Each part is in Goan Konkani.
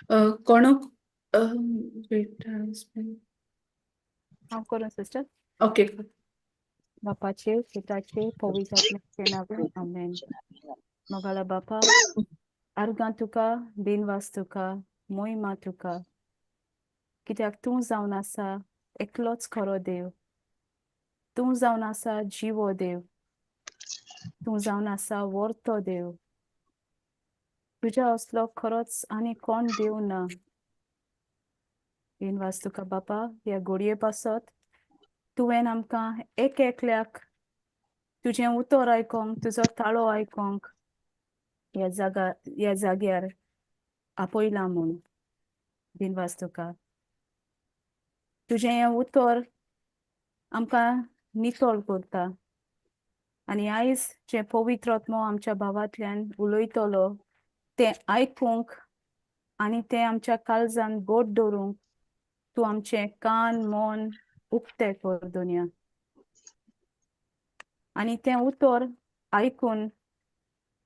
कोणूक वेट. हांव करूं सिस्टर? ओके. बापाचे, पुताचे, पवित्र आत्म्याचे नांवान, आमेन. मोगाळा बापा, आर्गां तुका, दिनवास तुका, मोहिमा तुका, कित्याक तूं जावन आसा एकलोच खरो देव, तूं जावन आसा जिवो देव, तूं जावन आसा वर्तो देव. तुज्या असलो खरोच आनी कोण देव ना. दिनवास तुका बापा, ह्या घोडये पासत तुवें आमकां एक एकल्याक तुजें उतर आयकोंक, तुजो ताळो आयकोंक ह्या जागा ह्या जाग्यार आपयला म्हूण दिनवास तुका. तुजें हें उतर आमकां नितळ करता आनी आयज जें पवित्र आत्मो आमच्या भावांतल्यान उलयतलो तें आयकूंक आनी तें आमच्या काळजान गोड दवरूंक तूं आमचें कान मन उक्तें कर दोनया, आनी तें उतर आयकून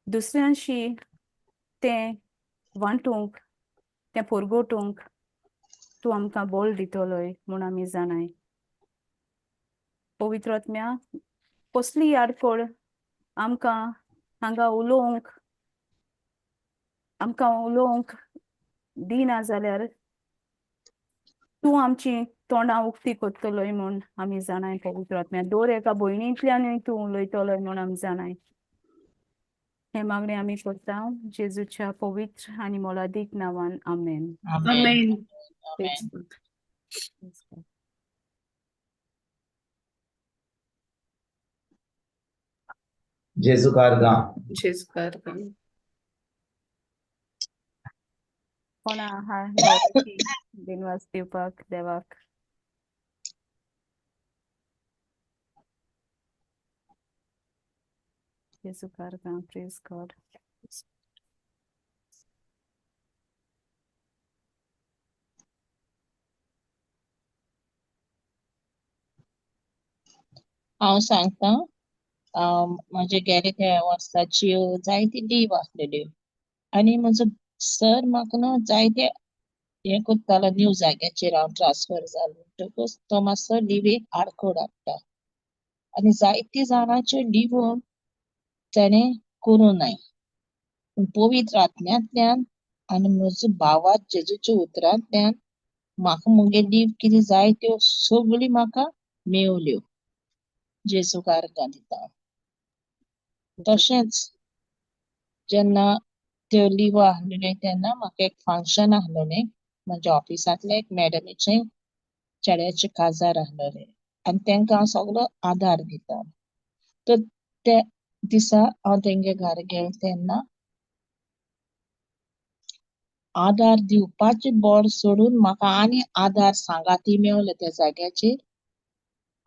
दुसऱ्यांशी तें वांटूंक, तें परगटूंक तूं आमकां बळ दितलोय म्हूण आमी जाणाय. पवित्र आत्म्या, कसली आडखळ आमकां हांगा उलोवंक, आमकां उलोवंक दिना जाल्यार तूं आमची तोंडां उक्ती करतलोय म्हूण आमी जाणाय. पवित्र आत्म्या, दर एका भयणींतल्यानूय तूं उलयतलोय म्हूण आमी जाणाय. हें मागणें आमी करता जेजूच्या पवित्र आनी मोलादीक नांवान, आमेन. आमेन. आमेन. जेजू कारगां. जेजू कारगां. कोणा आहा भावाची दिनवास दिवपाक देवाक? जेजू कारगां. Praise God. हांव सांगता, म्हजे गेले त्या वर्साची जायती लीव आसलेल्यो आनी म्हजो सर म्हाका न्हू जायते हें करतालो. न्यू जाग्याचेर हांव ट्रान्सफर जालो म्हणटकूच तो मातसो लिवेक आडखळ हाडटा आनी जायती जाणांच्यो लिवो तेणें करूं नाय, पूण पवित्र आत्म्यांतल्यान आनी म्हजो भावात जेजूच्या उतरांतल्यान म्हाका मुगे लीव कितें जाय त्यो सगळी म्हाका मेवल्यो. जेजूक आर्गां दिता. तशेंच जेन्ना त्यो लिवो आसलेल्यो तेन्ना म्हाका एक फंक्शन आसलेलें, म्हज्या ऑफिसांतले एक मॅडमीचें चेड्याचें काजार आसलेलें आनी तांकां हांव सगलो आदार दिता. तर त्या दिसा हांव तेंगे घरा गेलें तेन्ना आदार दिवपाचें बोड सोडून म्हाका आनी आदार सांगाती मेवलो त्या जाग्याचेर.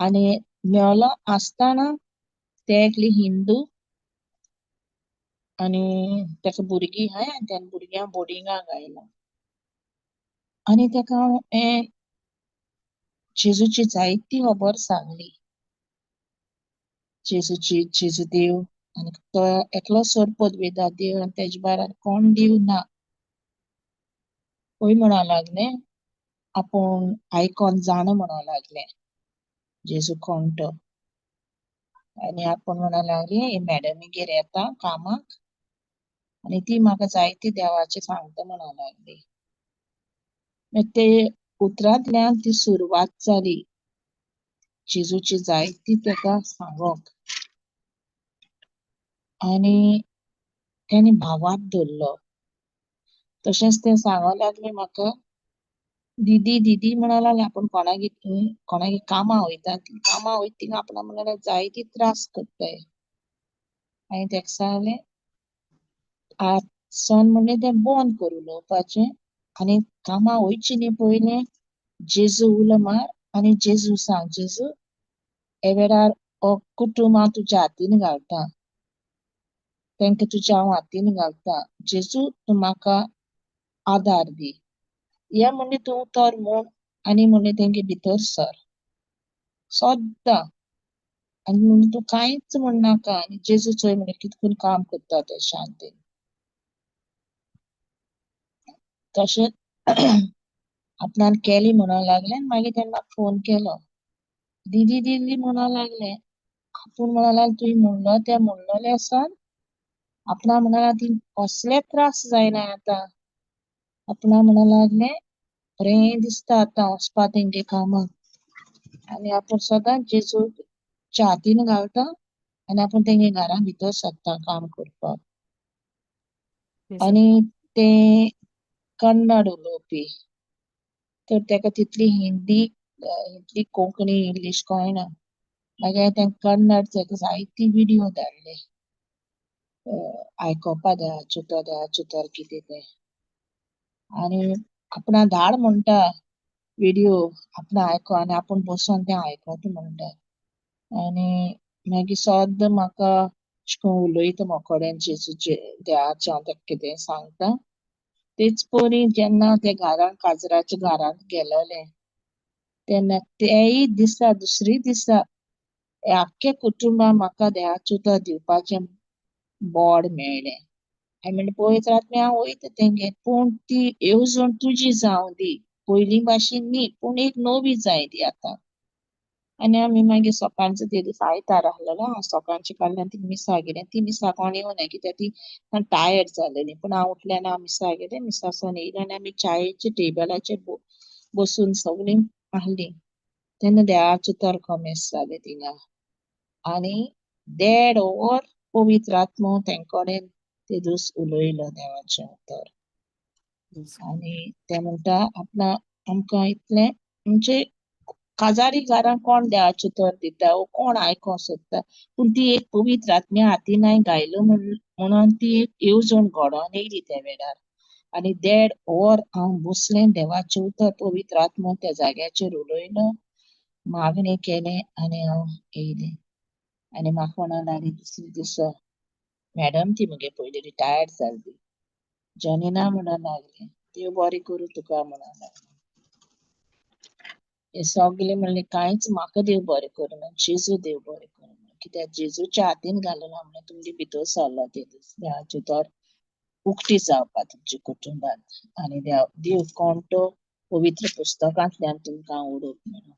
आनी मेवलो आसतना ते एकली हिंदू आनी ताका भुरगीं आहाय आनी त्या भुरग्यांक बोर्डिंगाक घायला आनी ताका हांव हें जेजूची जायती खबर सांगली, जेजूची, जेजू देव आनी तो एकलो सोड पदवेदार देव आनी तेजे भायर आनी कोण देव ना. पय म्हणो लागलें आपूण आयकोन जाणा म्हणो लागलें जेजू कोण तो. आनी आपूण म्हणो लागली ही मॅडमीगेर येता कामाक आनी ती म्हाका जायती देवाचें सांगता म्हणो लागली. मागीर ते उतरांतल्यान ती सुरवात जाली जेजूची जायती ताका सांगोंक आनी तेणी भावार्थ धरलो. तशेंच तें सांगो लागलें म्हाका, दिदी दिदी म्हणो लागलें आपूण कोणागेर कोणागेर कामां वयता, कामां वयता थिंगा आपणा म्हणल्यार जायती त्रास करताय. हांवें ताका सांगलें आजसान म्हणलें तें बंद कर उलोवपाचें आनी कामां वयचीं न्ही पयलें जेजू उलो मार आनी जेजू सांग, जेजू हे वेळार हो कुटूंब हांव तुज्या हातीन घालता, तांकां तुज्या हांव हातीन घालता, जेजू तूं म्हाका आदार दी, हें म्हणलें तूं उतर म्हूण आनी म्हणलें तेंगे भितर सर सद्दां आनी म्हणलें तूं कांयच म्हणनाका आनी जेजू चोय म्हणलें कितें करून काम करता तें शांतीन. तशेंच आपणान केली म्हणूंक लागलें आनी मागीर तेणें म्हाका फोन केलो. दिदी दिदी म्हणूंक लागलें. आपूण म्हणूंक लागलें तुवें म्हणलो तें म्हणलोलें आसा. आपणा म्हणूंक लागलें ती कसले त्रास जायना आतां. आपणा म्हणूंक लागलें बरें दिसता आतां वचपा तेंगे कामाक. आनी आपूण सदांच जेजू छातीन घालता आनी आपूण तेंगे घरा भितर सरता काम करपाक. आनी ते कन्नड उलोवपी तर तेका तितली हिंदी इतली कोंकणी इंग्लीश कळना. मागीर हांवें तेंका कन्नड तेका जायती विडियो धाडले आयकोपा देवाचें उतर देवाचें उतर कितें तें. आनी आपणा धाड म्हणटा विडियो आपणा आयको आनी आपूण बसून तें आयकता म्हणटा. आनी मागीर सद्दां म्हाका अशें करून उलयता म्हाकोडेन जेजूचे देवाचें हांव तेका कितें सांगता. तेच परी जेन्ना ते घरान काजराच्या घरांत गेलोलें तेन्ना तेय दिसा दुसरी दिसा आख्खे कुटुंबाक म्हाका देवाचें उतर दिवपाचें बोर्ड मेळ्ळें. हांवें म्हणलें पळयत रात हांव वयता तेंगेर पूण ती येवजण तुजी जावं दी, पयलीं भाशेन न्ही पूण एक नवी जाय दी आतां. आनी आमी मागीर सकाळचो ते दीस आयतार आसलेलो हांव सकाळचें काडलें आनी ती मिसा गेलें. ती मिसा कोण येवना कित्याक ती टायर्ड जालेली. पूण हांव उठलें आनी हांव मिसा गेलें. मिसासून येयलें आनी आमी चायेच्या टेबलाचेर बसून सगळीं आहलीं. तेन्ना देवाचें उतर कॉमेस जालें थिंगा. आनी देड वर पवित्र आत्मो तेंकोडेन ते दीस उलयलो देवाचें उतर. आनी ते म्हणटा आपणा आमकां इतलें म्हणजे काजारी घरां कोण देवाचें उतर दिता वो कोण आयकोंक सोदता पूण ती एक पवित्र आत्म्या हातीन हांवें गायलो म्हणून ती एक येवजण घडोवन येयली त्या वेळार. आनी देड वर हांव बसलें देवाचें उतर पवित्र आत्मो त्या जाग्याचेर उलयलो, मागणें केलें आनी हांव येयलें. आनी म्हाका म्हणूंक लागली दुसरे दिसा मॅडम ती मुगे पयलीं रिटायर्ड जाल्ली जॉनिना म्हणूंक लागलें देव बरें करूं तुका म्हणूंक लागलें. हे सगळे म्हणलें कांयच म्हाका देव बरें करूं ना, जेजू देव बरें करूं म्हणलें. कित्याक जेजूच्या हातीन घालून हांव म्हणलें तुमगे भितर सरलो ते दीस देवाचें उतर उक्ती जावपा तुमच्या कुटुंबांत आनी देव कोण तो पवित्र पुस्तकांतल्यान तुमकां उडोवप म्हणून.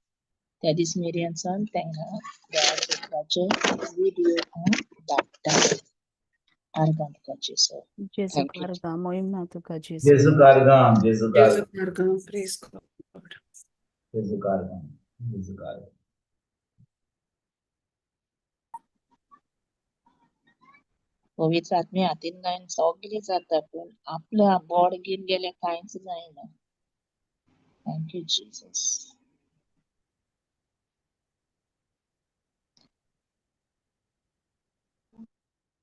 त्या दीस मेरेन सावन तेंका देवाच्या उतराचे विडियो हांव धाडटा. आर्गां तुका जेजू. जेजू Thank you. आर्गां, मोहिमा तुका जेजू. जेजू आर्गां, जेजू जेजू आर्गां, आर्गां, प्रेज गॉड. जेजू आर्गां, जेजू आर्गां. पवित्र आत्म्या हातीन गायन सगळें जाता पूण आपल्या बोड घेवन गेल्यार कांयच जायना. Thank you Jesus.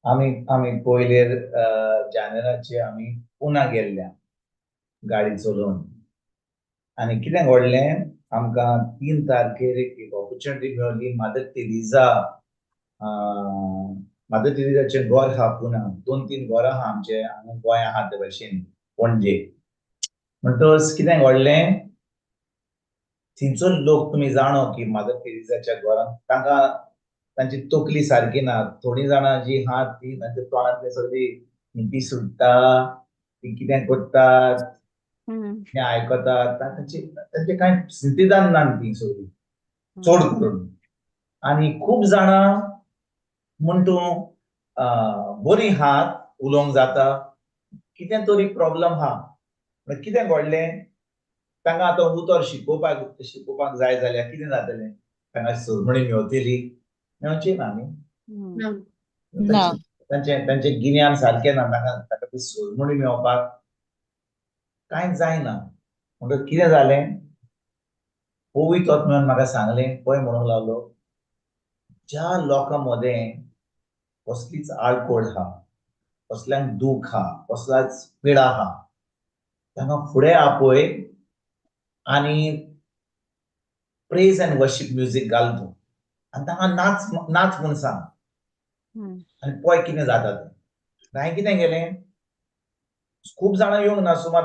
आमी आमी पयलेर जानेराचे आमी पुना गेल्ल्या गाडी चलोवन. आनी कितें घडलें आमकां 3 तारखेर एक ऑपॉर्च्युनिटी मेळ्ळी. मादर तेरेजा, मादर तेरेजाचें घर आहा पुना, 2-3 घरां आहा आमचे हांगा गोंया आहा ते भाशेन पणजे. म्हणटकच कितें घडलें थंयचो लोक तुमी जाणो की मादर तेरेजाच्या घरांत तांकां तांची तकली सारकी ना. थोडीं जाणां जी आहा ती तांच्या तोंडांतली सगळी न्हिदी सुट्टा, ती कितें करतात तें आयकतात, तांचे कांय सिंतिदान ना ती सगळी चड करून. आनी खूब जाणां म्हण तूं बरी हात उलोवंक जाता, कितें तरी प्रॉब्लम आहा. कितें घडलें तांकां आतां उतर शिकोवपाक शिकोवपाक जाय जाल्यार कितें जातलें, तांकां सोदमणी मेवतली मेवची ना न्ही. ना. तांचें तांचें गिन्यान सारकें ना, तांकां ताका ती सोदमणी मेवपाक कांय जायना. म्हणटकच कितें जालें, पवित्र आत्म्यान म्हाका सांगलें, पळय म्हणूंक लागलो ज्या लोकां मदें कसलीच आडकोड आहा, कसल्यांक दूख आहा, कसलाच पिडा आहा, तांकां फुडें आपय आनी प्रेज अँड वर्शीप म्युजीक घाल तूं आनी तांकां नाच नाच म्हूण सांग आनी पळय कितें जाता तें. हांवें कितें केलें, खूब जाणां येवंक ना, सुमार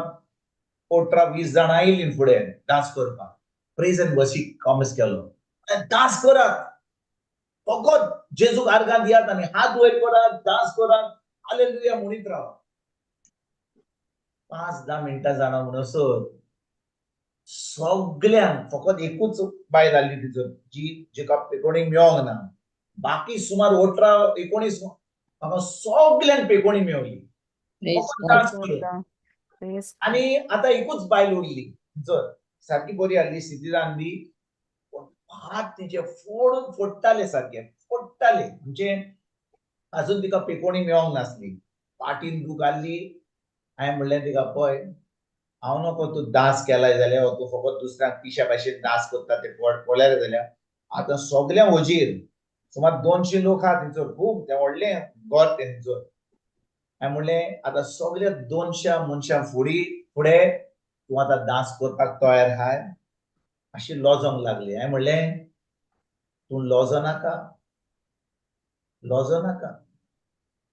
18-20 जाणां आयलीं फुडें डांस करपाक. प्रेज अँड वर्शीप कॉमर्स केलो आनी डांस करात, फकत जेजूक आर्गां दियात आनी हात वयर करात, डांस करात, हालेलुया म्हणीत रावात. 5-10 मिनटां जाणा म्हणसर सगल्यांक, फकत एकूच बायल आहली तिचो जी जिका पेकोणी मेळोंक ना, बाकी सुमार 18-19 म्हाका सगल्यांक पेकोणी मेवली. Praise फकत God. डान्स करून. Praise God. आनी आतां एकूच बायल उरली जर सारकी बरी आहली सिटीजान बी, पूण हात तिचे फोडून फोडटाले, सारके फोडटाले. म्हणजे अजून तिका पेकोणी मेळोंक नासली, पाटीन दूख आहली. हांवें म्हणलें तिका, पळय हांव नको तूं डांस केलाय जाल्यार, हो तूं फकत दुसऱ्यांक पिश्या भाशेन डांस करता ते पळयले जाल्यार आतां सगळ्यां वजीर सुमार 200 लोक आहा थंयसर, खूब तें व्हडलें घर तें थंयसर. हांवें म्हणलें आतां सगळ्या 200 मनशां फुडें तूं आतां डांस करपाक तयार आहाय? अशी लजोंक लागली. हांवें म्हणलें तूं लजो नाका, लजो नाका,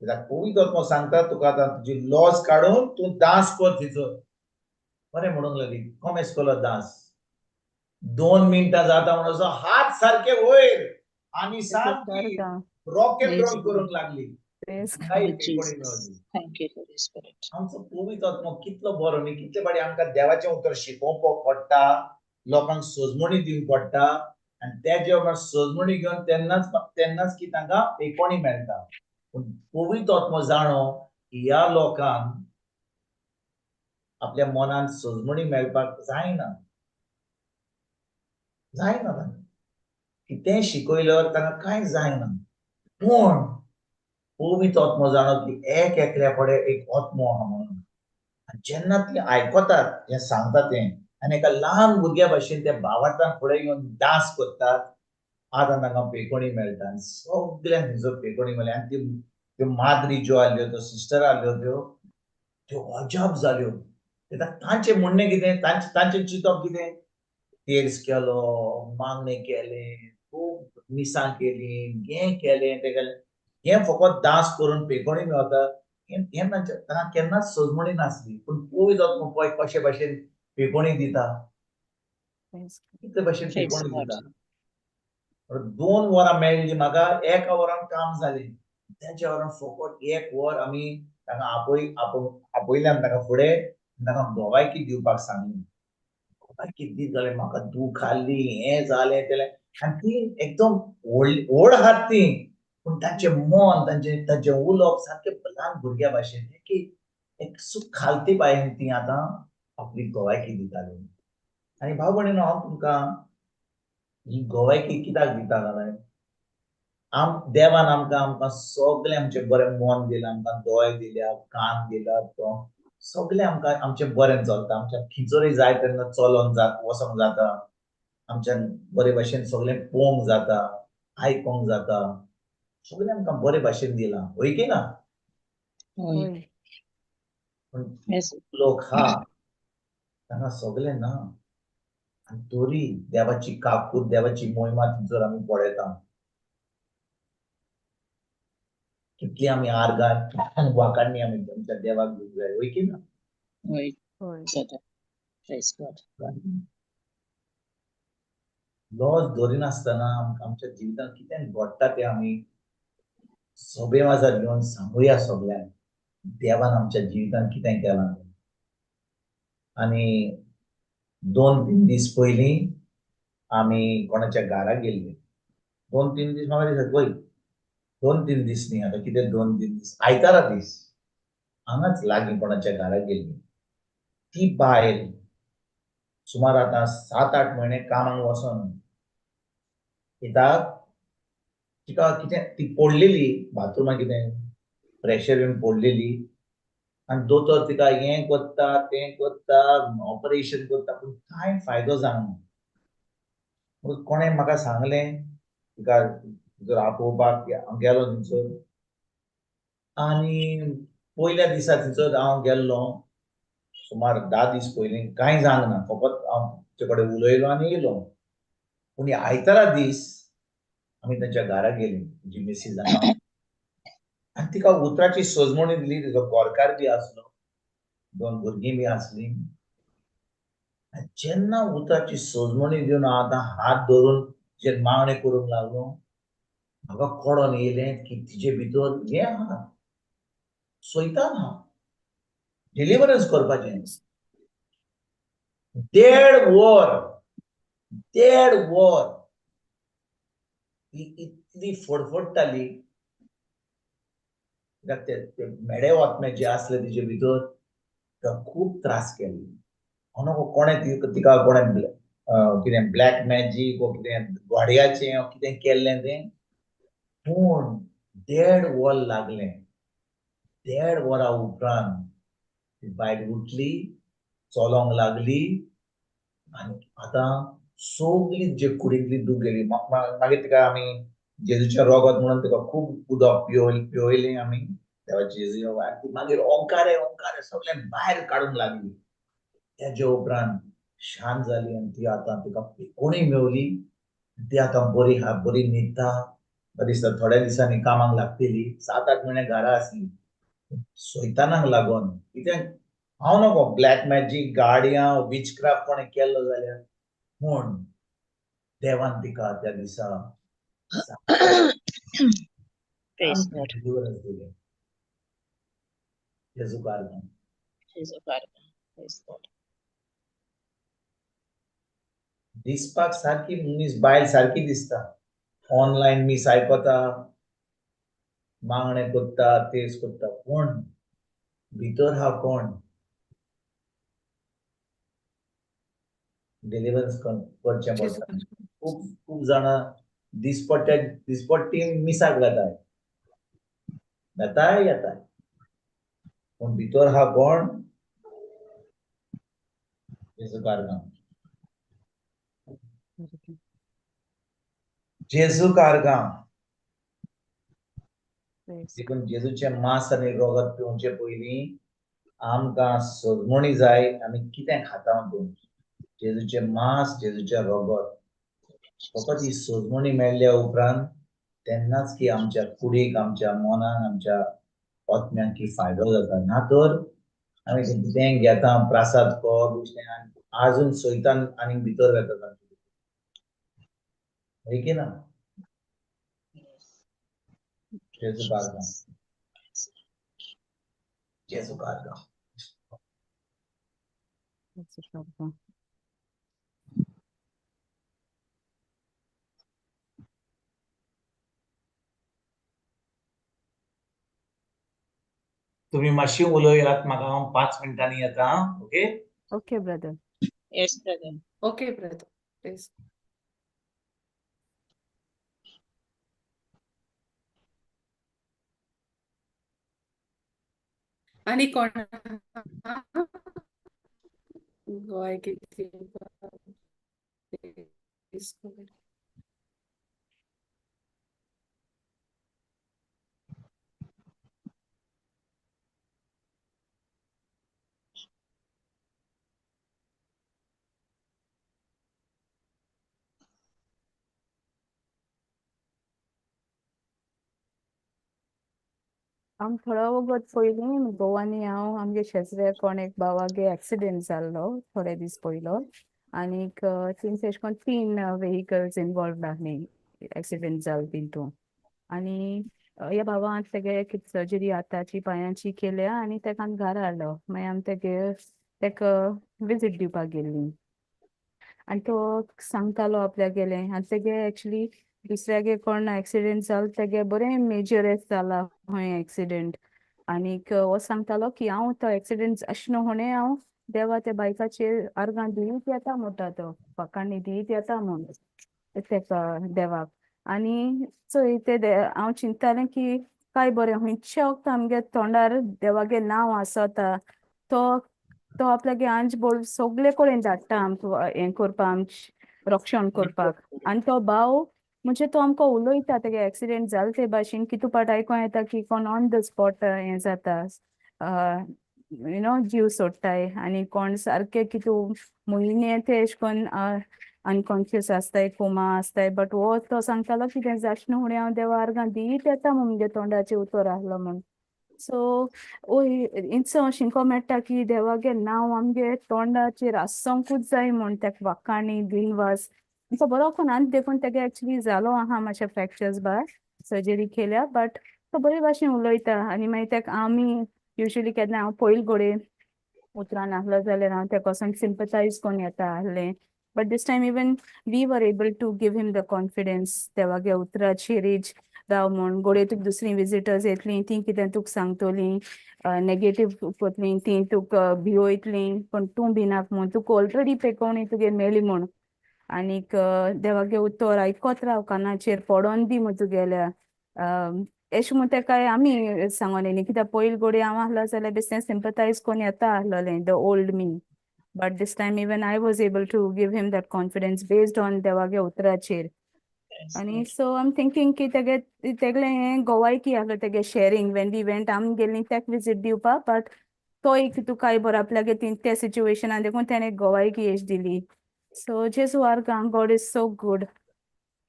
कित्याक पवित्र आत्मो सांगता तुका आतां तुजी लॉज काडून तूं डांस कर थंयसर. बरें म्हणूंक लागली, कोमेस केलो डांस. 2 मिनटां जाता म्हणून हात सारके वयर आनी सामकी रॉक एंड रोल करूंक लागली. Praise God. काय Lord पेकोणी Jesus. मेवली. Thank you, Holy Spirit. आमचो पवित्र आत्मो कितलो बरो न्ही, कितले फावटी आमकां देवाचें उतर शिकोवपाक पडटा, लोकांक सजमणी दिवंक पडटा, आनी ते जेव्हा सजमणी घेवन तेन्नाच तेन्नाच की तांकां पेकोणी मेळटा. पूण पवित्र आत्मो जाणो की ह्या लोकांक आपल्या मनान सजमणी मेळपाक जायना, जायना तांकां कितेंय शिकयल्यार तांकां कांय जायना. पूण पवित्र आत्मो जाणो की एक एकल्या कडेन एक आत्मो आहा म्हणून, आनी जेन्ना ती आयकतात जें सांगता तें, आनी एका ल्हान भुरग्या भाशेन ते भावार्थान फुडें येवन डांस करतात, आतां तांकां पेकोणी मेळटा. आनी सगल्यांक थंयसर पेकोणी मेळ्ळी. आनी त्यो माद्री ज्यो आहल्यो, त्यो सिस्टर आहल्यो, त्यो त्यो अजाप जाल्यो. कित्याक तांचें म्हणणें कितें, तांचें चिंतप कितें, तेर्स केलो, मागणें केलें, खूब मिसां केली, हें केलें तें केलें, हें फकत डांस करून पेकोणी मेवता हें तांच्या तांकां केन्नाच सजमणी नासली. पूण पवित्र आत्मो पळय कशे भाशेन पेकोणी दिता, Praise God. कितले भाशेन Praise पेकोणी God. दिता. 2 वरां मेळ्ळी म्हाका, 1 वरान काम जालें. तेच्या वरान फकत 1 वर आमी तांकां आपयल्यान तांकां फुडें तांकां गोवायकी दिवपाक सांगली. गोवायकी दीत जाल्यार म्हाका दूख आहली, हें जालें तेलें, आनी ती एकदम व्हड आहात ती, पूण तांचें मन, तांचें उलोवप सारकें ल्हान भुरग्या भाशेन, एक सूख खालती पायेन ती आतां आपली गोवायकी दिताली. आनी भाव भयणीनो, हांव तुमकां ही गोवायकी कित्याक दिता जाल्यार, देवान आमकां आमकां सगळें आमचें बरें मन दिलां, आमकां दोळे दिल्या, कान दिला, तो सगळें आमकां आमचें बरें चलता. आमच्या खंयसरूय जाय तेन्ना चलोन वचोंक जाता, आमच्यान बरे भाशेन सगळें पळोवंक जाता, आयकोंक जाता, सगळें आमकां बरे भाशेन दिलां, हय की ना? हय. पूण Yes. लोक हा तांकां सगळें ना, आनी तरी देवाची काकूत, देवाची मोहिमा थंयसर आमी पळयता. कितली आमी आर्गां वाकांनी आमी आमच्या देवाक दिवंक जाय, हय की ना? हय. हय. जाता. Praise God. लॉज धरिनासतना आमकां आमच्या जिवितांत कितें घडटा तें आमी सभे माजार घेवन सांगुया सगल्यांक, देवान आमच्या जिवितांत कितें केलां तें. आनी 2-3 दीस पयलीं आमी कोणाच्या घरा गेल्ले, 2-3 दीस म्हाका दिसता पळय, 2-3 दीस न्ही आतां कितें 2-3 दीस, आयतारा दीस हांगाच लागीं कोणाच्या घरा गेल्ली. ती बायल सुमार आतां 7-8 म्हयने कामाक वचोन, कित्याक तिका कितें ती पडलेली बाथरुमा, कितें प्रेशर येवन पडलेली, आनी दोतोर तिका हें करता तें करता, ऑपरेशन करता, पूण कांय फायदो जावना. कोणें म्हाका सांगलें तिका जर आपोवपाक हांव गेलो थंयसर, आनी पयल्या दिसा थंयसर हांव गेल्लो सुमार 10 दीस पयलीं, कांय जावंक ना, फकत हांव तिचे कडेन उलयलो आनी येयलो. पूण आयतारा दीस आमी तांच्या घरा गेली, जी मिसीस आनी तिका उतराची सजमणी दिली. तिचो गोरकार बी आसलो, 2 भुरगीं बी आसलीं. आनी जेन्ना उतराची सजमणी दिवन हांव आतां हात धरून तिचेर मागणें करूंक लागलो, म्हाका कळोन येयलें की तिजे भितर हें आहा, सैतान आहा. डिलिव्हरन्स करपाचें. 1.5 वर, 1.5 वर ती इतली फडफडटाली. कित्याक ते मेडे आत्मे जे आसले तिजे भितर तिका खूब त्रास केल्ले. नको कोणें तिका कोणें कितें ब्लॅक मॅजीक वो कितें घोड्याचें कितें केल्लें तें. पूण 1.5 वर लागलें. 1.5 वरां उपरांत ती बायल उठली, चलोंक लागली आनी आतां सगली जे कुडींतली दूख गेली. मागीर तिका आमी जेजूचें रोगत म्हणून तिका खूब उदक पिवयलें आमी देवाचें जेजू. ती मागीर ओंकारे ओंकारे सगळें भायर काडूंक लागली. तेजे उपरांत शांत जाली आनी ती आतां तिका कोणूय मेवली. ती आतां बरी आहा, बरी न्हिदता. म्हाका दिसता थोड्या दिसांनी कामाक लागतली. 7-8 म्हयने घरा आसली. सैतानाक लागून कितें हांव नको ब्लॅक मॅजीक, गाडयां, विचक्राफ्ट कोणें केल्लो जाल्यार, पूण देवान तिका त्या दिसा डिलिव्हरन्स दिलें. जेजू कारगांव. दिसपाक सारकी मनीस बायल सारकी दिसता. ऑनलायन मीस आयकता, मागणें करता, तेज करता, पूण भितर हा कोण? डिलिव्हरन्स करचें पडटा. खूब खूब जाणां दिसपट्ट्या दिसपट्टी मिसाक वेताय, वेताय येताय, पूण भितर हा कोण? जेजू कारगांव. जेजू कारगांव. देखून जेजूचें मांस आनी रगत पिवचे पयलीं आमकां सजमणी जाय आमी कितें खाता तें. जेजूचें मांस, जेजूचें रगत, फकत ही सजमणी मेळ्ळ्या उपरांत तेन्नाच की आमच्या कुडीक, आमच्या मनाक, आमच्या आत्म्याक की फायदो जाता. ना तर आमी कितें घेता प्रासाद को दुसरें आजून सैतान आनीक भितर वेता. हय की ना? जेजू कारगांव. जेजू कारगांव. तुम्ही मातशी उलयात म्हाका, हांव 5 मिनटांनी येता. Okay? Okay brother. Yes brother. Okay brother. Please. आनी कोण गोंय कितें. आम थोडो वगत पयलीं गोवानी हांव आमगे शेजरे कोण एक भावागे एक्सिडेंट जाल्लो थोडे दीस पयलो आनीक तिनशे एशें कोन्न 3 व्हेकल्स इनवॉल्वड आहली एक्सिडेंट जालो तितून. आनी ह्या भावान तेगे कितें सर्जरी हाताची पांयांची केल्या आनी तेका आमी घरा हाडलो. मागीर आमी तेगे तेका विजीट दिवपाक गेल्लीं आनी तो सांगतालो आपल्याक गेलें आनी तेगे एक्चुली दुसऱ्यागे कोण एक्सिडेंट जालो तेगे बरें मेजर जाला खंय एक्सिडेंट. आनीक हो सांगतालो की हांव तो एक्सिडेंट अशें न्हू हुणे हांव देवा त्या बायकाचेर आर्गां दित येता म्हणटा, तो फकांडी दित येता म्हूण तेका देवाक. आनी चोय ते हांव चिंततालें की काय बरें खंयच्या वखत आमगे तोंडार देवागे नांव आसता, तो तो आपल्यागे आंज बोल सगळे कडेन धाडटा आमकां हें करपाक, आमचें रक्षण करपाक. आनी तो भाव म्हणजे तो आमकां उलयता तेगे एक्सिडेंट जाले ते भाशेन कितू पाट आयकों येता की कोण ऑन the spot हें जाता, you know जीव सोडटाय आनी कोण सारके कितू म्हयने ते एशें कोन्न अनकॉन्शियस आसताय, कोमा आसताय. बट हो तो सांगतालो की तें जाशें न्हू फुडें हांव देवा आर्गां दीत येता म्हूण मुगे तोंडाचें उतर आहलो म्हूण. सो ओय इंतसो शिंको मेळटा की देवागे नांव आमगे तोंडाचेर आसोंकूच जाय म्हूण, तेका वाखाणी दिनवास सो बरो कोण. आनी देखून तेगे एक्चुली जालो आहा मातशे फ्रॅक्चर्स बाय सर्जरी केल्या, बट तो बरे भाशेन उलयता. आनी मागीर तेका आमी युजली केन्ना हांव पयल घडये उतरां नासलो जाल्यार हांव तेका वचोन सिंपथायज करून येता आहलें. But this time even we were able to give him the confidence देवागे उतराचेरीच राव म्हूण. घोडये तुका दुसरीं विजिटर्स येतलीं, तीं कितें तुका सांगतलीं, नेगेटीव कोतलीं, तीं तुका भिवयतलीं, पूण तूं भिनाक म्हूण, तुका ऑलरेडी पेकोवणी तुगे मेळ्ळी म्हूण. आनीक देवागे उतर आयकत राव, कानाचेर पडोन दी म्हूण तुगेल्या. एशें म्हूण तेका आमी सांगोन येयलीं, कित्याक पयलीं घोडये हांव आहलो जाल्यार बेश्टें सिंपथायज कोन्न येता आहलोलें, the old me. But this time even I was able to give him that confidence based on देवागे उतराचेर. आनी सो I am thinking की तेगे तेगलें हें गोवायकी आहलो तेगे शेरींग when we went, आमी गेल्लीं तेक विजीट दिवपाक, बट तो एक तुका बरो आपल्यागे ती त्या सिच्युएशनान देखून तेणें गोवायकी एश दिली. सो जेजू आर्गां, गॉड is so good.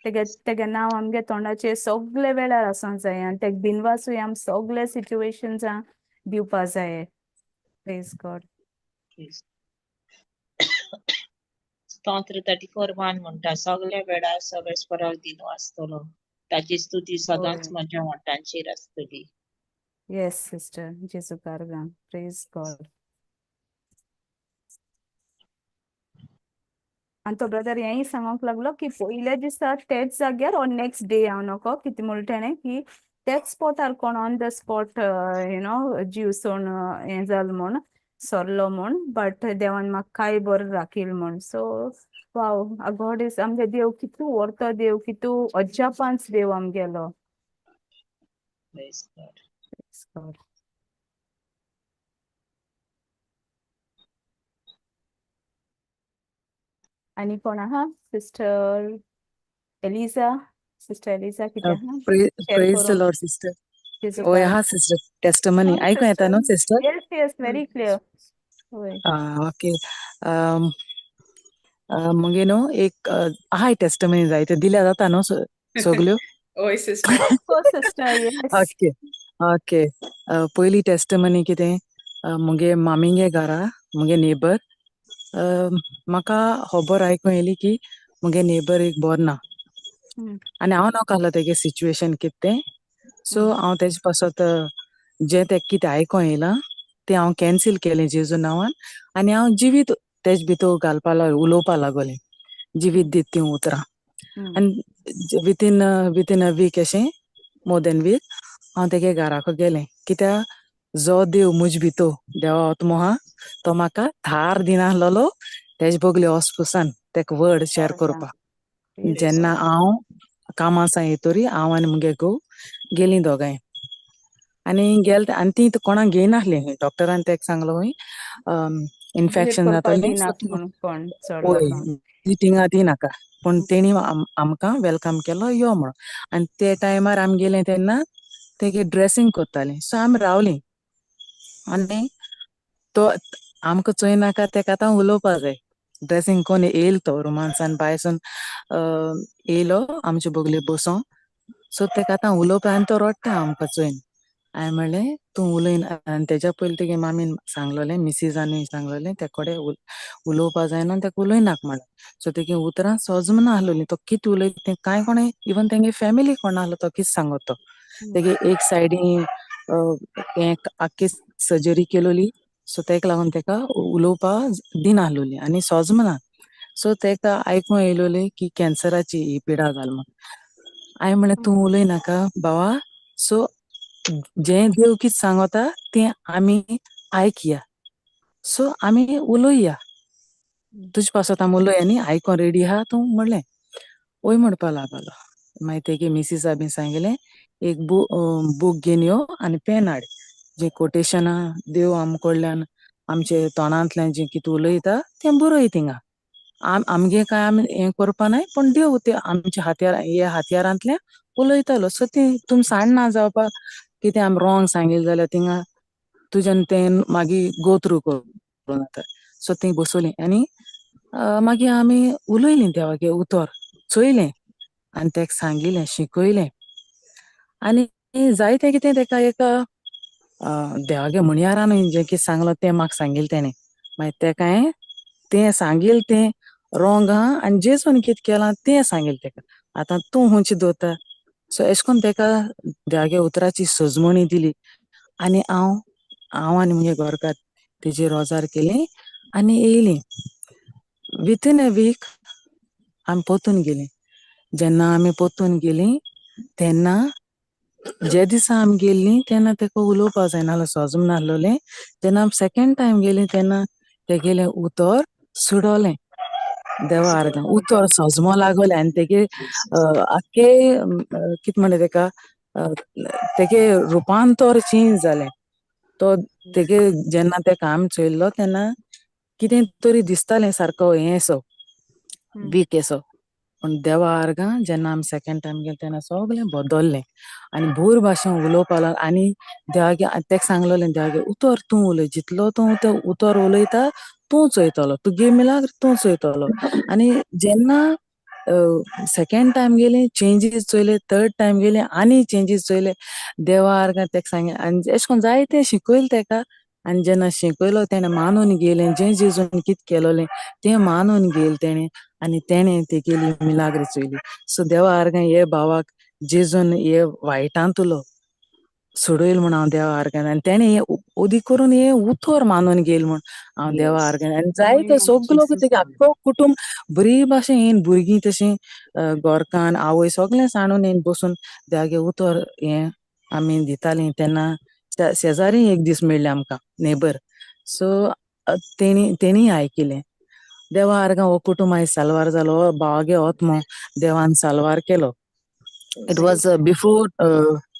तेगे तेगे नांव आमगे तोंडाचेर सगळे वेळार आसूंक जाय आनी तेका दिनवासूय आमी सगळे सिच्युएशन्सां दिवपा जाय. Praise God. स्तोत्र 34:1 म्हणटा, सगल्या वेळार सगळेस्पराक दिनो आसतलो, ताची स्तुती सदांच म्हज्या वोंठांचेर आसतली. येस सिस्टर, जेजू आर्गां, प्रेज गॉड. आनी तो ब्रदर हेंय सांगूंक लागलो की पयल्या दिसा तेच जाग्यार ऑर नेक्स्ट डे हांव नको कितें म्हणटा तेणें की तेच स्पॉटार कोण on the spot you know जीव सोण हें जाल म्हूण, सरलो म्हूण, बट देवान म्हाका काय बरो राखील म्हूण. सो वाव, गॉड is, आमगे देव कितू व्हरतो देव, कितू अजापांच देव आमगेलो. Praise God. Praise God. आनी कोण आहा? सिस्टर एलिजा, सिस्टर एलिजा कितें आहा शेअर Praise the करूंक? Lord, sister. जेजू Oh, car. yeah, sister. Testimony. आयकूं येता न्हू, sister? Yes, yes, very clear. वय. ओके. मुगे न्हू एक आहाय टेस्टमनी जाय ते दिल्या जाता न्हू सगल्यो? ओय sister. Of course, sister, yes. Okay okay. पयली टेस्टमनी कितें, मुगे मामीगे घरा मुगे नेबर, म्हाका खबर आयकूं येयली की मुगे नेबर एक बोर ना आनी हांव नाका आहलो तेगे सिच्युएशन कितें तें. सो हांव तेजे पासत जें तेका कितें आयकों येयलां तें हांव कॅन्सील केलें जेजू नांवान आनी हांव जिवीत तेज भितर घालपा लागलें, उलोवपा लागोलें, जिवीत दीत तीं उतरां. आनी विथीन अ वीक अशें, मोर देन वीक, हांव तेगे घराको गेलें, कित्याक जो देव मुज भितर देवा आत्मो आहा तो म्हाका थार दिनासलेलो तेजे बगले वचपसान तेका वर्ड शेअर करपाक. जेन्ना हांव कामां येतरी हांव आनी मुगे घोव गेलीं दोगांय आनी गेल आनी ती कोणाक घेयनासली खंय, डॉक्टरान तेका सांगलो खंय इन्फेक्शन जातलें, वय मिटिंगा दिनाका, पूण तेणी आमकां welcome केलो यो म्हणून. आनी ते टायमार आमी गेले तेन्ना तेगे ड्रेसींग करतालीं, सो आमी रावलीं आनी तो आमकां चोयनाका तेका आतां उलोवपा जाय. ड्रेसींग कोन्न येयलो तो रुमानसान भायरसून येयलो आमचे बगले बसों, सो तेका आतां उलोवपा आनी तो रडटा आमकां चोयन. हांवें म्हणलें तूं उलयना, आनी तेज्या पयलीं तेगे मामीन सांगलोलें, मिसिसानूय सांगलोलें ते कडेन उलोवपा जायना, तेका उलयनाका म्हणून. सो तेगे उतरां सोजमना आहलोलीं, तो कितें उलयता तें कांय कोणें, इवन तेंगे फॅमिली कोण आहलो तो कितें सांगत तो. तेगे एक सायडीन हें आख्खी सर्जरी केलोली, सो तेका लागून तेका उलोवपा दिनाहलोली आनी सोजमना. सो तेका आयकूंक येयलोलें की कॅन्सराची ही पिडा जाल म्हूण. हांवें म्हणलें तूं उलयनाका बाबा, सो जें देव कितें सांगता तें आमी आयकया, सो आमी उलोवया, तुजे पासत आमी उलोवया न्ही, आयकों रेडी आहा तूं म्हणलें. वय म्हणपा लागलो. मागीर तेगे मिसिसा बी सांगलें एक बूक घेवन यो आनी पेन हाड, जें कोटेशनां देव आम कडल्यान आमचे तोंडांतल्यान जें कितें उलयता तें बरय थिंगा. आमगे कांय आमी हें करपा नाय, पूण देव ते आमच्या हातयार हे हातयारांतल्यान उलयतालो. सो ती तुमी सांडना जावपाक कितें आमी रोंग सांगिल्लें जाल्यार थिंगा तुज्यान तें मागीर गो थ्रू करूं जाता. सो ती बसयली आनी मागीर आमी उलयलीं देवागे उतर चोयलें आनी तेका सांगिलें शिकयलें आनी जायतें कितें तेका एक देवागे म्हणयारानूय जें कितें सांगलो तें म्हाका सांगिल्लें तेणें. मागीर तेका हांवें तें सांगिल्लें तें रोंग आहा आनी जेजून कितें केलां तें सांगिल्लें तेका, आतां तूं खंयचें दवरता. सो अशें करून तेका देवागे उतराची सजमणी दिली आनी हांव आनी मुगे घरकार तेजी रोजार केली आनी येयली. विथीन अ वीक आमी पोतून गेलीं. जेन्ना आमी पोतून गेलीं तेन्ना जे दिसा आमी गेल्लीं तेन्ना तेका उलोवपाक जायना सोजम नासलोलें. जेन्ना आमी सेकेंड टायम गेलीं तेन्ना तेगेलें उतर सुडोलें. देवा आर्गां उतर सजमो लागोलें आनी तेगे आख्खे कितें म्हणटा तेका, तेगे रुपांतर चेंज जालें. तो तेगे जेन्ना तेका आमी चोयल्लो तेन्ना कितें तरी दिसतालें सारको हें सो वीक येसो. पूण देवा आर्गां जेन्ना आमी सेकेंड टायम गेले तेन्ना सगळें बदल्लें आनी भोर भाशेन उलोवपाक लागलो. आनी देवागे तेका सांगलोलें, देवागे उतर तूं उलय, जितलो तूं तें उतर उलयता तूं चोयतलो, तुगे मिलाग्र तूं चोयतलो. आनी जेन्ना सेकेंड टायम गेली चेंजीस चोयले, थर्ड टायम गेली आनी चेंजीस चोयले. देवा आर्गां तेका सांगे आनी एशें कोन्न जायतें शिकयलें तेका. आनी जेन्ना शिकयलो तेणें मानून गेलें, जें जेजून कितें केलोलें तें मानून गेलें तेणें आनी तेणें तेगेली मिलाग्र चोयली. सो देवा आर्गां हे भावाक जेजून हे वायटांतलो सोडयल म्हूण हांव देवा आर्गां आनी तेणें हे ओदी करून हे उतर मानून गेल म्हूण हांव देवा आर्गां. आनी जायते सगलो तेगे आख्खो कुटुंब बरी भाशेन येन भुरगीं तशीं गोरकान आवय सगळें सांडून येन बसून देवागे उतर हें आमी दितालीं. तेन्ना शेजारी एक दीस मेळ्ळें आमकां नेबर, सो तेणी आयकिलें. देवा आर्गां हो कुटुंब आयज साल्वार जालो, हो भावागे आत्मो देवान साल्वार केलो. It was before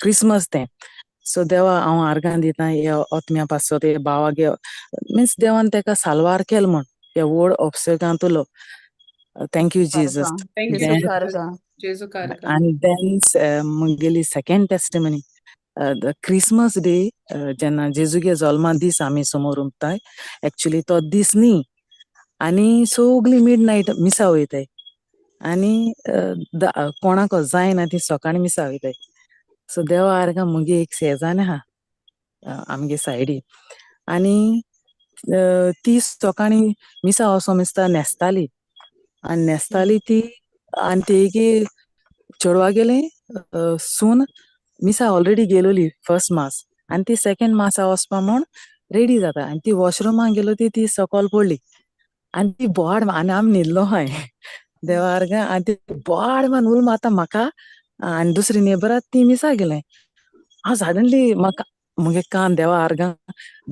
Christmas तें. सो देवा हांव आर्गां दिता ह्या आत्म्या पासत, हे भावागे मिन्स देवान तेका साल्वार केलो म्हूण ह्या व्हड ऑब्स्टेकांतलो. Thank you Jesus. आनी देन म्हगेली सेकेंड टेस्टिमनी, क्रिसमस डे, जेन्ना जेजुगे जल्मा दीस आमी समोर उमताय, एक्चुली तो दीस न्ही, आनी सगळीं मिड नायट मिसा वयताय आनी कोणाक जायना ती सकाळीं मिसा वयताय. सो देवा आर्गां म्हगे एक शेजान्न आहा आमगे सायडी आनी ती सकाळीं मिसा वचों दिसता न्हेसताली आनी न्हेसताली ती आनी तेगे चेडवा गेले सून मिसा ऑलरेडी गेलोली फर्स्ट मास आनी ती सेकेंड मासा वचपा म्हूण रेडी जाता आनी ती वॉशरुमाक गेलो ती सकयल पडली आनी ती बोवाळ आनी आमी न्हिदलो हांय देवा आर्गां आनी ती बोवाळ मान उलो मारता म्हाका आनी दुसरी नेबराक ती मिसा गेलें. हांव सडनली म्हाका मुगे कान देवा आर्गां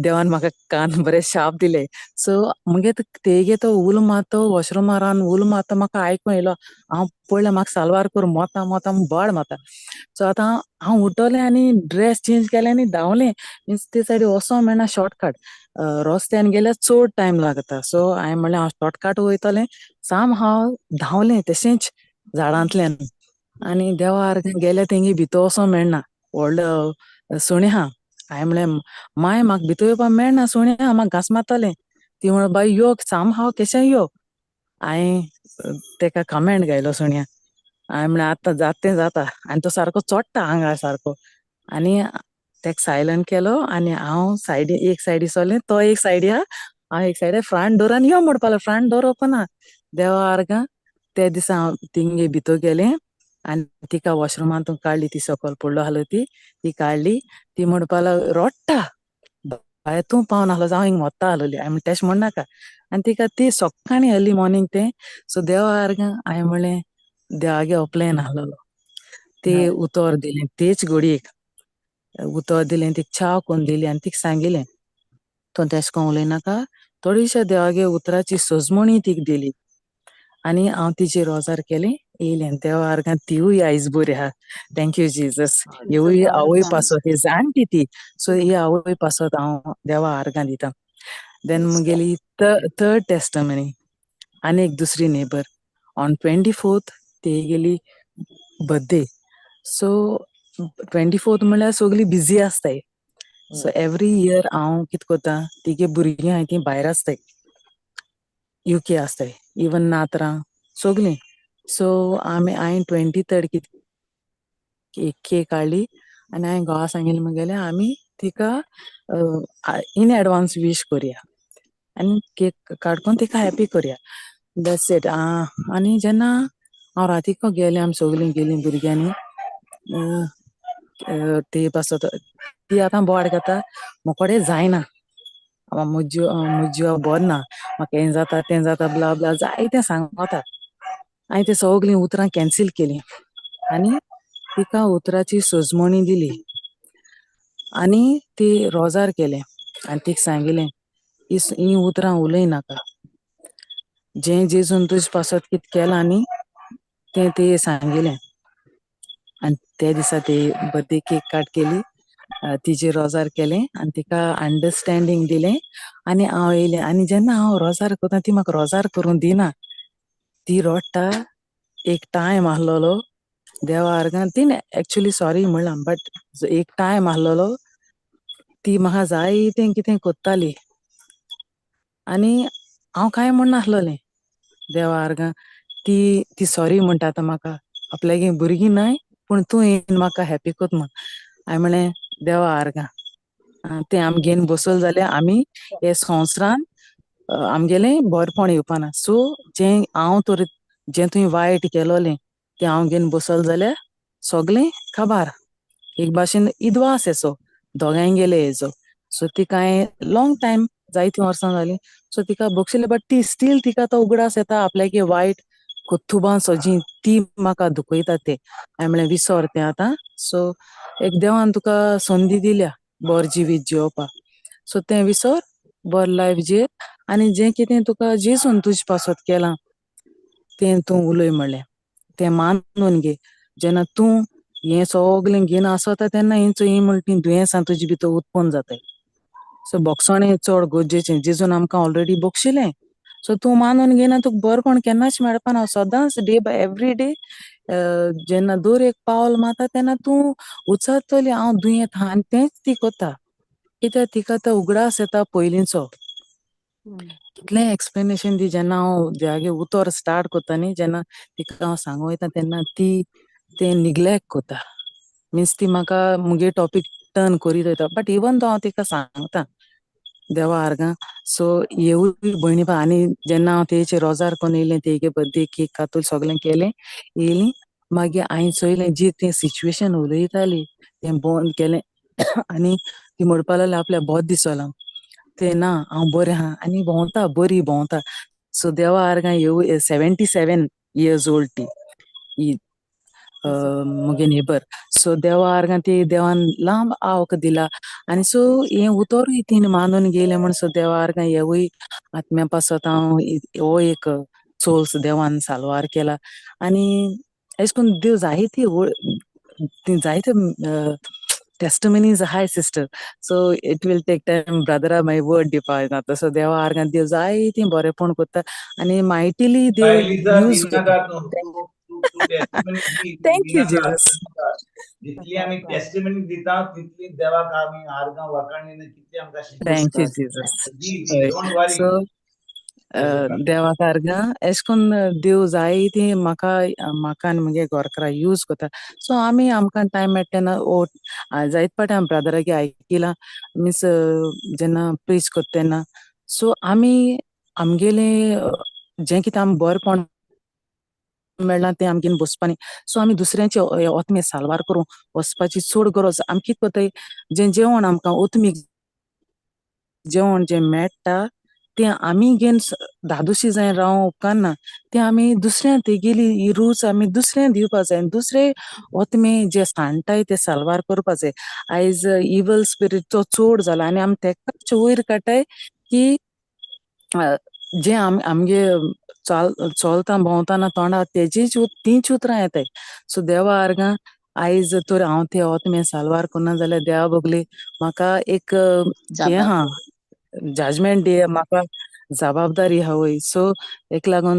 देवान म्हाका कान बरे शार्प दिले. सो मुगे तेगे तो उलो मारता वॉशरुमार रावन उलो मारता म्हाका आयकूंक येयलो. हांव पडलें म्हाका साल्वार कर मोता मोता बोवाळ मारता. सो आतां हांव उठलें आनी ड्रेस चेंज केलें आनी धांवलें. मिन्स ते सायडी वचोंक मेळना शॉर्टकट, रस्त्यान गेल्यार चड टायम लागता. सो हांवें म्हणलें हांव शॉर्टकट वयतलें. साम हांव धांवलें तशेंच झाडांतल्यान आनी देवा आर्गां गेल्या तेंगे भितर वचोंक मेळना, व्हडलो सुणें आहा. हांवें म्हणलें माय म्हाका भितर येवपाक मेळना, सुणें आहा, म्हाका घांस मारतलें. ती म्हणून बाय यो साम हांव केशें यो. हांवें तेका कमेंट घायलो सुण्या. हांवें म्हणलें आतां जाता तें जाता. आनी तो सारको चोडटा आंगार सारको आनी तेका सायलंट केलो आनी हांव सायडी एक सायडी सरलें, तो एक सायडी आहा, हांव एक सायडी फ्रंट डोरान यो म्हणपाक लागलो. फ्रंट डोर ओपन आहा. देवा आर्गां त्या दिसा हांव तिंगे भितर गेलें आनी तिका वॉशरुमांतून काडली, ती सकयल पडलो आसलो ती काडली. ती म्हणपाक लागली रडटा, बाय तूं पावन आसलो जावं हिंग मोत्ता आसलोली. हांवें म्हणलें तेश म्हणनाका. आनी तिका ती सकाळीं अर्ली मॉर्निंग तें. सो देवा आर्गां हांवें म्हणलें देवागे हो प्लॅन आसलोलो. ते उतर दिलें तेच घडयेक उतर दिलें, तिका च्या करून दिली आनी तिका सांगिलें तूं तेश कोन्न उलयनाका. थोडीशा देवागे उतराची सजमणी तिका दिली आनी हांव तिजे रोजार केलें येयलें. देवा आर्गां तिवूय आयज बरी आहा. Thank you Jesus. हिवूय आवय पासत ही जाणटी ती, सो ही आवय पासत हांव देवा आर्गां दिता. देन म्हगेली थर्ड टेस्टमनी, आनी एक दुसरी नेबर ऑन 24th तेगेली बर्थडे. सो 24th म्हणल्यार सगळीं बिजी आसताय. सो एवरी इयर हांव कितें करता, तिगे भुरगीं आहाय तीं भायर आसताय, युके आसताय, इवन नातरां सगळीं. सो आमी हांवें 23rd कितें एक केक हाडली आनी हांवें घोवा सांगिल्लें म्हगेलें आमी तिका इन एडवांस वीश करया आनी केक काडून तिका हॅपी करया. That's it. आनी जेन्ना हांव रातीको गेलें, आमी सगळीं गेलीं भुरग्यांनी ते पासत ती आतां बोवाळ घेता मोकोडे जायना. मुज्यो बोर ना, म्हाका हें जाता तें जाता ब्ला ब्ला जायतें सांगता. हांवें ते सगळीं उतरां कॅन्सील केलीं आनी तिका उतराची सजमणी दिली आनी ती रोजार केलें आनी तिका सांगिलें, हीं उतरां उलय नाका, जें जेजून तुजे पासत कितें केलां न्ही तें ते सांगिलें. आनी त्या दिसा ती बर्थडे केक काट केली, तिजे रोजार केलें आनी तिका अंडरस्टँडींग दिलें आनी हांव येयलें. आनी जेन्ना हांव रोजार करता ती म्हाका रोजार करूंक दिना, ती रडटा. एक टायम आसलेलो देवा आर्गां तिणें एक्चुली सॉरी म्हणलां, बट एक टायम आसलेलो ती म्हाका जायतें कितें कोत्ताली आनी हांव कांय म्हणनासलेलें देवा आर्गां. ती ती सॉरी म्हणटा आतां म्हाका, आपल्यागे भुरगीं न्हय पूण तूं येवन म्हाका हॅपी कोत म्हण. हांवें म्हणलें देवा आर्गां तें आम घेवन बसल जाल्यार आमी हे संवसारान आमगेलें बरेपण येवपाना. सो जें हांव तर जें तुवें वायट केलोलें तें हांव घेवन बसल जाल्यार सगळें खबर एक भाशेन इद्वास येसो दोगांयगेले हेजो. सो तिका हांवें लॉंग टायम जायतीं वर्सां जालीं सो तिका बक्षिलें, बट ती स्टील तिका तो उगडास येता आपल्यागे वायट कोत्तुबां सोजी ती म्हाका दुखयता ते. हांवें म्हणलें विसर तें आतां. सो एक देवान तुका संदी दिल्या बरें जिवीत जियोवपाक, सो तें विसर, बरें लायफ जिये आनी जें कितें तुका जेजून तुजे पासत केलां तें तूं उलय म्हणलें, तें मानून घे. जेन्ना तूं हें सगळें घेवन आसता तेन्ना ही म्हणटा ती दुयेंसां तुजे भितर उत्पन्न जाताय. सो बोगसणें चड गरजेचें, जेजून आमकां ऑलरेडी बक्षिलें, सो तूं मानून घेना तुका बरेपण केन्नाच मेळपाना. सदांच डे बाय एवरी डे जेन्ना दर एक पावल मारता तेन्ना तूं उचारतली हांव दुयेंत आहा, आनी तेंच ती करता कित्याक तिका तो उगडास येता पयलींचो. कितलें एक्सप्लेनेशन दी, जेन्ना हांव देवागे उतर स्टार्ट करता न्ही, जेन्ना तिका हांव सांगू वयता तेन्ना ती तें निग्लेक्ट करता, मिन्स ती म्हाका मुगे टॉपीक टर्न करीत वयता, बट इवन दो हांव तिका सांगता देवा आर्गां. सो येवूय भयणी आनी जेन्ना हांव तेचे रोजार करून येयलें, तेगे बर्थडे केक कातूल सगळें केलें येयलीं, मागीर हांवें चोयलें जी तें सिच्युएशन उलयताली तें बंद केलें आनी ती म्हणपाक लागली आपल्याक बरें दिसलां, तें ना हांव बरें आहा आनी भोंवता बरी भोंवता. सो देवा आर्गां येवूय 77 इयर्स ओल्ड ती ही मुगे नेबर. सो देवा आर्गां ती देवान लांब आवक दिला आनी सो हें उतरूय तिणें मानून गेलें म्हण. सो देवा आर्गां हेवूय आत्म्या पासत हांव हो एक सोल्स देवान साल्वार केला. आनी अशें करून देव जायती जायते testimonies आहाय sister, so it will take time ब्रदरा मागीर वर्ड दिवपा जाता. सो देवा आर्गां देव जायतीं बरेपण करता आनी मायटिली देव यूज करता. Thank you Jesus. जितली आमी टेस्टिमनी दिता तितली देवाक आमी आर्गां वाखाणीन कितली आमकां thank you Jesus. So देवाक आर्गां अशें करून देव जायती म्हाका म्हाका आनी मुगे घरकारा यूज करता. सो आमी आमकां टायम मेळटा तेन्ना ओ जायते फावटी हांव ब्रदरागे आयकिलां, मिन्स जेन्ना प्रीच करता तेन्ना. सो आमी आमगेले जें कितें आमी बरेपण मेळ्ळां तें आमगेर बसपा न्ही. सो आमी दुसऱ्यांचे ओतमे साल्वार करूंक वचपाची चड गरज. आमी कितें करताय, जें जेवण आमकां ओतमीक जेवण जें मेळटा तें आमी घेवन धादोशी जावन रावंक उपकारना, तें आमी दुसऱ्यां तेगेली ही रूच आमी दुसऱ्यांक दिवपा जाय आनी दुसरे ओतमे जे सांडटाय ते साल्वार करपा जाय. आयज इवल स्पिरीट तो चड जाला आनी आमी तेकाच वयर काडटाय की जें आमगे चलता भोंवतना तोंडार तेजीच तींच उतरां येताय. सो देवा आर्गां आयज तर हांव ते ओतमे साल्वार करना जाल्यार देवा बगले म्हाका एक हें आहा जजमेंट डे, म्हाका जबाबदारी आहा वय. सो एक लागून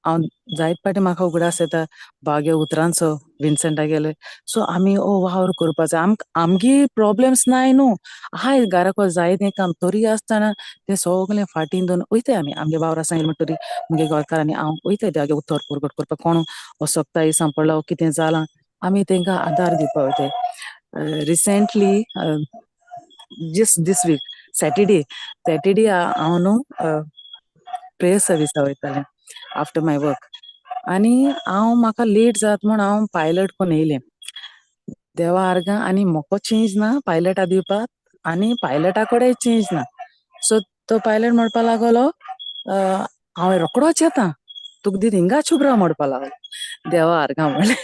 हांव जायते फावटी म्हाका उगडास येता बागे उतरांचो विन्सेंटा गेले. सो आमी हो वावर करपा जाय. आमगे प्रोब्लेम्स नाय न्हू, आहाय घराको जायतें काम, तरी आसतना तें सगळें फाटीं दवरून वयताय आमी आमगे वावर सांगलें म्हणटरी मुगे घरकार आनी हांव वयताय देवागे उतर परगट करपाक. कोण असक्ताय सांपडला कितें जालां आमी तेंकां आदार दिवपा वयताय. Recently just this week Saturday हांव न्हू प्रेयर सर्विसा वयतालें आफ्टर my work आनी हांव म्हाका लेट जात म्हूण हांव पायलट कोन्न येयलें देवा आर्गां आनी म्हाका चेंज ना पायलटा दिवपाक आनी पायलटा कडेन चेंज ना. सो तो पायलट म्हणपा लागलो, हांव रोकडोच येता, तुका दी हिंगाच उबरा म्हणपा लागलो. देवा आर्गां म्हणलें.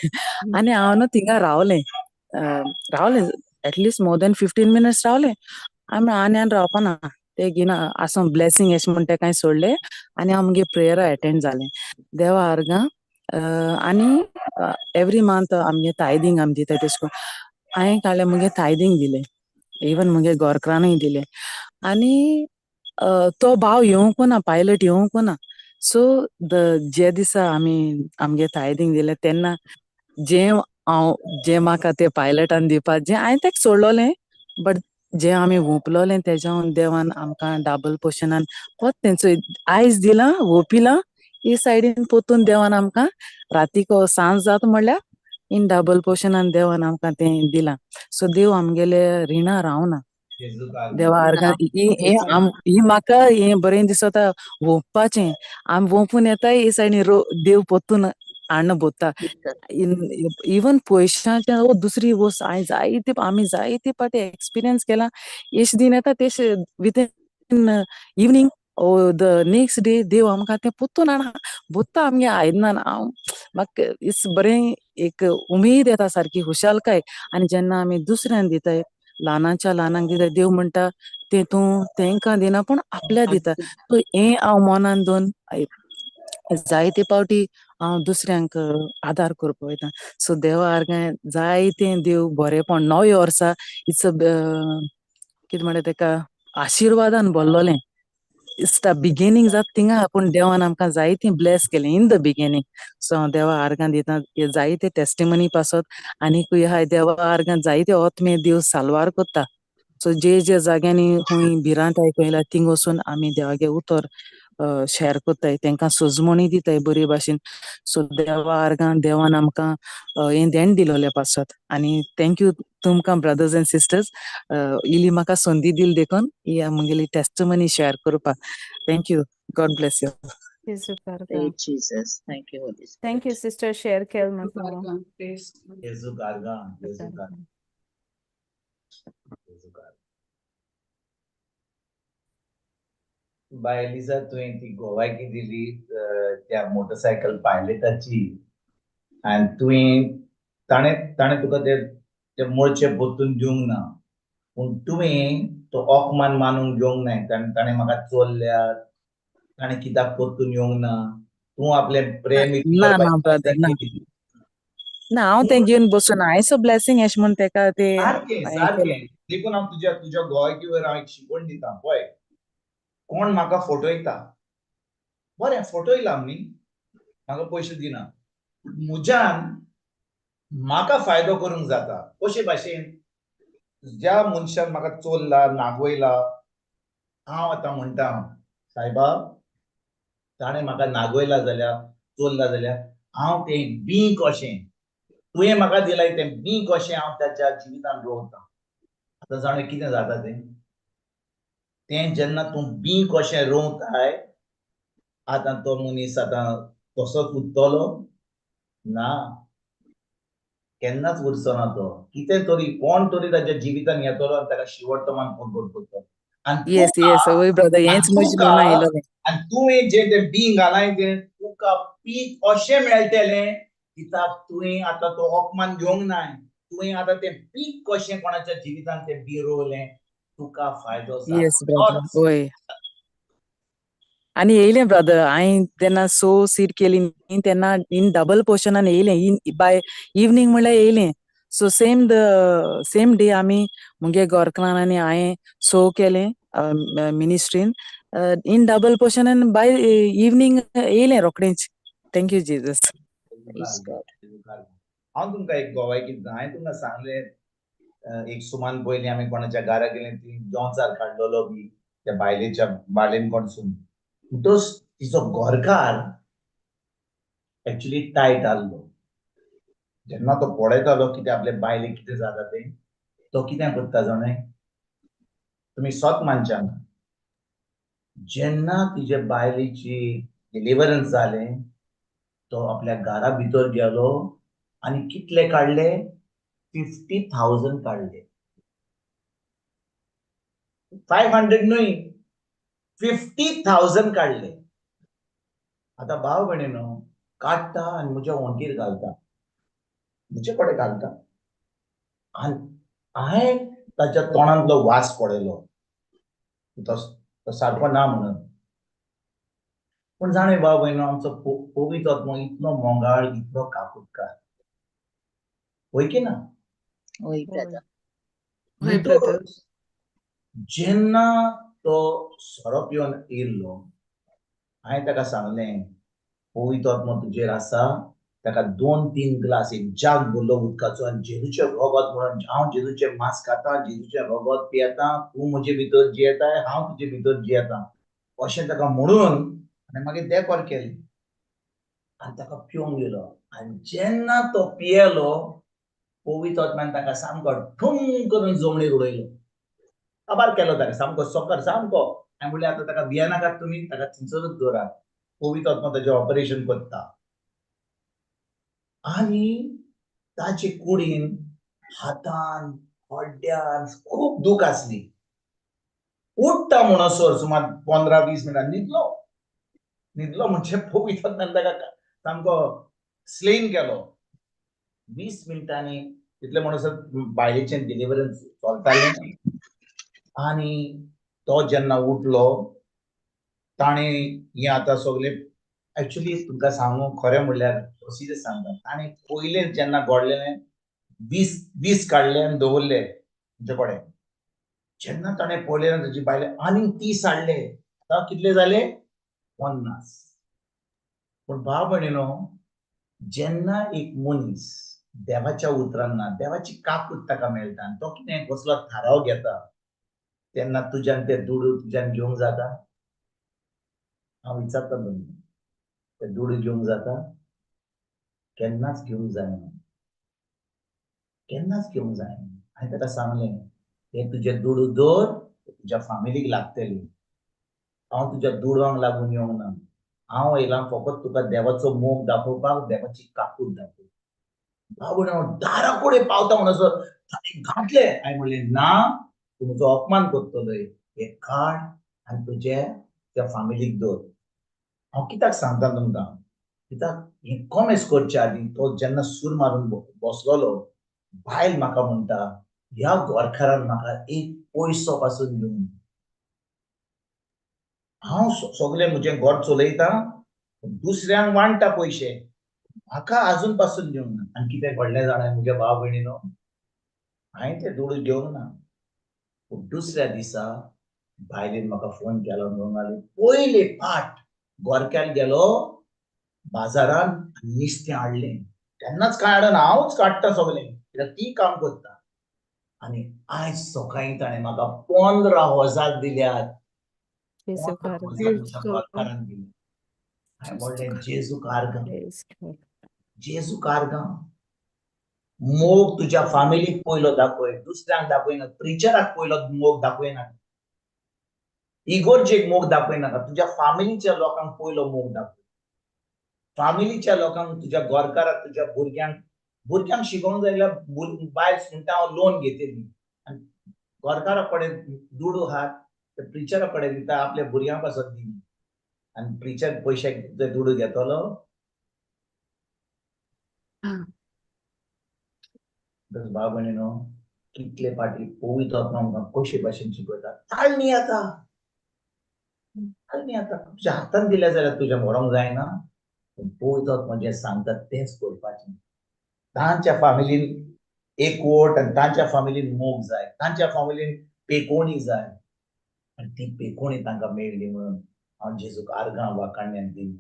आनी हांव न्हू थिंगा रावलें, रावलें at least more than 15 minutes रावलें. आमी आनी आनी रावपाना ते घेना आसूं ब्लेसिंग अशें म्हण तेका हांवें सोडलें आनी हांव मुगे प्रेयरा एटेंड जालें. देवा आर्गां. आनी एवरी मंथ आमगे तायदींग आमी दिता, तेश कोन हांवें काडलें मुगे तायदींग दिलें, इवन मुगे गोरकारानूय दिलें. आनी तो भाव येवंक ना, पायलट येवंक ना. सो the जे दिसा आमी आमगे तायदींग दिलें तेन्ना जें हांव जें म्हाका ते पायलटान दिवपा जें हांवें तेका सोडलोलें, बट जें आमी वोंपलोलें तेज्याहून देवान आमकां डबल पोर्शनान पोत तेंचो आयज दिलां वोपिलां ही सायडीन पोतून देवान आमकां रातीक सांज जाता म्हणल्यार इन डबल पोर्शनान देवान आमकां तें दिलां. सो देव आमगेले रिणां रावना. देवा आर्गां. ही म्हाका हें बरें दिसता वोंपपाचें. आमी वोंपून येताय ही सायडीन देव पोतून हाडून भोत्ता. इवन पयशांचें वो दुसरी वस्त हांवें जायते आमी जायते पाटी एक्सपिरियन्स केला. एश दीन येता तेश within evening or the next day देव आमकां तें पोत्तून हाडून भोत्ता आमगे आयदनान. हांव म्हाका इस बरें एक उमेद येता सारकी खुशालकाय. आनी जेन्ना आमी दुसऱ्यांक दिताय, ल्हानाच्या ल्हानांक दिता, देव म्हणटा तें तूं तेंकां दिना पूण आपल्या दिता. सो हें हांव मनान दोन जायते पावटी हांव दुसऱ्यांक आदार करपाक वयता. सो देवा आर्गां जायतें देव बरेंपण नव्या वर्सा it's a कितें म्हणटा तेका आशिर्वादान भरलोलें. It's the beginning जाता थिंगा, पूण देवान आमकां जायतें ब्लेस केलें इन the beginning. So हांव देवा आर्गां दिता जायते टेस्टिमनी पासत. आनीकूय आहाय देवा आर्गां जायते ओत्मे देव साल्वार कोत्ता. सो जे जे जाग्यांनी खंय भिरांत आयकयला थिंग वचून आमी देवागे उतर शेअर कोत्ताय, तेंकां सजमणी दिताय बरे भाशेन. सो देवा आर्गां देवान आमकां हें देण दिलोलें पासत. आनी thank you तुमकां ब्रदर्स एंड सिस्टर्स, इली म्हाका संदी दिली देखून ही म्हगेली टेस्टिमनी शेअर करपाक. Thank you, God bless you. जेजू. Jesus. Thank you, Holy Spirit. Thank you sister share केल म्हण तूं. Praise God. जेजू आर्गां, जेजू आर्गां, जेजू आर्गां. बाय एलिजा, तुवें ती गोवायकी दिली त्या मोटरसायकल पायलटाची आनी तुवें ताणें ताणें तुका ते ते मोर्चे परतून दिवंक ना, पूण तुवें तो अपमान मानूंक घेवंक नाय. ताणें ताणें म्हाका चोरल्या, ताणें कित्याक परतून येवंक ना, तूं आपलें प्रेम ना ना ब्रदर, ना ना, हांव तें घेवन बसून हांवें सो ब्लेसिंग अशें म्हूण तेका तें सारकें हें सारकें केलें. देखून हांव तुज्या तुज्या गोवायकीवर हांव एक शिकवण दिता. पळय, कोण म्हाका फटयता, बरें फटयला न्ही, म्हाका पयशे दिना, म्हज्यान म्हाका फायदो करूंक जाता. कशे भाशेन ज्या मनशान म्हाका चोरला नागवयला, हांव आतां म्हणटा सायबा ताणें म्हाका नागवयला जाल्यार चोरला जाल्यार हांव तें बी कशें तुवें म्हाका दिलाय तें बी कशें हांव ताच्या जिवितान रोवतां. आतां जाणा कितें जाता तें, तें जेन्ना तूं बी कशें रोवताय आतां तो मनीस आतां तसोच उरतलो ना, केन्नाच उरचो ना तो. कितें तरी कोण तरी ताच्या जिवितान येतलो आनी ताका शिवडतमान परगट करतलो. आनी येस तुका येस, वय ब्रदर, हेंच आनी म्हज्या तुका मना येयलोलें. आनी तुवें जें तें बी घालाय तें तुका पीक अशें मेळटलें कित्याक तुवें आतां तो अपमान घेवंक नाय. तुवें आतां तें पीक कशें कोणाच्या जिवितान तें बी रोवलें, तुका फायदो येस ब्रदर, जातलोच. वय. आनी येयलें ब्रदर, हांवें जेन्ना सो सीड केली न्ही तेन्ना इन डबल पोर्शनान येयलें. इन बाय इवनींग म्हणल्यार येयलें. So same the same day आमी मुगे गोरकारान आनी हांवें सो केलें मिनिस्ट्रीन इन डबल पोर्शनान बाय इवनींग येयलें रोखडेंच. Thank you Jesus. Praise God. हांव तुमकां एक गोवायकी दिता. हांवें तुमकां सांगलें एक सुमान पयलीं आमी कोणाच्या घरा गेले, ती जोंचार काडलेलो बी त्या बायलेच्या बायलेन कोणसून, तो तिचो घरकार एक्चुली टायट आहलो. जेन्ना तो पळयतालो कितें आपले बायलेक कितें जाता तें, तो कितें करता जाणा, तुमी सत मानच्या ना, जेन्ना तिजे बायलेची डिलिवरन्स जालें तो आपल्या घरा भितर गेलो आनी कितले काडले, 50,000 काडले, 500 न्हय. 50,000 काडले. आतां भाव भयणीनो, काडटा आनी म्हज्या वण्टीर घालता, म्हजे कडेन घालता. आनी हांवें ताच्या तोंडांतलो वास पळयलो, तो सारको ना म्हणून. पूण जाणें भाव भयणो, आमचो पवित्र आत्मो इतलो मोगाळ, इतलो काकुटकार, वय की ना? वय ब्रदर. हय ब्रदर. जेन्ना तो सोरो पिवन येयल्लो, हांवें ताका सांगलें, पवित्र आत्मो तुजेर आसा, ताका 2-3 ग्लास, एक जाग भरलो उदकाचो, आनी जेजूचें रगत म्हणून, हांव जेजूचें मांस खाता, जेजूचें रगत पियेता, तूं म्हजे भितर जियेताय, हांव तुजे भितर जियेता, अशें ताका म्हणून आनी मागीर देकोर केलें आनी ताका पिवंक दिलो. आनी जेन्ना तो पियेलो, पवित्र आत्म्यान ताका सामको ठुम करून जमनीर उडयलो, काबार केलो ताका सामको, सोकर सामको. हांवें म्हणलें, आतां ताका भियेनाकात तुमी, ताका थंयसरूच दवरात, पवित्र आत्मा ताचें ऑपरेशन करता. आनी ताचे कुडीन, हातान, हड्ड्यान खूब दूख आसली. उठ्ठा म्हणसर सुमार 15-20 मिनटां न्हिदलो. न्हिदलो म्हणजे पवित्र आत्म्यान ताका सामको स्लेन केलो. 20 मिनटांनी तितले म्हणसर बायलेचें डिलिवरन्स चलतालें. आनी तो जेन्ना उठलो, ताणें हें आतां सगळें, एक्चुली तुमकां सांगू, खरें म्हणल्यार प्रोसिजर सांगता. ताणें पयलें जेन्ना घडलेलें 20 काडले आनी दवरले तुमचे कडेन. जेन्ना ताणें पळयलें ताची बायले आनीक 30 हाडले, आतां कितले जाले? 50. पूण भाव भयणीनो, जेन्ना एक मनीस देवाच्या उतरांना, देवाची काकूत ताका मेळटा आनी तो कितें कसलो थाराव घेता, तेन्ना तुज्यान ते दुडू तुज्यान घेवंक जाता? हांव विचारता तुमकां, ते दुडू घेवंक जाता? केन्नाच घेवंक जायना, केन्नाच घेवंक जायना. हांवें ताका सांगलें, हे तुजे दुडू दवर, तुज्या फामिलीक लागतले. हांव तुज्या दुडवांक लागून येवंक ना, हांव येयलां फकत तुका देवाचो मोग दाखोवपाक, देवाची काकूत दाखोवपाक. बाबू दारा कडेन पावता म्हणसर ताणें घातलें. हांवें म्हणलें, ना, तूं म्हजो अपमान करतलोय, हे काड आनी तुजे त्या फामिलीक दवर. हांव कित्याक सांगता तुमकां, कित्याक हें कॉमेस करचे आदीं तो जेन्ना सूर मारून बसलोलो, बायल म्हाका म्हणटा, ह्या गोरकारान म्हाका एक पयसो पासून दिवंक, हांव सगळें म्हजें घर चलयता, दुसऱ्यांक वांट्टा पयशे, म्हाका आजून पासून दिवंक ना. आनी कितें घडलें जाणा म्हज्या भाव भयणीनो, हांवें ते दुडू घेवंक ना. पूण दुसऱ्या दिसा बायलेन म्हाका फोन केलो, म्हणूंक लागली, पयले पाट गोरक्यान गेलो बाजारान आनी नुस्तें हाडलें. तेन्नाच कांय हाडना, हांवूच काडटा सगळें, कित्याक ती काम करता. आनी आयज सकाळीं ताणें म्हाका 15,000 दिल्यात. जेजू 15,000 दिले. हांवें म्हणलें, जेजू कारगां, जेजू कारगां. मोग तुज्या फामिलीक पयलो दाखय, दुसऱ्यांक दाखयना, प्रिचराक पयलो मोग दाखयना, इगोर्जेक मोग दाखयनाका, तुज्या फामिलीच्या लोकांक पयलो मोग दाखय. फामिलीच्या लोकांक, तुज्या गोरकाराक, तुज्या भुरग्यांक, भुरग्यांक शिकोवंक जाय जाल्यार बायल म्हणटा हांव लोन घेतली, आनी गोरकारा कडेन दुडू आहात ते प्रिचरा कडेन दिता, आपल्या भुरग्यां पासत दिना. आनी प्रिचर पयशे ते दुडू घेतलो. भाव भयणीनो, कितले फाटी पवित्र आत्मा आमकां कशे भाशेन शिकयता. ताळणी येता, ताळणी येता. तुज्या हातान दिल्या जाल्यार तुज्या मरोंक जायना, पूण पवित्र आत्मा जें सांगता तेंच करपाचें. तांच्या फामिलीन एकवट आनी तांच्या फामिलीन मोग जाय, तांच्या फामिलीन पेकोणी जाय, आनी ती पेकोणी तांकां मेळ्ळी म्हणून हांव जेजूक आर्गां वाखाणण्यान दिली.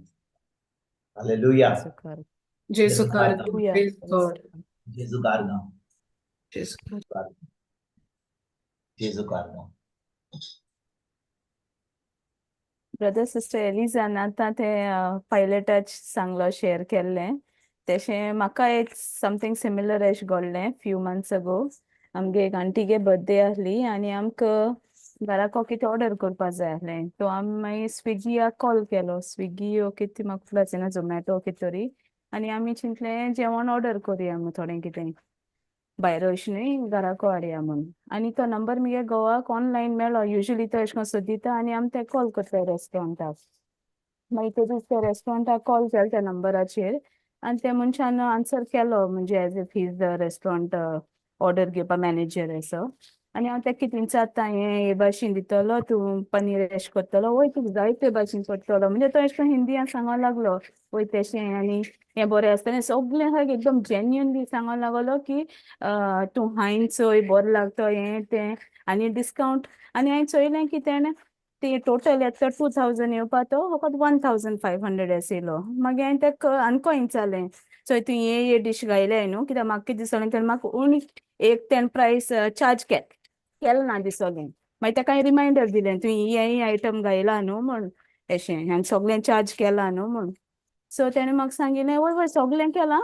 हालेलुया. जेजू कारगां, जेजू कारगां, जेजू कारगां. ब्रदर सिस्टर एलिजान आतां तें पायलटाच सांगलो, शेअर केल्लें तशें म्हाका एक समथींग सिमिलर अशें घडलें फ्यू मंथ्स अगो. आमगे एक आंटीगे बर्थडे आहली आनी आमकां घराको कितें ऑर्डर करपा जाय आहलें. सो आमी मागीर स्विगीयाक कॉल केलो, स्विगी ओ कितें म्हाका खबर आसना, झोमॅटो कितें तरी. आनी आमी चिंतलें जेवण ऑर्डर करुया थोडें कितें. भायर अशें न्हय घराको हाडया म्हूण. आनी तो नंबर मुगे घोवाक ऑनलायन मेळ्ळो. युजली तो अशें करून सोदिता आनी आमी ते कॉल करता रेस्टॉरंटाक. मागीर ते दीस त्या रेस्टॉरंटाक कॉल केलो त्या नंबराचेर आनी त्या मनशान आन्सर केलो, म्हणजे as if he is the restaurant order घेवपा मॅनेजर असो. आनी हांव तेका कितें विचारता, हें हे भाशेन दितलो तूं, पनीर एशें करतलो, वय तुका जाय ते भाशेन करतलो. म्हणजे तो एशें करून हिंदियान सांगोंक लागलो, वय तेशें आनी हें बरें आसतलें सगळें सारकें एकदम जेन्युनली सांगोंक लागलो की तूं हायन चोय बरें लागतो हें तें आनी डिस्कावंट. आनी हांवें चोयलें की तेणें ती टोटल येता 2000 येवपा, तो फकत 1500 एस येयलो. मागीर हांवें तेका आनको विचारलें, चोय तुवें हे हे डीश घायल्याय न्हू, कित्याक म्हाका कितें दिसलें, तेणें म्हाका उणी एक तेणें प्रायस चार्ज केलें ना दिसलें. मागीर तेका हांवें रिमायंडर दिलें, तुवें हे आयटम घायला न्हू म्हूण एशें आनी सगळें चार्ज केलां न्हू म्हूण. सो तेणें म्हाका सांगिल्लें, वय वय सगळें केलां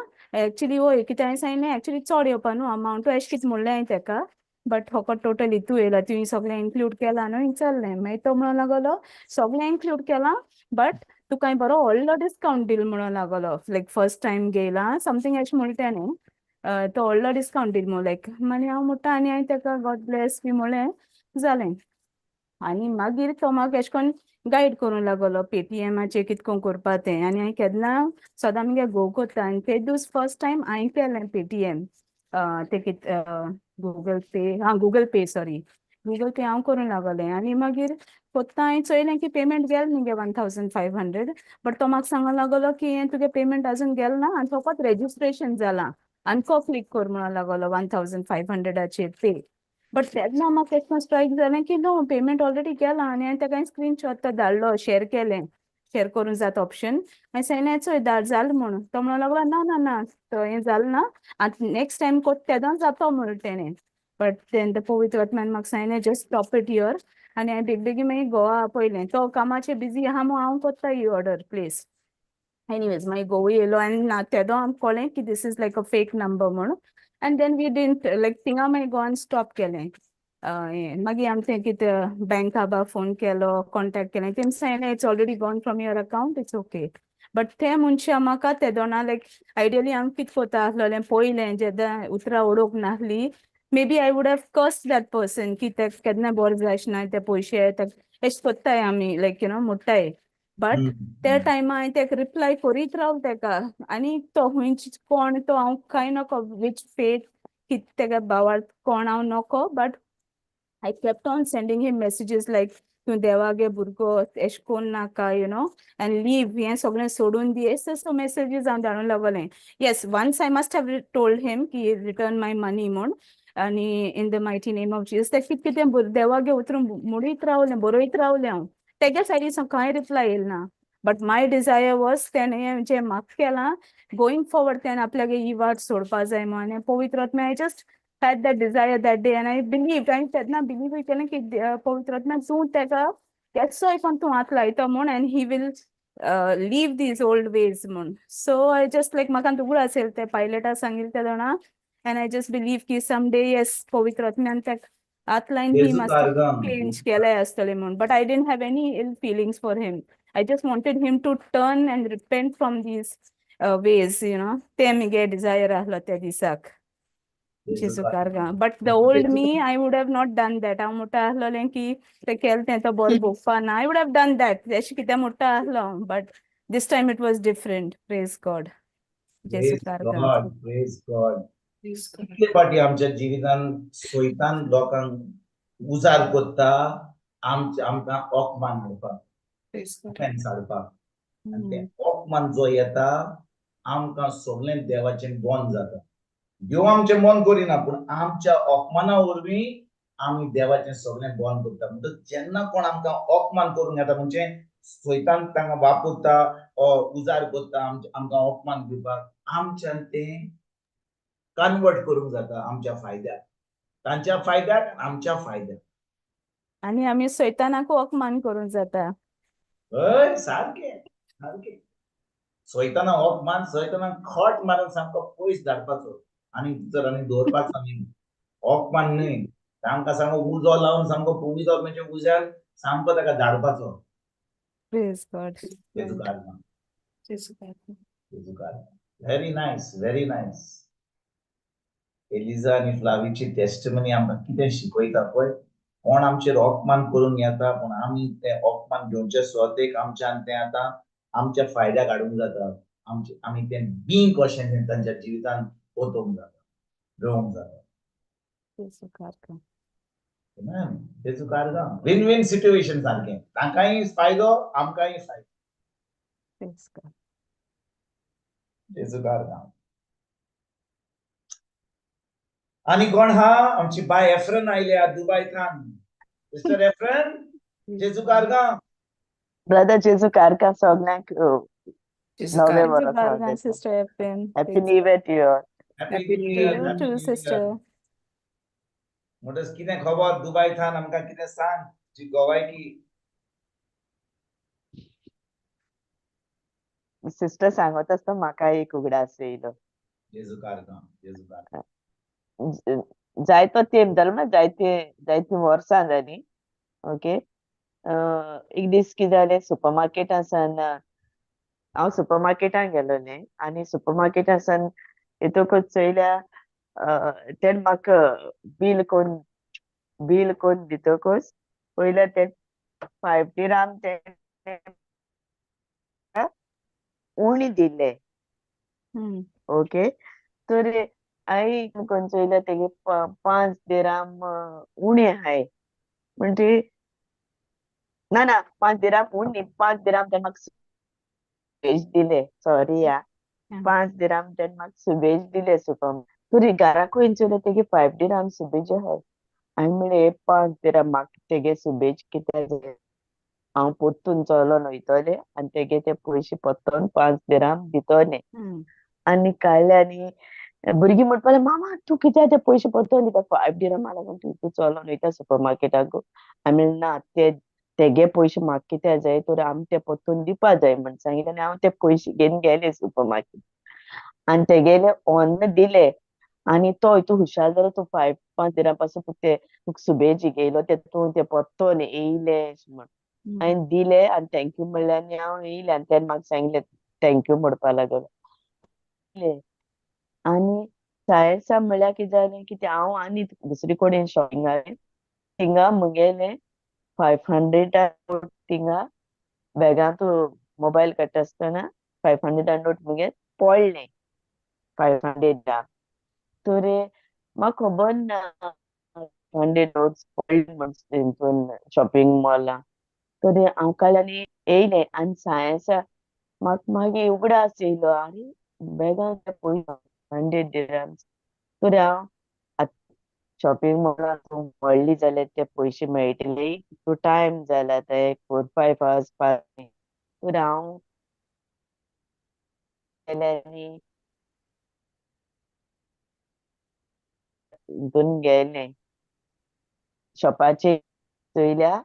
एक्चुली. वय कितें हांवें सांगिल्लें, एक्चुली चड येवपा न्हू अमावंट एशें कितें म्हणलें हांवें तेका, बट फकत टोटल हितू येयला, तुवें सगळें इन्क्लूड केलां न्हू विचारलें. मागीर तो म्हणूंक लागलो, सगळें इन्क्लूड केलां बट तुका हांवें बरो व्हडलो डिस्कावंट दिल म्हणूंक लागलो, लायक फर्स्ट टायम घेयला समथींग अशें म्हणलें तेणें. तो व्हडलो डिस्कावंट दिल म्हूण लायक. मागीर हांव म्हणटा आनी हांवें तेका गॉड ब्लेस बी म्हणलें, जालें. आनी मागीर तो म्हाका एशें करून गायड करूंक लागलो पेटीएमाचेर कितें करून करपा तें. आनी हांवें केन्ना सदां मुगे घोव करता आनी ते दीस फर्स्ट टायम हांवें केलें पेटीएम, ते कितें गुगल पे, आं Google pay, sorry, Google pay हांव करूंक लागलें. आनी मागीर कोत्ता हांवें चोयलें की पेमेंट गेलें मुगे 1500. बट तो म्हाका सांगूंक लागलो की हें तुगे पेमेंट आजून गेलें ना आनी फकत रेजिस्ट्रेशन जालां, आनी क्लिक कर म्हणूंक लागलो 1500आचेर पे. बट तेन्ना म्हाका एशें स्ट्रायक जालें की नो, पेमेंट ऑलरेडी गेलां. आनी हांवें तेका स्क्रीनशॉट तो धाडलो, शेअर केलें, शेअर करूंक जाता ऑप्शन. मागीर सांगलें, चोय धाड जालें म्हूण. तो म्हणूंक लागलो, ना ना ना, तो हें जालें ना, आतां नेक्स्ट टायम कोत्ता तेदों जातो म्हणलें तेणें. बट then the पवित्र आत्म्यान म्हाका सांगलें, just stop it here. आनी हांवें बेग बेगीन मागीर घोवा आपयलें, तो कामाचेर बिजी आहा म्हूण हांव कोत्ता ही ऑर्डर प्लेस. एनिवेज, मागीर घोवूय येयलो आनी ना तेदों आमकां कळ्ळें की this is like a fake number म्हूण. And then we didn't like थिंगा मागीर गोवान स्टॉप केलें हें. मागीर आमी तें कितें बँका बा फोन केलो, कॉन्टेक्ट केलें, तेमी सांगलें, it's already gone from your account, it's okay. But ते मनशां म्हाका तेदोना लायक आयडियली आमी कितें कोता आसलोलें पयलें, जेन्ना उतरां उडोवंक नासली, maybe I would have cursed that person की ते केन्ना बरें जायचे ना, ते पयशे एशें कोत्ताय आमी, लायक you know मोडटाय. बट त्या टायमा हांवें तेका रिप्लाय करीत राव तेका आनी तो खंयची कोण तो हांव कांय नको, which faith कितें तेका भावार्थ कोण हांव नको, but I kept on sending him messages like तूं देवागे भुरगो, एशें कोन्न नाका, you know and leave, हें सगळें सोडून दी, एशें तसो मेसेजीस हांव धाडूंक लागलें. Yes, once I must have told him की रिटर्न माय मनी म्हूण आनी in the mighty name of Jesus, तें कितें कितें देवागे उतरून म्हणीत रावलें, बरयत रावलें हांव. तेगे सायडीन कांय रिप्लाय येयल ना, बट my Dzire was तेणें जें म्हाका केलां, गोईंग फॉरवर्ड तेणें आपल्यागे ही वाट सोडपा जाय म्हूण. आनी पवित्र आत्म्या, I just had that desire that day and I believed, आनी तेन्ना बिलीवूय केलें की पवित्र आत्म्या तूं तेका केसोय कोन तूं हात लायतो म्हूण and he will leave these old ways म्हूण. सो I just like म्हाका उगडास येयले ते पायलटा सांगिल्लें ते जाणा and I just believe की सम डे येस, पवित्र आत्म्यान तेका हात लायन ही must change केलाय आसतलें म्हूण. But I didn't have any ill feelings for him. I just wanted him to turn and repent from these ways. ते मुगे डिजायर आहलो त्या दिसाक. जेजू कारगा. But the old me, I would have not done that. हांव म्हणटा आसलोलें की तें केलें तें तो बरो भोगपा ना, I would have done that एशें कितें म्हणटा आसलो, but this time it was different. Praise God. जेजू कारगा. God, praise God. कितले फाटी आमच्या जिवितान सोयतान लोकांक उजार करता आमच्या आमकां अपमान हाडपाक, ऑफेन्स हाडपाक. आनी ते अपमान जो येता, आमकां सगळें देवाचें बंद जाता. देव आमचें मन करिना, पूण आमच्या अपमाना वरवीं आमी देवाचें सगळें बंद करता. म्हणटकच जेन्ना कोण आमकां अपमान करूंक येता, म्हणजे सैतान तांकां वापरता, उजार करता आमकां अपमान दिवपाक, आमच्यान तें कन्वर्ट करूंक जाता आमच्या फायद्याक, तांच्या फायद्याक, आमच्या फायद्याक. आनी आमी सैतानाकूय अपमान करूंक जाता. हय, सारकें सारकें. सैताना अपमान, सैताना खट मारून सामको पयस धाडपाचो आनी जर आनी दवरपाचो न्ही. अपमान न्हय, तांकां सामको उजो लावन, सामको पवित्र म्हणजे उज्यान सामको ताका धाडपाचो. Praise God. तेजो कारण, तेजो कारण. Very nice, very nice. Eliza आनी फ्लावीची टेस्टमनी आमकां कितें शिकयता पळय. कोण आमचेर अपमान करून येता, पूण आमी ते अपमान घेवचे सुवातेक आमच्यान तें आतां आमच्या फायद्याक हाडूंक जाता. आमचे आमी तें बीं कशें तें तांच्या जिवितांत ओतोवंक जाता, रोवंक जाता. जेजू कारका. Amen. जेजू कारगा. विन विन सिट्युएशन सारकें, तांकांय फायदो, आमकांय फायदो. Praise God. जेजू कारगा. आनी कोण हा? आमची बाय एफ्रन आयल्या दुबय थान. मिस्टर एफ्रन, जेजू कारगा. ब्रदर जेजू कारका सगळ्यांक. जेजू नवे कारगा. जेजू वर्स कारगा, Sister Efren. Happy new year to you. Happy new To year. you too, sister. म्हणटच कितें खबर दुबय थान? आमकां कितें सांग तुजी गोवायकी. सिस्टर सांगत आसतना म्हाका एक उगडास येयलो. जेजू कारगा, जेजू कारगा. जायतो तेंप जालो म्हळ्यार जायते जायतीं वर्सां जालीं. ओके, एक दीस कितें जालें, सुपर मार्केटासान हांव सुपर मार्केटान गेलोलें आनी सुपर मार्केटासान येतकच चोयल्या, तेणें म्हाका बील कोन्न दितकच पयल्या ते 5 दिराम ते उणी दिले. ओके, तर हांवें कोन्न चोयल्या, तेगे 5 दिराम उणे आहाय. म्हणटगीर ना ना, 5 दिराम उणे न्ही, 5 दिराम तेणें म्हाका सुबेज दिले. सॉरी आ. 5 दिराम तेणें म्हाका सुबेज दिले सुपर. तरी घराक वयन चोयल्या, तेगे 5 दिराम सुबेज आहाय. हांवें म्हणलें, हे 5 दिराम म्हाका तेगे सुबेज कित्याक जाय? हांव परतून चलोन वयतलें आनी तेगे ते पयशे परतून 5 दिराम दितलें. आनी काडले आनी भुरगीं म्हणपाक लागलीं, मामा, तूं कित्याक ते पयशे परतून दिता? 5 दिरामा लागून तूं चलोन वयता सुपर मार्केटाक? हांवें म्हणलें, ना, ते तेगे पयशे म्हाका कित्याक जाय? तर आमी ते परतून दिवपा जाय म्हण सांगिल्लें. आनी हांव ते पयशे घेवन गेलें सुपर मार्केट आनी तेगेले ऑन्न दिले. आनी तो हितू हुशार जालो, तूं 5 दिरां पासून ते तुका सुबेज घेयलो ते तूं ते परतून येयले अशें म्हण. हांवें दिले आनी thank you म्हणलें आनी हांव येयलें. आनी तेणें म्हाका सांगलें, thank you म्हणपा लागलो. आनी सायेसा म्हणल्यार कितें जालें की हांव आनी दुसरी कडेन शॉपिंगाक, थिंगा म्हगेलें 500 नोट थिंगा बॅगांत मोबायल काडटा आसतना 500 नोट म्हगे पडलें, 500. तर म्हाका खबर ना 100 नोट्स पडले म्हण हितून शॉपिंग मॉलान. तर हांव काडलें आनी येयलें. आनी सायेसा म्हाका मागीर उगडास येयलो, आरे, बॅगान पयशे 100 दिराम्स. तर हांव आतां शॉपिंग मॉलान व्हडली जाल्यार ते पयशे मेळटले? तो टायम जाला आतां, एक 4-5 आवर्स तर हांव गेलें आनी हितून गेलें शॉपाचेर, चोयल्या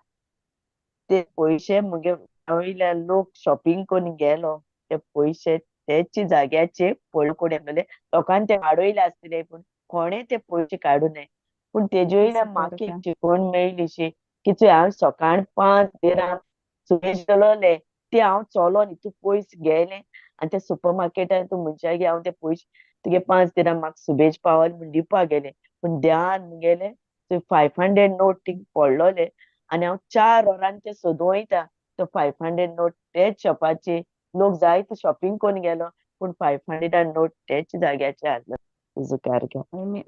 ते पयशे म्हगे वयल्या लोक शॉपिंग करून गेलो, ते पयशे तेच जाग्याचेर पडले. कोणें म्हणलें, लोकांनी ते वाडयले आसतले, पूण कोणें ते पयशे काडूं नये. पूण तेजे वयल्यान म्हाका एक शिकवण मेळ्ळी की चोय, हांव सकाळ 5 दिराम सुबेज दिलोले, ते हांव चलोन इतू पयस गेलें आनी त्या सुपर मार्केटान तूं मनशाक हांव ते पयशे तुगे 5 दिराम म्हाका सुबेज पावल म्हूण दिवपाक गेलें, पूण ध्यान म्हगेलें 500 नोट थिंग पडलोले आनी हांव 4 वरां ते सोदूं वयता. तो 500 नोट तेच शॉपाचे, लोक जायते शॉपिंग करून गेलो, पूण 500 नोट तेच जाग्याचे आसलो. जेजू कारगा.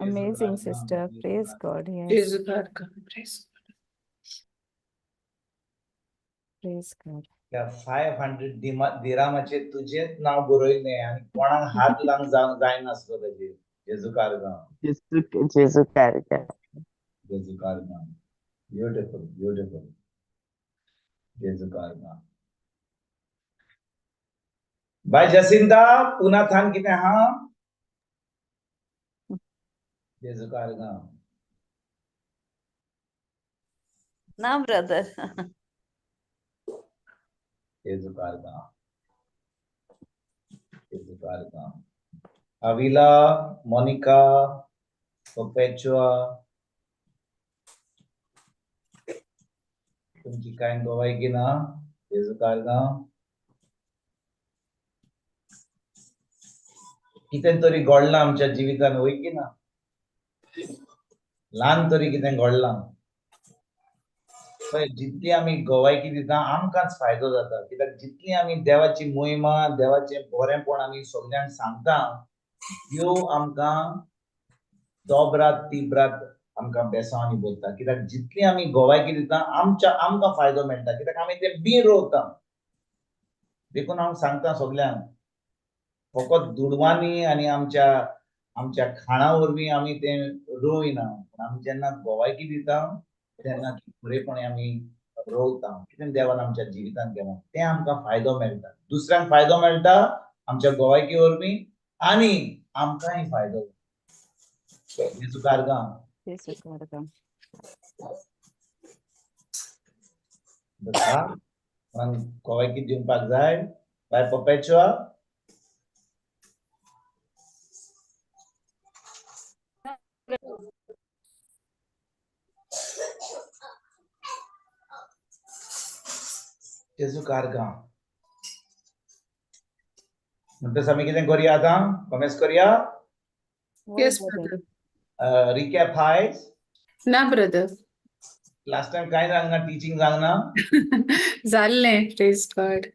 Amazing, sister. Praise God. Yes. जेजू कारगा. Praise God. Praise God. त्या 500 दिरामाचेर तुजेंच नांव बरयलें आनी कोणाक हात लावंक जायनासलो ताजेर. जेजू कारगा. जेजू जेजू कारगा. जेजू कारगा. Beautiful, beautiful. जेजू कारगा. बाय जसिंता, पुना थान कितें आहा? जेजू कारगा. ना ब्रदर. जेजू कारगा, जेजू कारगा. अविला, मोनिका, परपेचुआ, तुमची कांय गवायकी ना? जेजू कारगा. कितें तरी घडलां आमच्या जिवितान, वय की ना? ल्हान तरी कितें घडलां. पळय, जितली आमी गवायकी दिता आमकांच फायदो जाता, कित्याक जितली आमी देवाची मोहिमा, देवाचें बरेंपण आमी सगल्यांक सांगता, त्यो आमकां दोबरात तिबरात आमकां बेसांवांनी बोलता. कित्याक जितली आमी गवायकी दिता आमच्या आमकां फायदो मेळटा, कित्याक आमी तें बीं रोवता. देखून हांव सांगता सगल्यांक, फकत दुडवांनी आनी आमच्या आमच्या खाणा वरवीं आमी तें रोयना, पूण आमी जेन्ना गवायकी दिता तेन्ना खरेपणी आमी रोवता. कितें देवान आमच्या जिवितांत केलां तें आमकां फायदो मेळटा, दुसऱ्यांक फायदो मेळटा आमच्या गवायकी वरवीं आनी आमकांय फायदो. जेजू कारगां जेजू कारगां. गवायकी दिवपाक जाय. बाय पपेचुआ. जेजू कारगां. म्हणटच आमी कितें करुया आतां? कॉमेस करुया? Yes, brother. Recap आयज? ना ब्रदर. लास्ट टायम कांय जावंक ना, टिचींग जावंक ना. जाल्लें, प्रेज गॉड.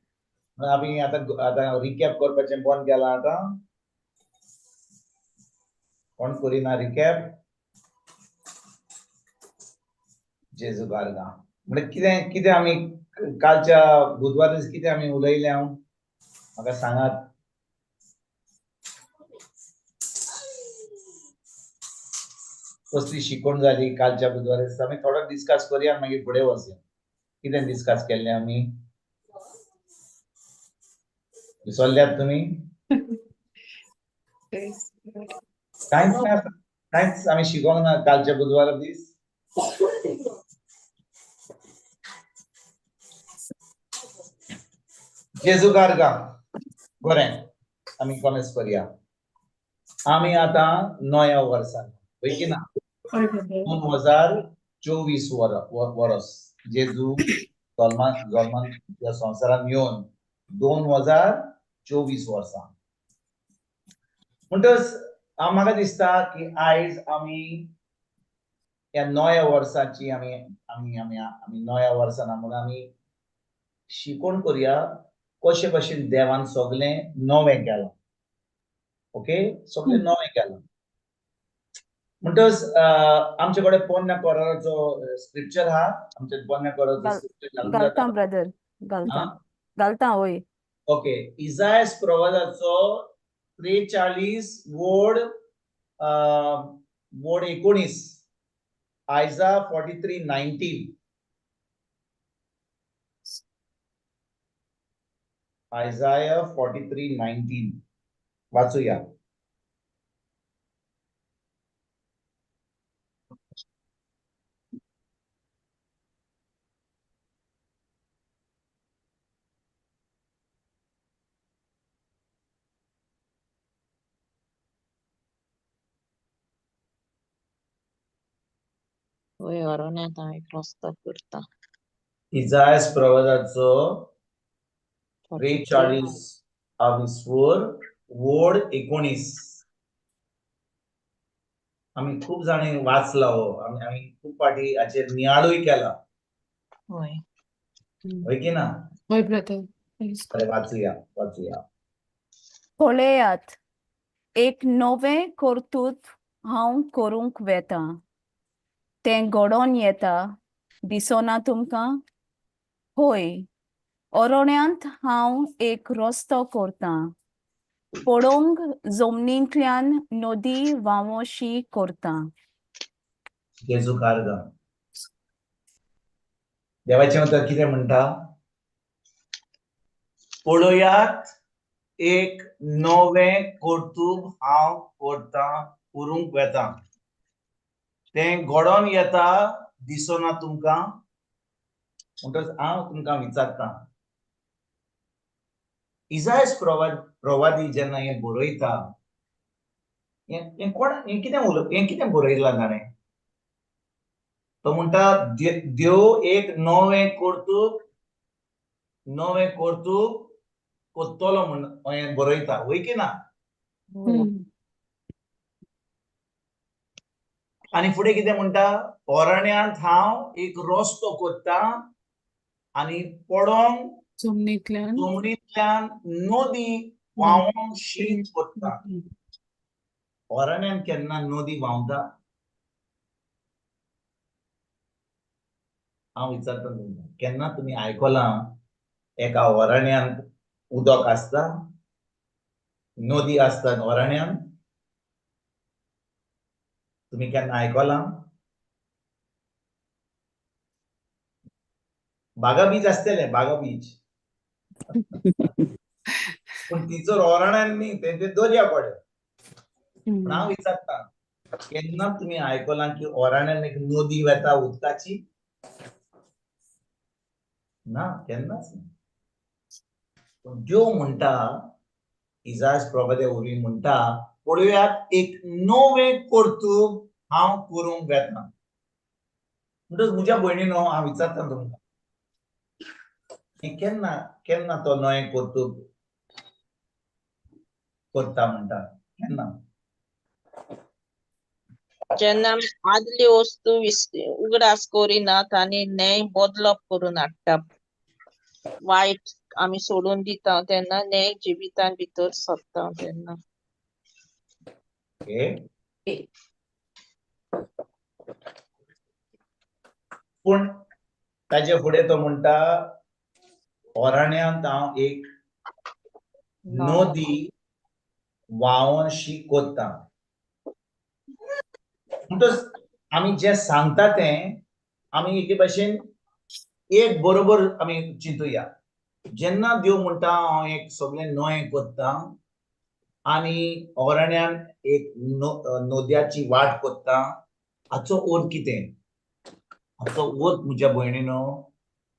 आमी आतां आतां रिकॅप करपाचें बंद केलां. आतां कोण करिना रिकॅप? जेजू कारगां. म्हणजे कितें कितें आमी कालच्या बुधवार दीस कितें आमी उलयले, हांव म्हाका सांगात. कसली शिकवण जाली कालच्या बुधवार दीस? आमी थोडो डिस्कस करुया, मागीर फुडें वचया. कितें डिस्कस केल्लें आमी? विसरल्यात तुमी? कांयच ना, कांयच आमी शिकोंक ना कालच्या बुधवारा दीस. जेजू कारगां. बरें, आमी कॉमेस करुया. आमी आतां नव्या वर्सान, वय की ना? 2024 वरस जेजू जल्मान जल्मान ह्या संवसारांत येवन 2024 वर्सां. म्हणटच म्हाका दिसता की आयज आमी ह्या नव्या वर्साची आमी आमी आमी आमी नव्या वर्सान म्हणून आमी शिकोवन करुया कशे भशेन देवान सगळें नवें केलां. ओके, सगळें नवें केलां. म्हणटच आमचे कडेन पोन्न्या कोराचो स्क्रिप्चर आहा. आमच्या पोन्न्या कोराचो स्क्रिप्चर घालता ब्रदर, घालता घालता. वय. ओके, इजायस प्रवादाचो 43 वोड वोड 19, आयजा 43:19, आयजाया 43:19 वाचूया. वय, अरण्यांत हांव एक रस्तो करता. इजायस प्रवादाचो 43 आविस्वर वोड 19. आमी खूब जाणांनी वाचला हो, आमी आमी खूब फावटी हाचेर नियाळूय केला. वय. हय की ना? हय ब्रदर. बरें, वाचुया वाचुया. पळयात, एक नवें कर्तुत्व हांव करूंक वेता, तें घडोवन येता, दिसना तुमकां? हय, अरण्यांत हांव एक रस्तो करतां, पळोवंक जमनींतल्यान नदी व्हांवोशी करतां. जेजू कारगां. देवाचें उतर कितें म्हणटा? पळयात, एक नवें कर्तुब हांव करतां, करूंक वेता, तें घडोवन येता, दिसना तुमकां? म्हणटच हांव तुमकां विचारता, इजायस प्रवादी जेन्ना हें बरयता, हें कोण, हें कितें उल, हें कितें बरयलां ताणें? तो म्हणटा देव एक नवें कर्तुब, नवें कर्तुब कोत्तलो म्हण हें बरयता, वय की ना? आनी फुडें कितें म्हणटा? अरण्यांत हांव एक रस्तो कोत्ता आनी पडोंक जमनींतल्यान जमनींतल्यान नदी व्हांवोंक शीत कोत्ता. अरण्यांत केन्ना नदी व्हांवता? हांव विचारता तुमकां, केन्ना तुमी आयकलां एका अरण्यांत उदक आसता, नदी आसता अरण्यांत? तुमी केन्ना आयकलां? बागा बीच आसतलें, बागा बीच, पूण तिचो अरण्यान न्ही, तें दर्या पडे. पूण हांव विचारता, केन्ना तुमी आयकलां की अरण्यान एक नदी वेता उदकाची? ना, केन्नाच ना. पूण देव म्हणटा, इजाज प्रभुदेव वरवीं म्हणटा, पळयात एक नवें कर्तुब हांव करूंक वेता. म्हणटच म्हज्या भयणीनो, हांव विचारता तुमकां, केन्ना केन्ना तो नवें कर्तुब करता म्हणटा? केन्ना? जेन्ना आमी आदली वस्तू उगडास करिनात आनी न्याय बदलप करून हाडटा, वायट आमी सोडून दिता तेन्ना न्याय जिवितान भितर सरता तेन्ना. ओके. पूण ताजे फुडें तो म्हणटा, अरण्यांत हांव एक नदी व्हांवोन शी कोत्ता. म्हणटच आमी जें सांगता तें आमी एके भाशेन एक बरोबर आमी चिंतुया. जेन्ना देव म्हणटा हांव एक सगळें नवें कोत्ता आनी अरण्यान एक नद्याची वाट कोत्ता, हाचो अर्थ कितें? हाचो अर्थ म्हज्या भयणीनो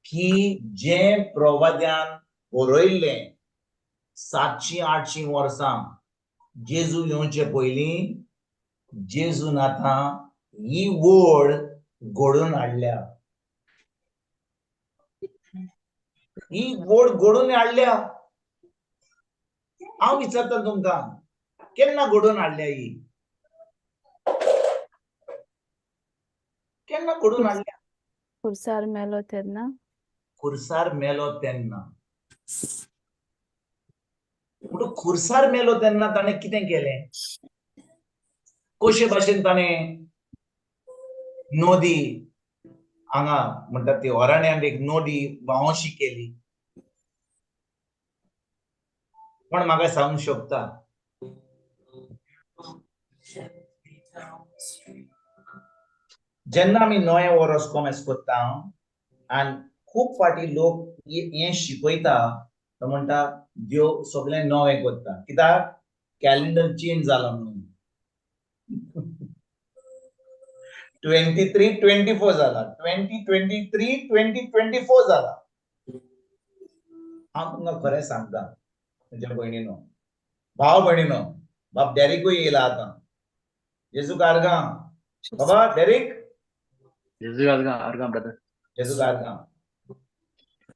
की जें प्रवाद्यान बरयल्लें 700-800 वर्सां जेजू येवचे पयलीं, जेजून आतां ही वड घडोवन हाडल्या, ही वड घडोवन हाडल्या. हांव विचारता तुमकां, केन्ना घडोवन हाडल्या ही? केन्ना घडोवन हाडल्या? खुर्सार मेलो तेन्ना. खुर्सार मेलो तेन्ना. म्हणून खुर्सार मेलो तेन्ना ताणें कितें केलें? कशे भाशेन ताणें नदी हांगा म्हणटात ती अरण्यांत एक नदी व्हांवशी केली? कोण म्हाका सांगूंक शकता? जेन्ना आमी नवें वर्स कोमेस करता आनी खूब फावटी लोक हें शिकयता, तो म्हणटा देव सगळें नवें करता, कित्याक कॅलेंडर चेंज जाला म्हणून. 23-24 जाला, 2023 2024 जाला. हांव तुमकां खरें सांगता म्हज्या भयणीनो, भाव भयणीनो, बाब डेरिकूय येयला आतां. जेजू कारगां बाबा डेरिक, जेजू कारगां ब्रदर, जेजू कारगां.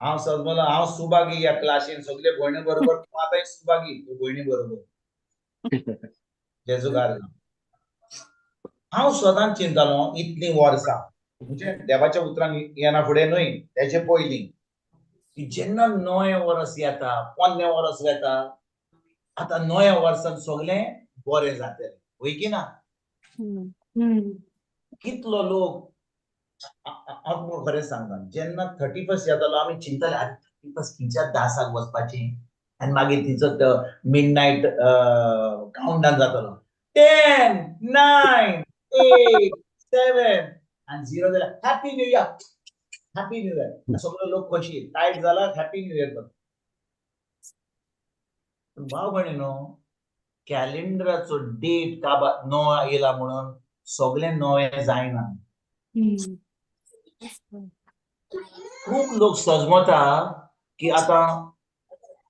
हांव सजमलो, हांव सुभागी ह्या क्लासीन सगळे भयणी बरोबर, तूं आतां सुभागी भयणी बरोबर. जेजू कारगां. हांव सदांच चिंतालो इतलीं वर्सां, म्हणजे देवाच्या उतरान येना फुडें न्हय, तेजे पयलीं, की जेन्ना नवें वर्स येता, पोन्नें वर्स येता, आतां नव्या वर्सान सगळें बरें जातलें, वय की ना? कितलो लोक, हांव तुमकां खरें सांगता, जेन्ना 31 येतालो आमी चिंताले, आरे 31 खंयच्या दासाक वचपाचें, आनी मागीर तिचो तो मिड नायट काउंट डावन जातालो, 10 9 8 7 आनी 0 जाल्यार happy new year, happy new year. सगळे लोक खोशी, टायट जाला, हॅपी न्यू इयर करता. भाव भयणीनो, कॅलेंडराचो डेट काबा नवो येयला म्हणून सगळें नवें जायना. खूब लोक सजमता की आतां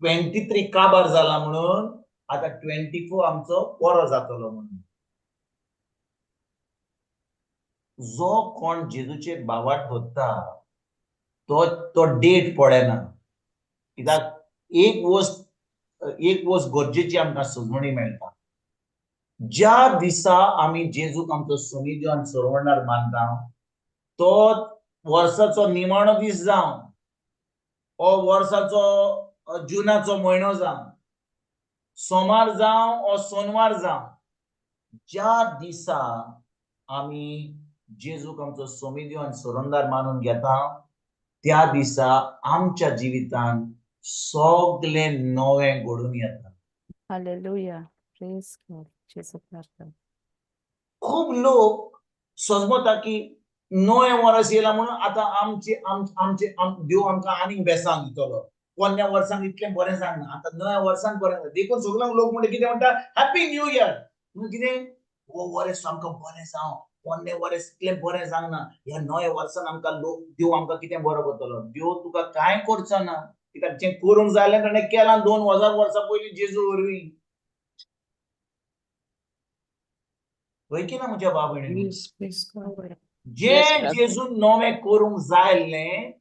23 काबार जाला म्हणून आतां 24 आमचो बरो जातलो म्हणून. जो कोण जेजूचेर भावार्थ धरता तो डेट पळयना, कित्याक एक वस्त गरजेची आमकां सजवणी मेळटा. ज्या दिसा आमी जेजूक आमचो सोमी देव आनी सोडवणार मानता तो वर्साचो निमाणो दीस जावं ओ वर्साचो जुनाचो म्हयनो जावं, सोमार जावं ओ सोनवार जावं, ज्या दिसा आमी जेजूक आमचो सोमी देव आनी सोडवणार मानून घेता त्या दिसा आमच्या जिवितान सगळें नवें घडून येता. हालेलुया. Praise God. जेजू कारगांव. खूब लोक सजमता की नवें वर्स येयलां म्हणून आतां आमचे आमचे देव आमकां आनीक बेसांव दितलो, पोन्न्या वर्सांक इतलें बरें जावंक ना, आतां नव्या वर्सांक बरें जाता. देखून सगळ्यांक लोक म्हणटा कितें म्हणटा, हॅपी न्यू इयर. म्हणून कितें, हो वर्स आमकां बरें जावं, पोन्नें वर्स इतलें बरें जावंक ना, ह्या नव्या वर्सान आमकां लोक देव आमकां कितें बरो करतलो. देव तुका कांय करचो ना, कित्याक जें करूंक जाय जाल्यार ताणें केलां 2000 वर्सां पयलीं जेजू वरवीं. वय की ना म्हज्या भाव भयणींनी? जे जेजून नवें करूंक जाय आसलें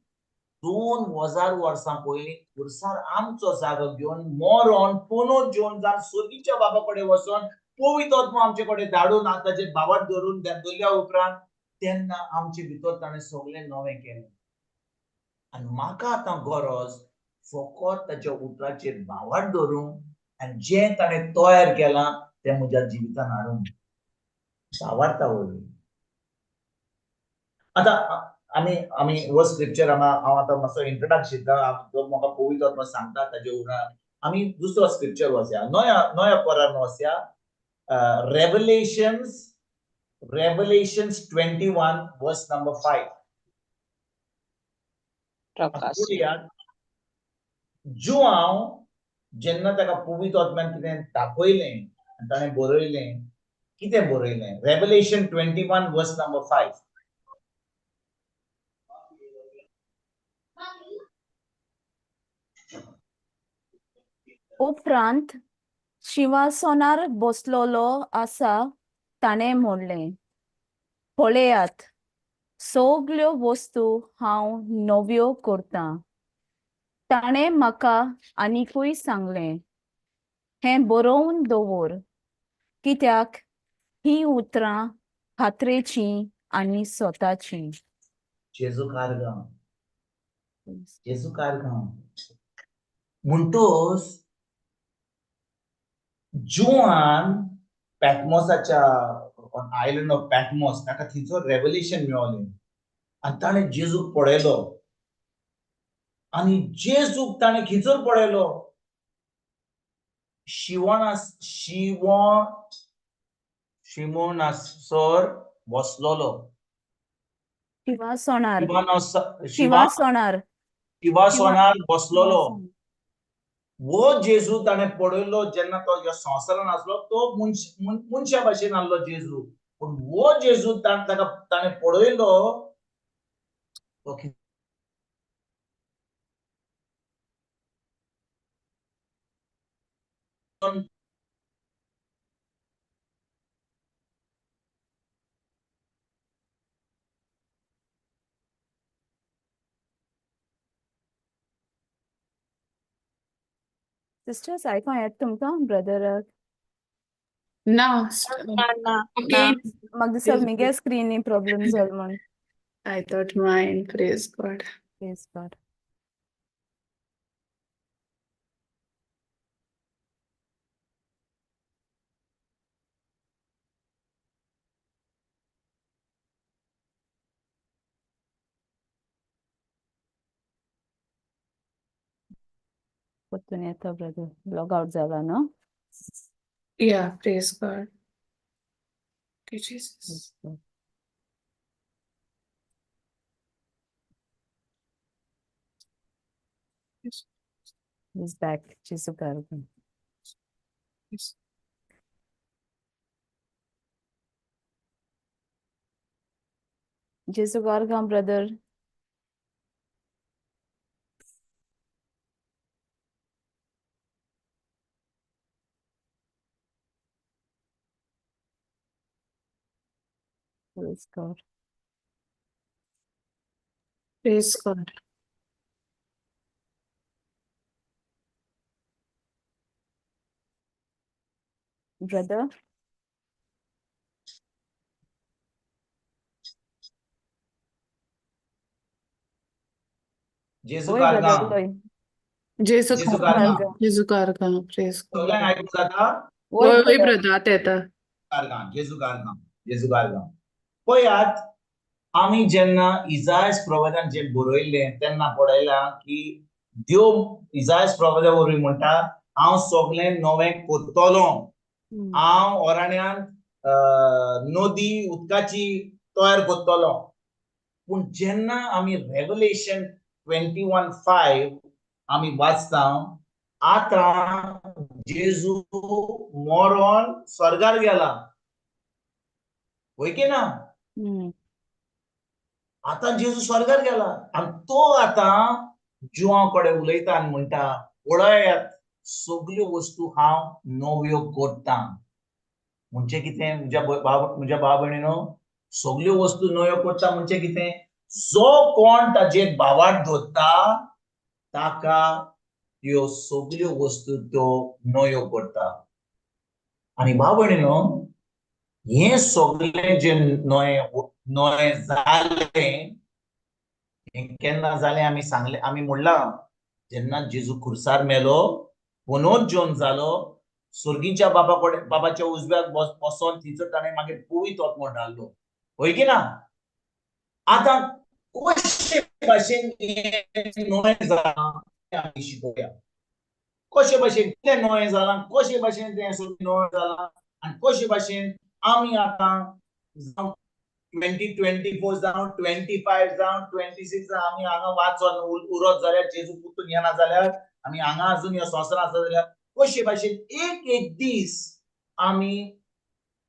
2000 वर्सां पयलीं खुर्सार आमचो जागो घेवन मरोन पुनू जेवन जावन सोदीच्या बाबा कडेन वचोन पवित्र आत्मो आमचे कडेन धाडून ताचेर भावार्थ धरून धरल्या उपरांत तेन्ना आमचे भितर ताणें सगळें नवें केलें. आनी म्हाका आतां गरज फकत ताच्या उतराचेर भावार्थ धरूंक आनी जें ताणें तयार केलां तें म्हज्या जिवितान हाडूंक भावार्था वरवीं. आतां आमी आमी हो स्क्रिप्चर हांव आतां मातसो इंट्रोडक्शन दिता, जो म्हाका पवित्र आत्मो सांगता ताजे उपरांत आमी दुसरो स्क्रिप्चर वचया, नव्या परान वचया, Revelations 21 verse number 5. जुआंव जेन्ना ताका पवित्र आत्म्यान कितें दाखयलें आनी ताणें बरयलें, कितें बरयलें, रेवलेशन 21 वर्स नंबर 5. उपरांत शिंवासनार बसलोलो आसा ताणें म्हणलें, पळयात सगल्यो वस्तू हांव नव्यो करतां. ताणें म्हाका आनिकूय सांगलें, हें बरोवन दवर, कित्याक हीं उतरां खात्रेचीं आनी स्वताचीं. जेजू कारगांव, जेजू कारगांव. म्हणटोच जुआन पॅटमॉसाच्या आयलंड ऑफ पॅटमॉस ताका थंयचो रेवलेशन मेळोलें आनी ताणें जेजूक पळयलो आनी जेजूक ताणें खिचून पळयलो, शिमोनासर बसलोलो, शिवासोनार शिवासोनार बसलोलो. वो जेजू ताणें पळयलो जेन्ना तो ह्या संवसारान आसलो तो मनशा भाशेन आसलो जेजू, पूण वो जेजू ताका ताणें पळयलो तो सिस्टर्स आयकों येता तुमकां ब्रदराक? ना. म्हाका दिसता मुगे स्क्रीनी प्रॉब्लम जालो म्हूण. I thought mine. Praise God. Praise God. परतून येता ब्रदर, लॉग आउट जाला न्हू? Yeah, praise God. Thank you, Jesus. He's back. Jesus Gargan. Yes. Jesus Gargan, brother. Praise God. Praise God. Brother? जेजू वय ब्रदर कारगां. वय. जेजू जेजू कारगां. कारगां. जेजू कारगां. Praise God. सगळ्यांक आयकूंक जाता? वय वय वय ब्रदर. ब्रदर, आतां येता. कारगां, जेजू कारगां, जेजू कारगां. पळयात, आमी जेन्ना इजायस प्रवादान जें बरयल्लें तेन्ना पळयलां की देव इजायस प्रवादा वरवीं म्हणटा, हांव सगळें नवें करतलो. हांव ओराण्यान नदी उदकाची तयार करतलो. पूण जेन्ना आमी रेवलेशन 21:5 आमी वाचता, आतां जेजू मरोन स्वर्गार गेला, वय की ना? आतां जेजू स्वर्गार गेला आनी तो आतां जुवां कडेन उलयता आनी म्हणटा, पळयात सगल्यो वस्तू हांव नव्यो करता. म्हणजे कितें म्हज्या म्हज्या भाव भयणीनो, सगल्यो वस्तू नव्यो करता म्हणजे कितें? जो कोण ताजेर भावार्थ दवरता ताका त्यो सगल्यो वस्तू त्यो नव्यो करता. आनी भाव भयणीनो, हें सगळें जें नवें नवें जालें, हें केन्ना जालें आमी सांगलें, आमी म्हणलां जेन्ना जेजू खुर्सार मेलो, पुनर्जोन जालो, स्वर्गीच्या बाबा कडेन बाबाच्या उजव्याक बसोन थंयसर ताणें मागीर पवित्र आत्मो धाडलो, हय की ना? आतां कशे भाशेन हें नवें जालां तें आमी शिकोवया. कशे भाशेन तें नवें जालां, कशे भाशेन तें सगळें नवें जालां आनी कशे भाशेन आमी आतां जावं 2024 जावं 25 जावं 26 जावं, आमी हांगा वाचोन उरत जाल्यार, जेजू पुतून येना जाल्यार, आमी हांगा अजून ह्या संवसारांत आसा जाल्यार कशे भाशेन एक एक दीस आमी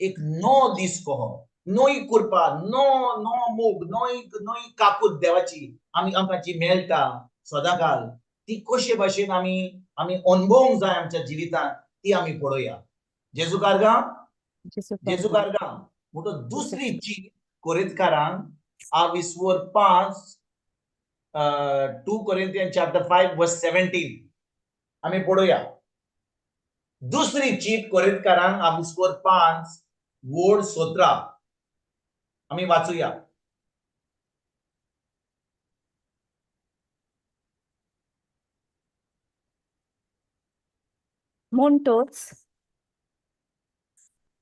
एक णव दीस कहो, नवी कृपा, नो नो मोग, नवी नवी काकूत देवाची आमी आमकां जी मेळटा सदांकाल, ती कशे भाशेन आमी आमी अणभवूंक जाय आमच्या जिवितांत, ती आमी पळोवया. जेजू कारगां, जेजू कारगां. म्हणटच दुसरी चीट कोरिंतकारांक आविस्वर 5, 2 कोरिंथियन चॅप्टर 5 वर्स 17 आमी पळोवया. दुसरी चीट कोरिंतकारांक आविस्वर 5 वोड 17 आमी वाचूया.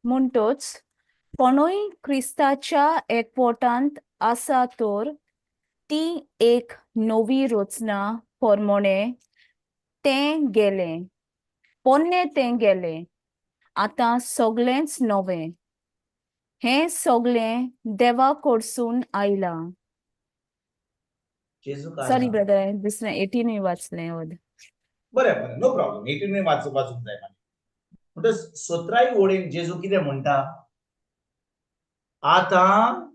म्हणटोच कोणूय क्रिस्ताच्या एकवटांत आसा तर ती एक नवी रचना प्रमाणे तें गेलें, पोन्नें तें गेलें, आतां सगळेंच नवें. हें सगळें देवा कडसून आयलां. सॉरी ब्रदर, दुसरें 18 वाचलें. बरें बरें, नो प्रॉब्लम. 18 वाचूंक जाय मागीर. म्हणटच 17 ओळीन जेजू कितें म्हणटा? आतां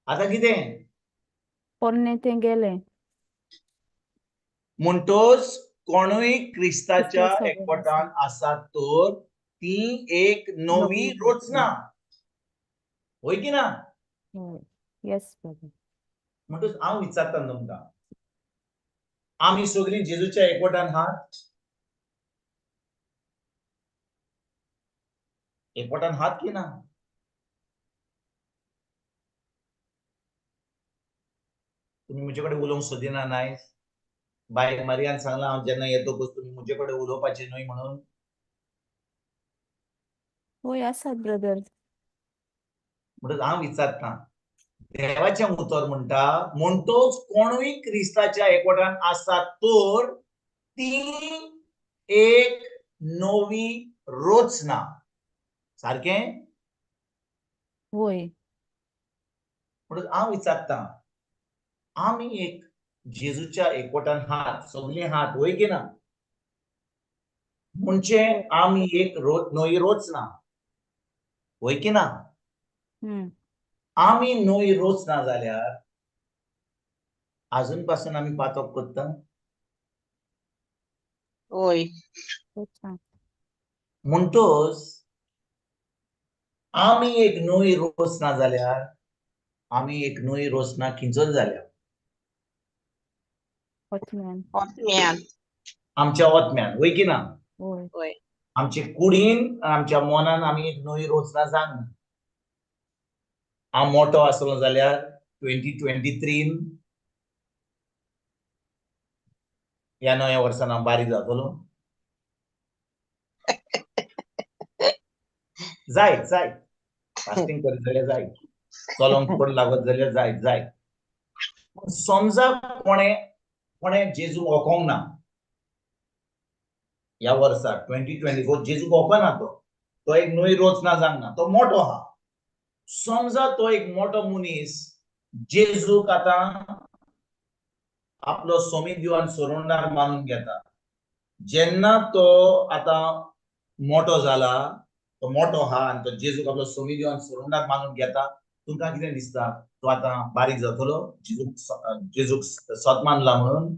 आतां कितें? पोन्नें तें गेलें. म्हणटच कोणूय क्रिस्ताच्या एकवटान आसा तर ती एक नवी रचना, वय की ना? Yes brother. म्हणटच हांव विचारता तुमकां, आमी सगळीं जेजूच्या एकवटान आहात? एकवटान हात की ना? तुमी म्हजे कडेन उलोवंक सोदिना नायस? बाय मारियान सांगलां हांव जेन्ना येतकूच तुमी म्हजे कडेन उलोवपाचें न्हय म्हणून. वय आसात ब्रदर. म्हणटच हांव विचारता, देवाचें उतर म्हणटा म्हणटच कोणूय क्रिस्ताच्या एकवटान आसा तर ती एक नवी रचना, सारकें? वय. म्हणटच हांव विचारता, आमी एक जेजूच्या एकवटान हात, सगळीं हात, वय की ना? म्हणजे आमी एक नवी रचना, वय की ना? आमी नवी रचना जाल्यार आजून पासून आमी पातक करता? वय. म्हणटच आमी एक नवी रचना जाल्यार आमी एक नवी रचना खंयचोच जाल्या? आत्म्यान. आमच्या आत्म्यान, वय की ना? वय. आमचे कुडीन आमच्या मनान आमी एक नवी रचना जावंक ना. हांव मोटो आसलो जाल्यार 2023 ह्या नव्या वर्सान हांव बारीक जातलो? जायत जायत, फास्टींग करीत जाल्यार जायत, चलोंक चड लागत जाल्यार जायत जायत. समजा कोणे कोणे जेजूक वळखोंक ना ह्या वर्सा 2024, जेजूक वळखना तो, तो एक न्हय रोचना जावंक ना, तो मोटो आहा. समजा तो एक मोटो मनीस जेजूक आतां आपलो सोमी दिवन सोडणार मानून घेता. जेन्ना तो आतां मोटो जाला, तो मोटो आहा आनी तो जेजूक आपलो सोमी दिवन सोडणार मानून घेता, तुमकां कितें दिसता? तो आतां बारीक जातलो जेजूक जेजूक सत मानला म्हणून?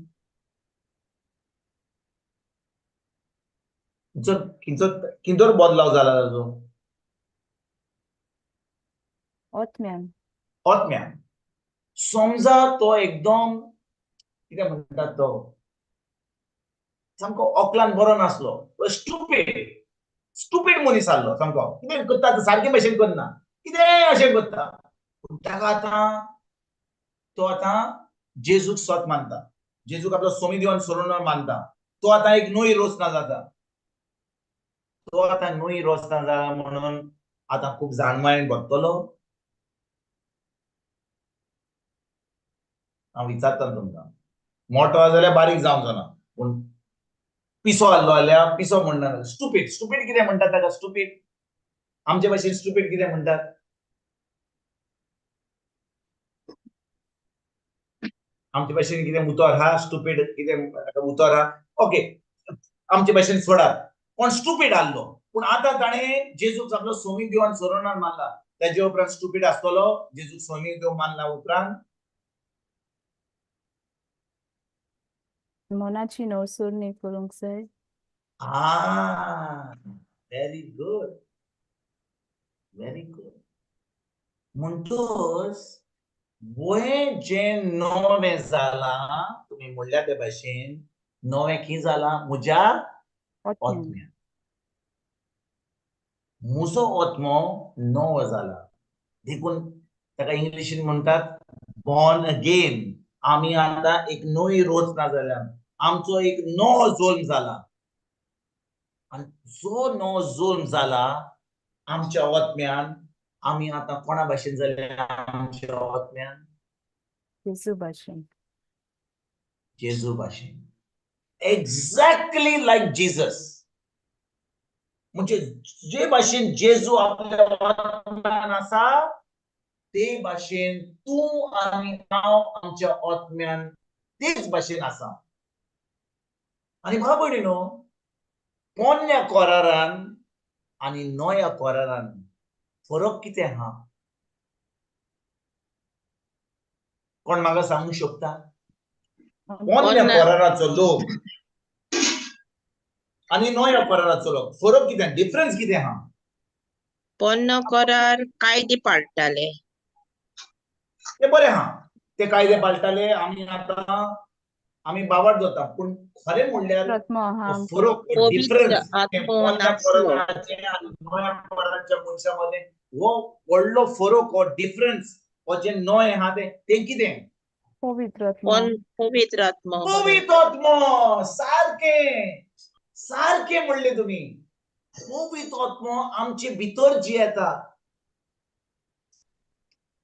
किंचो बदलाव जाला ताजो? आत्म्यान. आत्म्यान. समजा तो एकदम कितें म्हणटात, तो सामको अकलान बरो नासलो, स्टुपीड स्टुपीड मनीस आहलो, सामको कितें करता सारके भशेन करना, कितें अशें करता. पूण ताका आतां तो आतां जेजूक सत मानता, जेजूक आपलो सोमी दिवन सोडून मानता. तो आतां एक न्हय रोचना जाता. तो आतां न्हय रोचना जाला म्हणून आतां खूब जाणमायेन भरतलो? हांव विचारता तुमकां, मोटो आहा जाल्यार बारीक जावंक जाना, पूण पिसो आहलो जाल्यार पिसो म्हणना, स्टुपीड स्टुपीड कितें म्हणटात ताका? स्टुपीड आमचे भाशेन स्टुपीड कितें म्हणटात? आमचे भाशेन कितें उतर आहा स्टुपीड? कितें उतर आहा? ओके, आमचे भाशेन सोडात, कोण स्टुपीड आहलो पूण आतां ताणें जेजूक आपलो सोमी दिवन सोरोनार मानला, तेजे उपरांत स्टुपीड आसतलो जेजूक सोमी देव मानला उपरांत? मनाची नवसुरणी करूंक जाय. Ah, very good, very good. म्हणटूच वय जें नवें जालां, तुमी म्हणल्या ते भाशेन नवें कितें जालां म्हज्या आत्म्यान. आत्म्यान. म्हजो आत्मो नवो जाला, देखून ताका इंग्लिशीन म्हणटात बॉर्न अगेन. आमी आतां एक नवी रचना जाल्या, आमचो एक नवो जल्म जाला. आनी जो नवो जल्म जाला आमच्या आत्म्यान, आमी आतां कोणा भाशेन जाल्या आमच्या आत्म्यान? जेजू भाशेन. जेजू भाशेन, एक्झॅक्टली लायक जिजस. म्हणजे जे भाशेन जेजू आपल्या आत्म्यान आसा, ते भाशेन तूं आनी हांव आमच्या आत्म्यान तेच भाशेन आसा. आनी भाव भयणीनो, पोन्न्या कोरारान आनी नव्या कोरारान फरक कितें आहा? कोण म्हाका सांगूंक शकता? पोन्न्या कोराराचो लोक आनी नव्या कोराराचो लोक, फरक कितें, डिफरन्स कितें आहा? पोन्नो करार कायदे पाळटाले. ते बरें आहा, ते कायदे पाळटाले, आमी आतां आमी बावाट जाता. पूण खरें म्हणल्यार आत्मो आहा आमकां. फरक, पवित्र डिफरन्स आत्मो पोन्न्या नासलो. कोराराचे आनी नव्या कोराराच्या मनशां मदें हो व्हडलो फरक, हो डिफरन्स, हो जें नवें आहा तें कितें? पवित्र आत्मो. पवित्र आत्मो. पवित्र आत्मो. सारकें सारकें म्हणलें तुमी. पवित्र आत्मो आमचे भितर जी येता.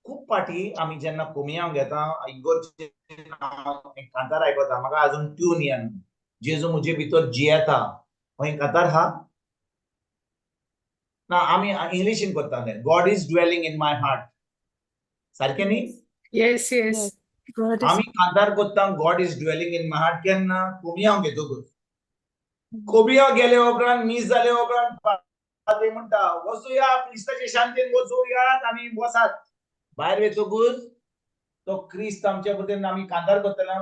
खूब फाटी आमी जेन्ना कोमियांव घेता, इगोर्जेन कांतार आयकता, म्हाका अजून ट्यून येना, जेजू म्हजे भितर जियेता, हो कांतार आहा ना? आमी इंग्लिशीन करताले, God is dwelling in my heart, सारकें न्ही? Yes, yes. Yes. God is आमी कांतार करता God is dwelling in my heart केन्ना? कोमियांव घेतकूच. कोमियांव गेले उपरांत, मीस जाले उपरांत पाद्री म्हणटा, वचुया क्रिस्ताचे शांतीन वचुयात आनी बसात. भायर वचकूच तो क्रिस्त आमच्या पतीन आमी कांतार करतना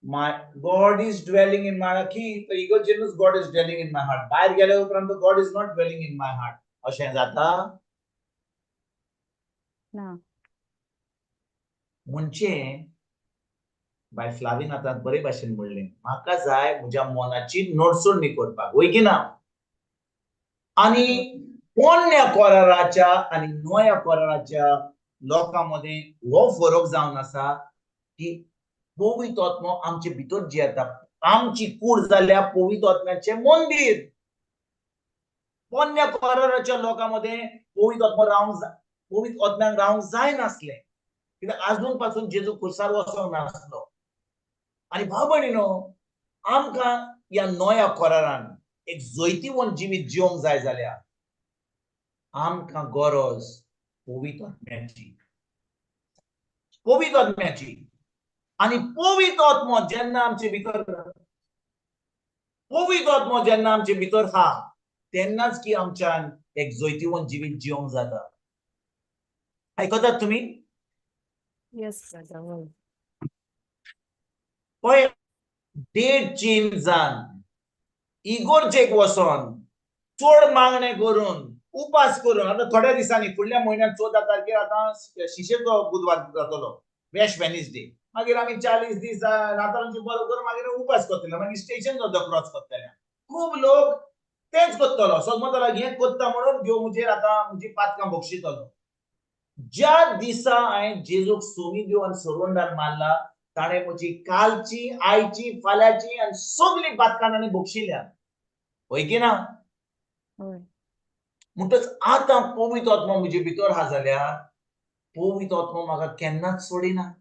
my God is dwelling in my की तो इगोर्जेनूच God is dwelling in my heart. भायर गेले उपरांत God is not dwelling in my heart अशें जाता? ना. म्हणजे बाय फ्लावीन आतां बरे भाशेन म्हणलें, म्हाका जाय म्हज्या मनाची नडसुणी करपाक, वय की ना? आनी पोन्न्या कोराराच्या आनी नव्या कोराराच्या लोकां मदें हो फरक जावन आसा की पवित्र आत्मो आमचे भितर जियेता. आमची कूड जाल्या पवित्र आत्म्याचें मंदीर. पोन्न्या कराराच्या लोकां मदें पवित्र आत्मो रावंक, पवित्र आत्म्याक रावंक जायनासलें, कित्याक आजून पासून जेजू खुर्सार वचोंक नासलो. आनी भाव भयणीनो, आमकां ह्या नव्या करारान एक जैतिवंत जिवीत जिवंक जाय जाल्यार आमकां गरज पवित्र आत्म्याची, पवित्र आत्म्याची. आनी पवित्र आत्मो जेन्ना आमचे भितर, पवित्र आत्मो जेन्ना आमचे भितर आहा तेन्नाच की आमच्यान एक जैतिवंत जिवीत जिवंक जाता. आयकतात तुमी? Yes, brother. वय. पळय, डेट चेंज जावन इगोर्जेक वचोन चड मागणें करून उपास करून, आतां थोड्या दिसांनी फुडल्या म्हयन्यात 14 तारखेर आतां शिशेचो बुधवार जातलो, वेस्ट वेनसडे. मागीर आमी 40 दीस नातालांची बरो करून मागीर उपास करतले, मागीर स्टेशन सुद्दां क्रॉस करतले. खूब लोक तेंच करतलो, समजतलो हें करता म्हणून देव म्हजेर आतां म्हजी पातकां बक्षितलो. ज्या दिसा हांवें जेजूक सोमी देव आनी सरोंडार मारला, ताणें म्हजी कालची, आयची, फाल्यांची आनी सगळीं पातकां ताणें बक्षिल्या, हय की ना? हय. म्हणटच आतां पवित्र आत्मो म्हजे भितर आहा जाल्यार पवित्र आत्मो म्हाका केन्नाच सोडिना.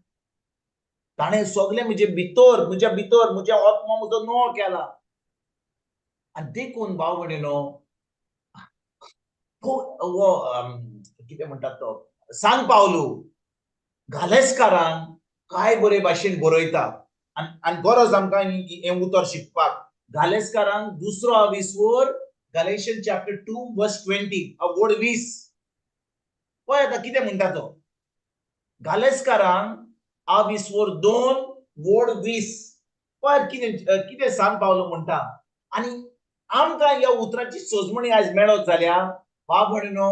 ताणें सगळें म्हजे भितर, म्हज्या भितर, म्हज्या आत्मो म्हजो नवो केला. आनी देखून भाव भयणीनो, हो कितें म्हणटात तो सान पावलू गालेस्कारान काय बरे भाशेन बरयता. आनी गरज आमकां हें उतर शिकपाक. गालेस्कारान दुसरो आविस्वर, गालेशियन चॅप्टर 2 वर्स 20, वड 20, पळय आतां कितें म्हणटा तो. गालेस्कारान आविस्वर 2 वड 20, पळय कितें कितें सान पावलो म्हणटा. आनी आमकां ह्या उतराची सजमणी आयज मेळत जाल्यार भाव भयणीनो,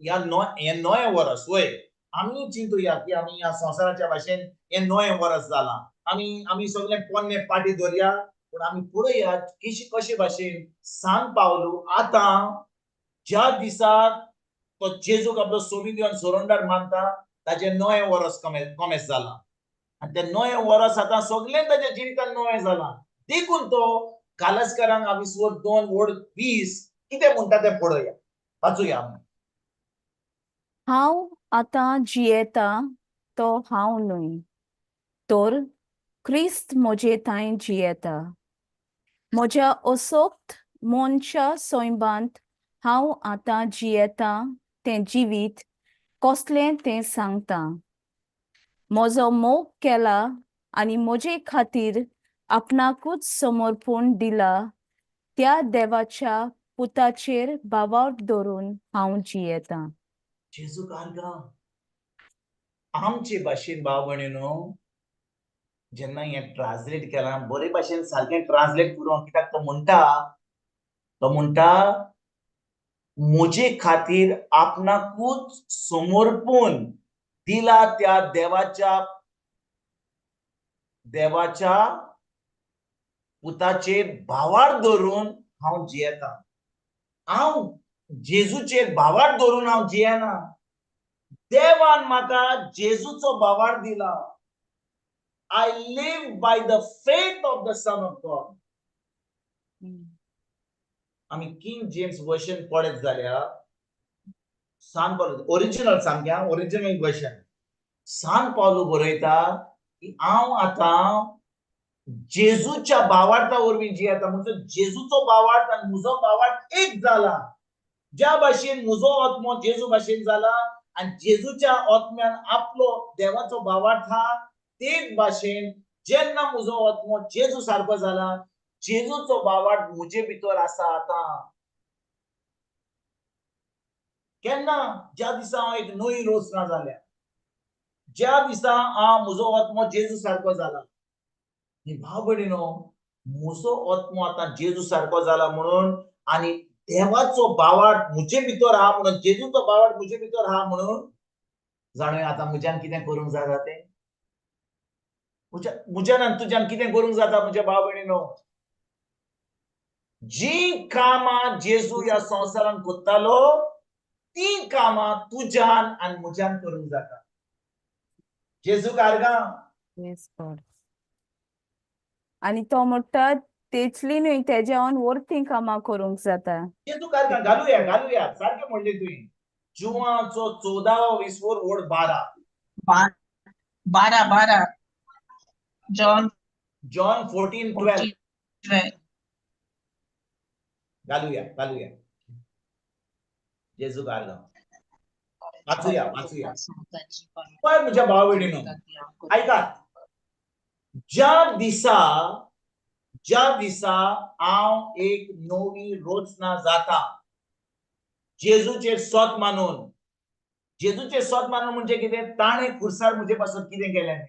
ह्या हें नवें वर्स, वय आमी चिंतुया की आमी ह्या संवसाराच्या भाशेन हें नवें वर्स जालां, आमी आमी सगळें पोन्नें पाटी दवरया, पूण आमी पळया कशी कशे भाशेन सान पावलू आतां ज्या दिसा तो जेजूक आपलो सोमी दिवन सोरोंडार मानता ताचें नवें वर्स कमेस जालां. आनी तें नवें वर्स आतां सगळें ताच्या जिवितान नवें जालां. देखून तो गालस्कारांक आविस्वर 2 वड 20 कितें म्हणटा तें पळोवया, वाचुया आमी. हांव आतां जियेता तो हांव न्हय, तर क्रिस्त म्हजे थंय जियेता. म्हज्या असोक्त मनशा सैबांत हांव आतां जियेता तें जिवीत कसलें तें सांगता. म्हजो मोग केला आनी म्हजे खातीर आपणाकूच समर्पण दिला त्या देवाच्या पुताचेर भावार्थ धरून हांव जियेता. जेजू कारगां आमचे भाशेन भाव भयणीनो, जेन्ना हें ट्रान्सलेट केलां बरे भाशेन सारकें ट्रान्सलेट करूं, कित्याक तो म्हणटा, तो म्हणटा म्हजे खातीर आपणाकूच समर्पून दिला त्या देवाच्या देवाच्या पुताचेर भावार धरून हांव जियेता. हांव जेजूचेर भावार धरून हांव जियेना, देवान म्हाका जेजूचो भावार दिला. I live by the faith of the son of God. आमी किंग जेम्स वर्शन पळयत जाल्यार सान पावलो ओरिजिनल सामकें ओरिजिनल वर्शन सान पावलो बरयता की हांव आतां जेजूच्या भावार्था वरवीं जियेता. म्हणजे जेजूचो भावार्थ आनी म्हजो भावार्थ एक जाला. ज्या भाशेन म्हजो आत्मो जेजू भाशेन जाला आनी जेजूच्या आत्म्यान आपलो देवाचो भावार्थ आहा, तेच भाशेन जेन्ना म्हजो आत्मो जेजू सारको जाला, जेजूचो भावार्थ म्हजे भितर आसा आतां. केन्ना? ज्या दिसा हांव एक नवी रचना जाल्या, ज्या दिसा हांव म्हजो आत्मो जेजू सारको जाला. भाव भयणीनो, म्हजो आत्मो आतां जेजू सारको जाला म्हणून आनी देवाचो भावार्थ म्हजे भितर आहा म्हणून, जेजूचो भावार्थ म्हजे भितर आहा म्हणून जाणूया आतां म्हज्यान कितें करूंक जाता तें. म्हज्यान आनी तुज्यान कितें करूंक जाता म्हज्या भाव भयणीनो? जी कामां जेजू ह्या संवसारान करतालो ती कामां तुज्यान आनी म्हज्यान करूंक जाता. जेजू कारगां. Yes, God. आनी तो म्हणटा तेचली न्हय तेज्यावन वरतीं कामां करूंक जाता. जेजू कारगां घालुया घालुया, सारकें म्हणलें तुवें. जुवांचो 14वो विस्वोर वड 12. 12 12 जॉन जॉन 14:12. 14:12. घालुया घालुया, जेजू कारगां वाचुया वाचुया. पळय म्हज्या भाव भयणीनो, आयकात, ज्या दिसा ज्या दिसा हांव एक नवी रचना जाता जेजूचेर सोत मानून, जेजूचेर सोत मानून म्हणजे कितें, ताणें खुर्सार म्हजे पासून कितें केलें,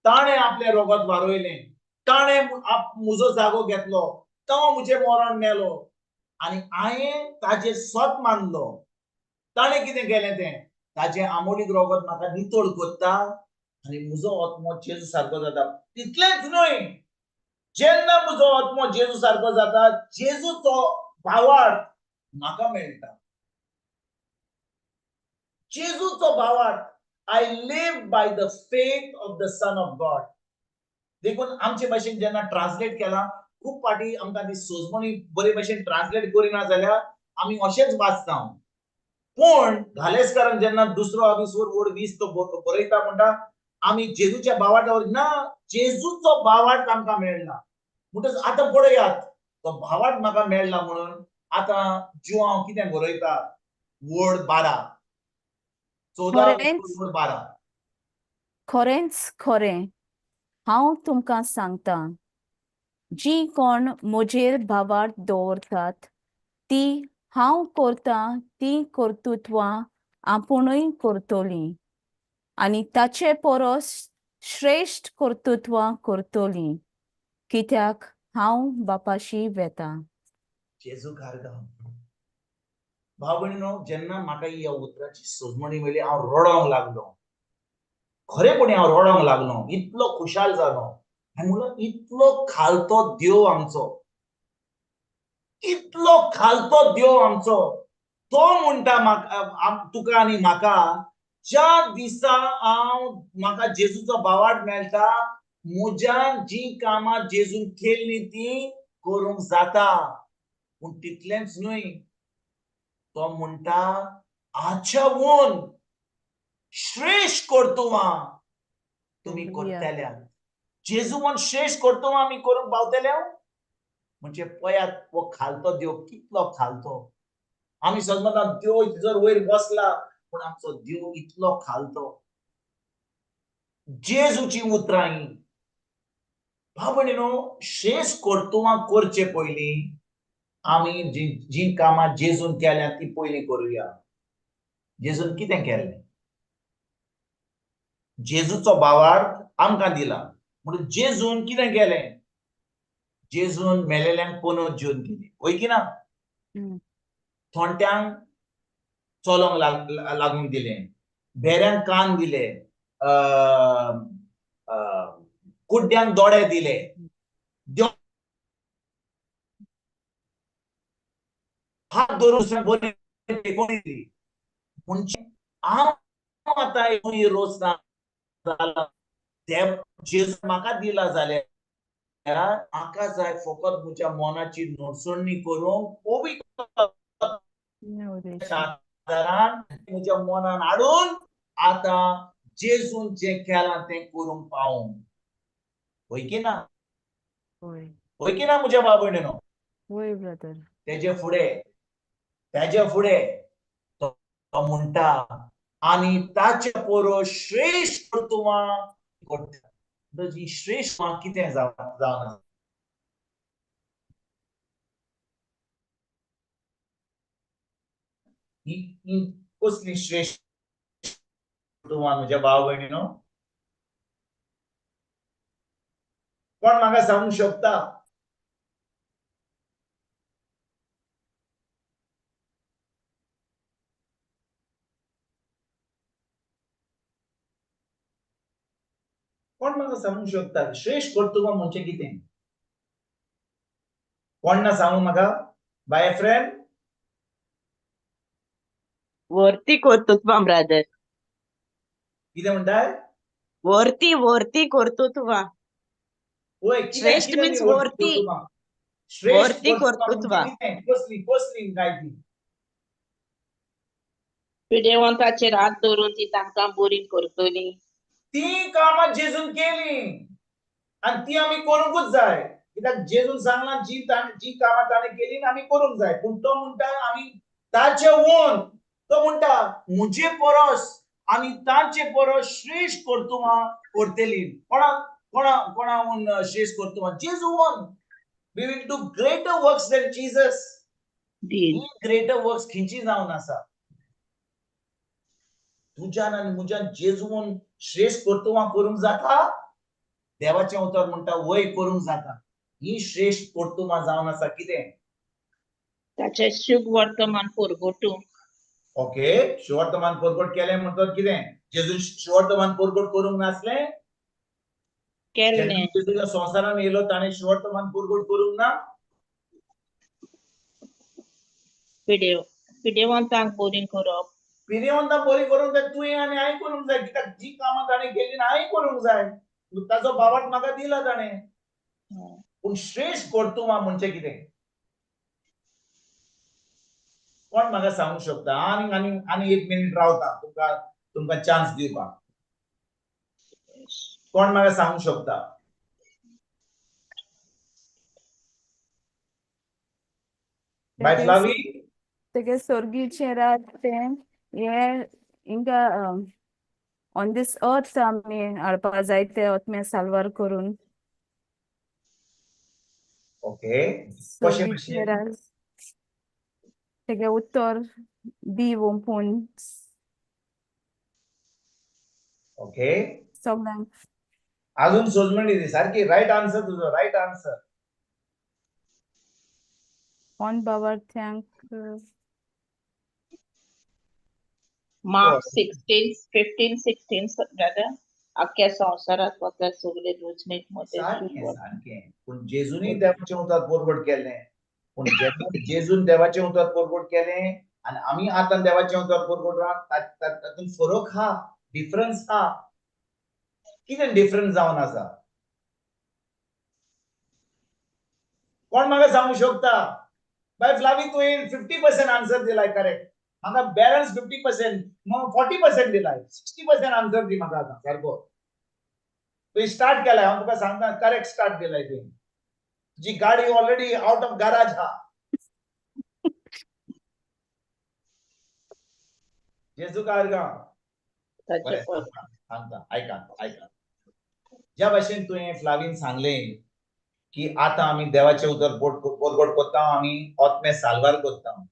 ताणें आपलें रोगत वारयलें, ताणें म्हजो जागो घेतलो, तो म्हजें मरण मेलो आनी हांवें ताजेर सोत मानलो. ताणें कितें केलें तें, ताजें आमोलीक रोगत म्हाका नितळ करता आनी म्हजो आत्मो जेजू सारको जाता. तितलेंच न्हय, जेन्ना म्हजो आत्मो जेजू सारको जाता, जेजूचो भावार्थ म्हाका मेळटा. जेजूचो भावार्थ, I live by the faith of the son of God. देखून आमचे भाशेन जेन्ना ट्रान्सलेट केला, खूब फावटी आमकां ती सोजमणी बरे भशेन ट्रान्सलेट करिना जाल्यार आमी अशेंच वाचता. पूण घालेसकारान जेन्ना दुसरो अविस्वर वड 20 तो बरयता, म्हणटा आमी जेजूच्या भावार्थावर ना, जेजूचो भावार्थ आमकां मेळना. म्हणटच आतां पळयात, तो भावार्थ म्हाका मेळना म्हणून आतां जुआंव कितें बरयता, वड 12 14 वड 12. खरेंच खरें हांव तुमकां सांगता, जी कोण म्हजेर भावार्थ दवरतात ती हांव करता ती कर्तृत्वां आपुणूय करतली आनी ताचे परस श्रेश्ठ कर्तृत्वां करतली, कित्याक हांव बापाशी वेता. जेजू कारगांव. भाव भयणीनो, जेन्ना म्हाका ह्या उतराची सोजमणी मेळ्ळी, हांव रडोंक लागलो. खरेपणी हांव रडोंक लागलो, इतलो खुशाल जालो. आनी म्हणलो इतलो खालतो देव आमचो, इतलो खालतो देव आमचो, तो म्हणटा म्हाका, तुका आनी म्हाका, ज्या दिसा हांव म्हाका जेजूचो भावार्थ मेळटा, म्हज्यान जी कामां जेजून केल्ली ती करूंक जाता. पूण तितलेंच न्हय, तो म्हणटा आच्यावून श्रेश्ठ कर्तुवां तुमी करतल्या. जेजूवन श्रेश्ठ कर्तुवां आमी करूंक पावतले म्हणजे पळयात हो खालतो देव कितलो खालतो. आमी समजता देव जर वयर बसला, पूण आमचो देव इतलो खालतो. जेजूची उतरां ही. भाव भयणीनो, श्रेश्ठ कर्तुवां करचे पयलीं आमी जी कामां जेजून केल्या ती पयलीं करुया. जेजून कितें केलें, जेजूचो भावार्थ आमकां दिला. म्हणून जेजून कितें केलें, जेजून मेलेल्यांक पुनर्जीवन जेवन केली, वय की ना? थोंट्यांक चलोंक लागूंक दिलें, भेऱ्यांक कान दिले, कुड्ड्यांक दोळे दिले, हात धरून बरी टेकोवणी दिली. म्हणजे हांव आतां रोजना जेजू म्हाका दिला जाल्यार म्हाका जाय फकत म्हज्या मनाची नडसणी करूंक पवित्र आदारान म्हज्या मनान हाडून आतां जेजून जें केलां तें करूंक पावूंक. वय की ना? वय की ना म्हज्या भाव भयणीनो? वय ब्रदर. तेजे फुडें तेजे फुडें तो म्हणटा आनी ताचे परस श्रेश्ठ कर्तुवां करता. जी श्रेश्ठ कितें जावन ही कसली श्रेश्ठ कर्तुवां म्हज्या भाव भयणीनो? कोण म्हाका सांगूंक शकता? कोण म्हाका सांगूंक शकता श्रेश्ठ कर्तुवां म्हणजे कितें? कोण ना सांगू म्हाका? बाय फ्रेंड वरती कर्तृत्वां ब्रदर. कितें म्हणटाय? वरती वरती कर्तृत्वां. वय कितें श्रेष्ठ कितें means ती वर्ती वर्ती. कर्तुबां? श्रेष्ठ वर्ती कर्तुबां म्हणजे कर्तृत्वां. कितें? कसली कसली काय ती? पिडेवंताचेर हात दवरून ती तांकां बरी करतली. ती कामां जेजून केली आनी ती आमी करूंकूच जाय. कित्याक जेजून सांगलां जी ताणें जी कामां ताणें केली आमी करूंक जाय. पूण तो म्हणटा आमी ताचे वोन, तो म्हणटा म्हजे परस आनी ताचे परस श्रेश्ठ कर्तुबां करतली. कोणा कोणा कोणाहून श्रेश्ठ कर्तुबां? जेजू one. We will do greater works than Jesus. Did. He greater works खंयची जावन आसा? तुज्यान आनी म्हज्यान जेजून श्रेश्ठ कर्तुबां करूंक जाता? देवाचें उतर म्हणटा वय करूंक जाता. ही श्रेश्ठ कर्तुबां जावन आसा कितें? ताचें शुभ वर्तमान परगटूंक. ओके, शुवर्तमान परगट केलें म्हणटकर कितें? जेजून शुवर्तमान परगट करूंक नासलें? केल्लें. जेन्ना जेजू ह्या संवसारान येयलो ताणें शुवर्तमान परगट करूंक ना? पिडेवंतांक बरी करप. पिडेवंतां बरी करूंक जाय तुवें आनी हांवें करूंक जाय. कित्याक जी कामां ताणें केली ना हांवें करूंक जाय. ताचो बावट म्हाका दिला ताणें. पूण श्रेश्ठ कर्तुबां म्हणजे कितें? कोण म्हाका सांगूंक शकता? आनी आनी आनी एक मिनीट रावता तुमकां तुमकां चान्स दिवपाक. कोण म्हाका सांगूंक शकता? बाय फ्लावी? तेगे स्वर्गीचें राज तें हें हिंगा ऑन these अर्थ आमी हाडपा जाय तें आत्म्या साल्वार करून. ओके, कशें स्वर्गीचें भशेन? राज तेगे उत्तर बी ओंपून ओके, सगळ्यांक. अजून सोजमणी दी सारकी. रायट आन्सर तुजो, रायट आन्सर. ऑन बाबार्थ्यांक. Mark 16, 15, 16 brother. आख्या संवसारात वता सगळे रोजनीक मदें सारकें सारकें. पूण जेजूनय देवाचें उतर परगट केलें. पूण जेन्ना जेजून देवाचें उतर परगट केलें आनी आमी आतां देवाचें उतर परगट तातूंत फरक हा, डिफरन्स हा. कितें डिफरन्स जावन आसा? कोण म्हाका सांगूंक शकता? बाय फ्लावी, तुवें 50% आन्सर दिलाय करेक्ट. म्हाका बॅलन्स 50%, 40% दिलाय. 60% आन्सर दी म्हाका आतां सारको. तुवें स्टार्ट केलाय, हांव तुका सांगता, करेक्ट स्टार्ट दिलाय तुवें. तुजी गाडी ऑलरेडी आउट ऑफ गाराज हा. जेजू कारगांव. बरें, सांगता, आयका आयका. ज्या भाशेन तुवें फ्लावीन सांगलें की आतां आमी देवाचें उतर परगट करता, आमी आत्मे साल्वार करता.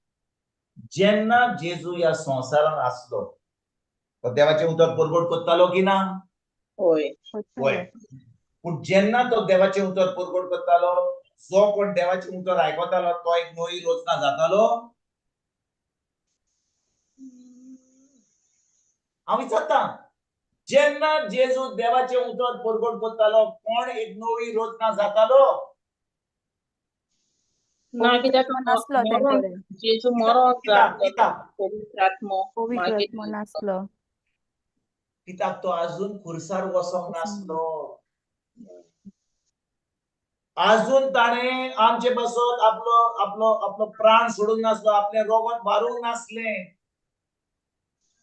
जेन्ना जेजू ह्या संवसारान आसलो तो देवाचें उतर परगट करतालो की ना? हय. वय. पूण जेन्ना तो देवाचें उतर परगट करतालो, जो कोण देवाचें उतर आयकतालो तो एक नवी रचना जातालो. हांव विचारता, जेन्ना जेजू देवाचें उतर परगट करतालो कोण एक नवी रचना जातालो? ना, कित्याक नासलो ते कडेन. जेजू मरोंक कित्याक? पवित्र आत्मो पवित्र आत्मो नासलो. कित्याक तो अजून खुर्सार वचोंक नासलो. अजून ताणें आमचे पासत आपलो आपलो आपलो प्राण सोडूंक नासलो, आपलें रोगत मारूंक नासलें.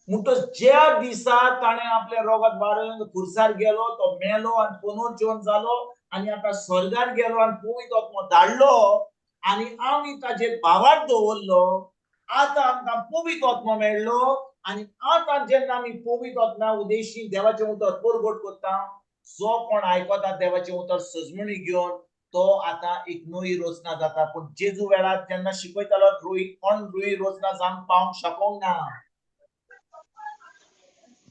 म्हणटच ज्या दिसा ताणें आपलें रोगत मारून खुर्सार गेलो, तो मेलो आनी पुनर्जीवन जालो आनी आतां स्वर्गार गेलो आनी पवित्र आत्मो धाडलो आनी आमी ताजेर भावार्थ दवरलो. आतां आमकां पवित्र आत्मो मेळ्ळो आनी आतां जेन्ना आमी पवित्र आत्म्या उदेशी देवाचें उतर परगट करता, जो कोण आयकता देवाचें उतर सजमणी घेवन तो आतां एक नवी रचना जाता. पूण जेजू वेळार जेन्ना शिकयतालो रोई कोण रोई रचना जावंक पावंक शकोंक ना.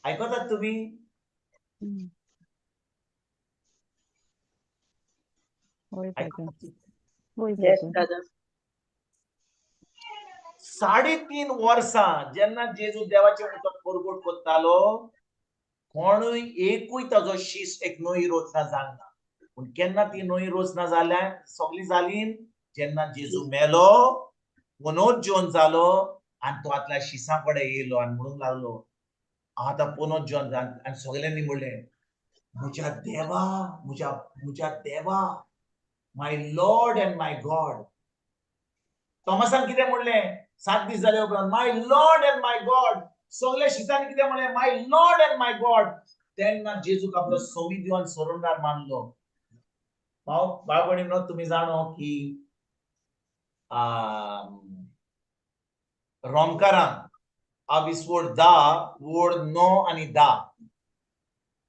आयकतात तुमी? वय. 3.5 वर्सां जेन्ना जेजू देवाचें उतर परगट करतालो, कोणूय एकूय ताजो शीस एक नवी रचना जावंक ना. पूण केन्ना ती नवी रचना जाल्या सगळी जाली? जेन्ना जेजू मेलो, पुनर्जीवन जालो आनी तो आतल्या शिसां कडेन येयलो आनी म्हणूंक लागलो, हांव आतां पुनर्जीवन जावन. आनी सगल्यांनी म्हणलें, म्हज्या देवा, म्हज्या म्हज्या देवा, my Lord and my God. थॉमसान कितें म्हणलें 7 दीस जाले उपरांत? My Lord and my God. सगल्या शिसांनी कितें म्हणलें? My Lord and my God. तेन्ना जेजूक आपलो सोमी देव आनी सोडवणदार मानलो. भाव भाव भयणीनो, तुमी जाणो की रोमकारान आवीस वड 10 वड 9 आनी 10,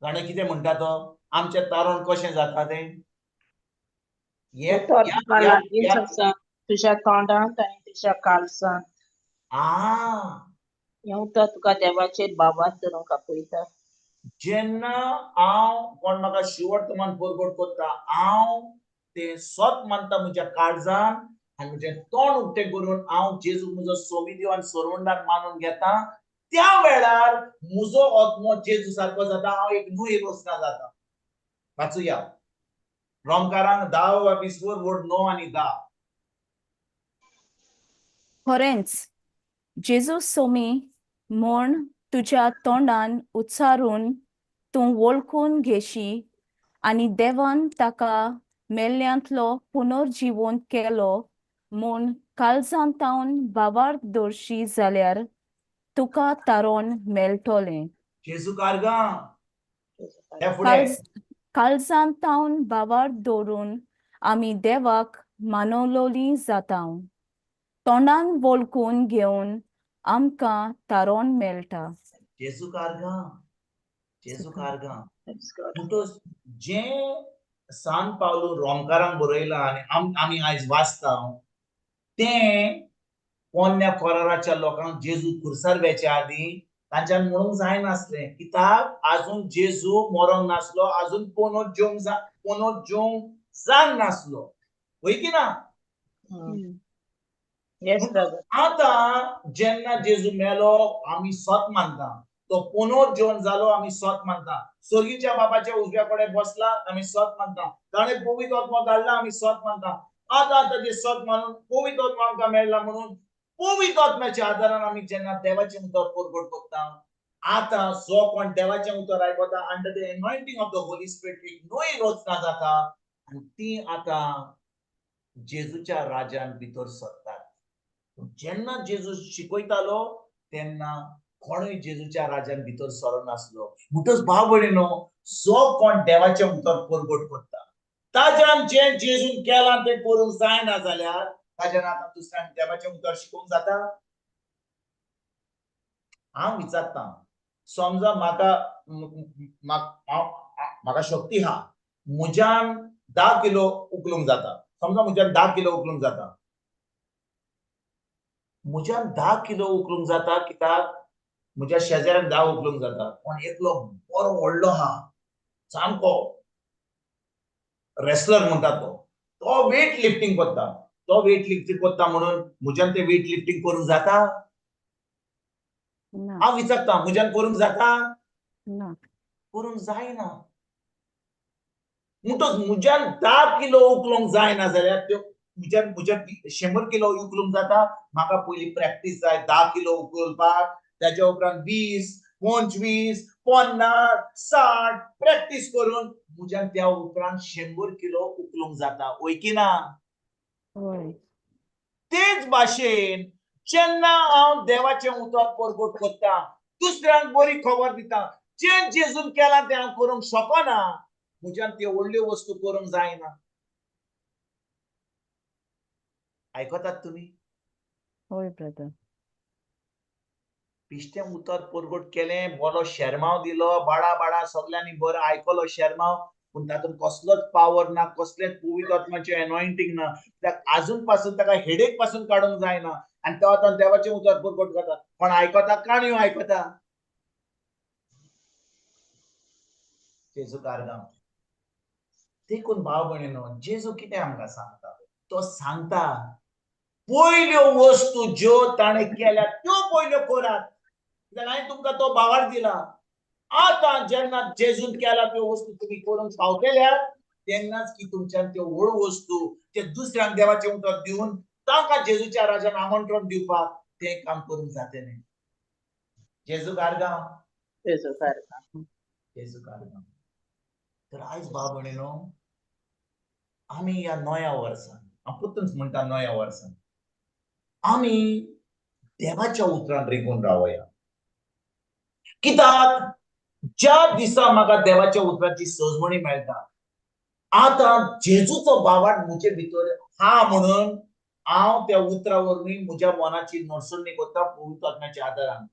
जाणा कितें म्हणटा तो? आमचें तारण कशें जाता तें हे उतर तुका लागींच ह्या आसा, तुज्या तोंडांत आनी तुज्या काळजांत. हें उतर तुका देवाचेर भावार्थ धरूंक आपयता. जेन्ना हांव कोण म्हाका शिवर्तमान परगट करता, हांव तें सत मानता म्हज्या काळजान आनी म्हजें तोंड उक्तें करून हांव जेजूक म्हजो सोमी देव आनी सोडवणदार मानून घेता, त्या वेळार म्हजो आत्मो जेजू सारको जाता. हांव एक न्हय रचना जाता. वाचुया रोमकारांक 10 वीस वड 9 आनी 10. खरेंच जेजू सोमी म्हूण तुज्या तोंडान उच्चारून तूं वळखून घेशी आनी देवान ताका मेल्ल्यांतलो पुनर्जिवंत केलो म्हूण काळजांतावन भावार्थ दवरशी जाल्यार तुका तारण मेळटलें. जेजू कारगां त्या फुडें. काळजांतावन भावार्थ दवरून आमी देवाक मानवलोली जाता. तोंडान वळखून घेवन आमकां तारण मेळटा. जेजू कारगां, जेजू कारगां. Praise God. म्हणटच जें सान पावलू रोमकारांक बरयलां आनी आमी आयज वाचता, तें पोन्न्या कराराच्या लोकांक जेजू खुर्सार वेच्या आदीं तांच्यान म्हणूंक जायनासलें, कित्याक आजून जेजू मरोंक नासलो, आजून पोनोत जेवंक जावंक नासलो, वय की ना? Yes, brother. आतां जेन्ना जेजू मेलो, आमी सत मानता. तो पुनर्जीवन जालो, आमी सत मानता. स्वर्गीच्या बापाच्या उजव्या कडेन बसला, आमी सत मानता. ताणें पवित्र आत्मो धाडला, आमी सत मानता. आतां ताजें सत मानून पवित्र आत्मो आमकां मेळ्ळा म्हणून पवित्र आत्म्याच्या आदारान आमी जेन्ना देवाचें उतर परगट करता, आतां जो कोण देवाचें उतर आयकता, under the anointing of the Holy Spirit एक नवी रचना जाता आनी ती आतां जेजूच्या राजान भितर सरतात. जेन्ना जेजू शिकयतालो तेन्ना कोणूय जेजूच्या राजान भितर सरनासलो. म्हणटच भाव भयणीनो, जो कोण देवाचें उतर परगट करता, ताज्यान जें जेजून केलां तें करूंक जायना जाल्यार ताज्यान आतां दुसऱ्यांक देवाचें उतर शिकोवंक जाता? हांव विचारतां, समजा म्हाका म्हाका शक्ती आहा, म्हज्यान 10 किलो उखलूंक जाता. समजा म्हज्यान 10 किलो उखलूंक जाता, म्हज्यान 10 किलो उखलूंक जाता, कित्याक म्हज्या शेजाऱ्यान 10 उखलूंक जाता. पण एकलो बरो व्हडलो आहा, सामको रेसलर म्हणटा तो, तो वेट लिफ्टींग करता. तो वेट लिफ्टींग करता म्हणून म्हज्यान ते वेट लिफ्टींग करूंक जाता? ना. हांव विचारता, म्हज्यान करूंक जाता? ना. करूंक जायना. म्हणटच म्हज्यान 10 किलो उखलूंक जायना जाल्यार त्यो म्हज्यान म्हज्यान 100 किलो उखलूंक जाता? म्हाका पयलीं प्रॅक्टीस जाय 10 किलो उखलपाक. त्याच्या उपरांत 20, 25, 50, 60 प्रॅक्टीस करून म्हज्यान त्या उपरांत 100 किलो उखलूंक जाता, वय की ना? हय. तेच भाशेन जेन्ना हांव देवाचें उतर परगट करता, दुसऱ्यांक बरी खबर दिता, जें जेजून केलां तें हांव करूंक शकना, म्हज्यान त्यो व्हडल्यो वस्तू करूंक जायना. आयकतात तुमी? हय ब्रदर. बेश्टें उतर परगट केलें, बरो शेरमांव दिलो, बाडा बाडा सगल्यांनी बरो आयकलो शेरमांव, पूण तातूंत कसलोच पावर ना, कसलेंच पवित्र आत्माचें एनॉयंटींग ना. कित्याक आजून पासून ताका हेडेक पासून काडूंक जायना आनी तो आतां देवाचें उतर परगट करता. कोण आयकता? काणयो आयकता. जेजू कारगांव. देखून भाव भयणीनो, जेजू कितें आमकां सांगता? तो सांगता, पयल्यो वस्तू ज्यो ताणें केल्यात त्यो पयल्यो करात, कित्याक हांवें तुमकां तो भावार्थ दिला. आतां जेन्ना जेजून केला त्यो वस्तू तुमी करूंक पावतल्यात, तेन्नाच की तुमच्यान त्यो व्हड वस्तू ते दुसऱ्यांक देवाचें उतर दिवन तांकां जेजूच्या राजान आमंत्रण दिवपाक तें काम करूंक जातलें. जेजू कारगांव. जेजू कारगांव. जेजू कारगांव. तर आयज भाव भयणीनो, आमी ह्या नव्या वर्सान, हांव परतून म्हणटा नव्या वर्सान, आमी देवाच्या उतरान रिगून रावया. कित्याक ज्या दिसा म्हाका देवाच्या उतराची सजमणी मेळटा, आतां जेजूचो बावाट म्हजे भितर हा म्हणून हांव त्या उतरा वरवीं म्हज्या मनाची नडसणी करता पवित्र आत्म्याच्या आदारान.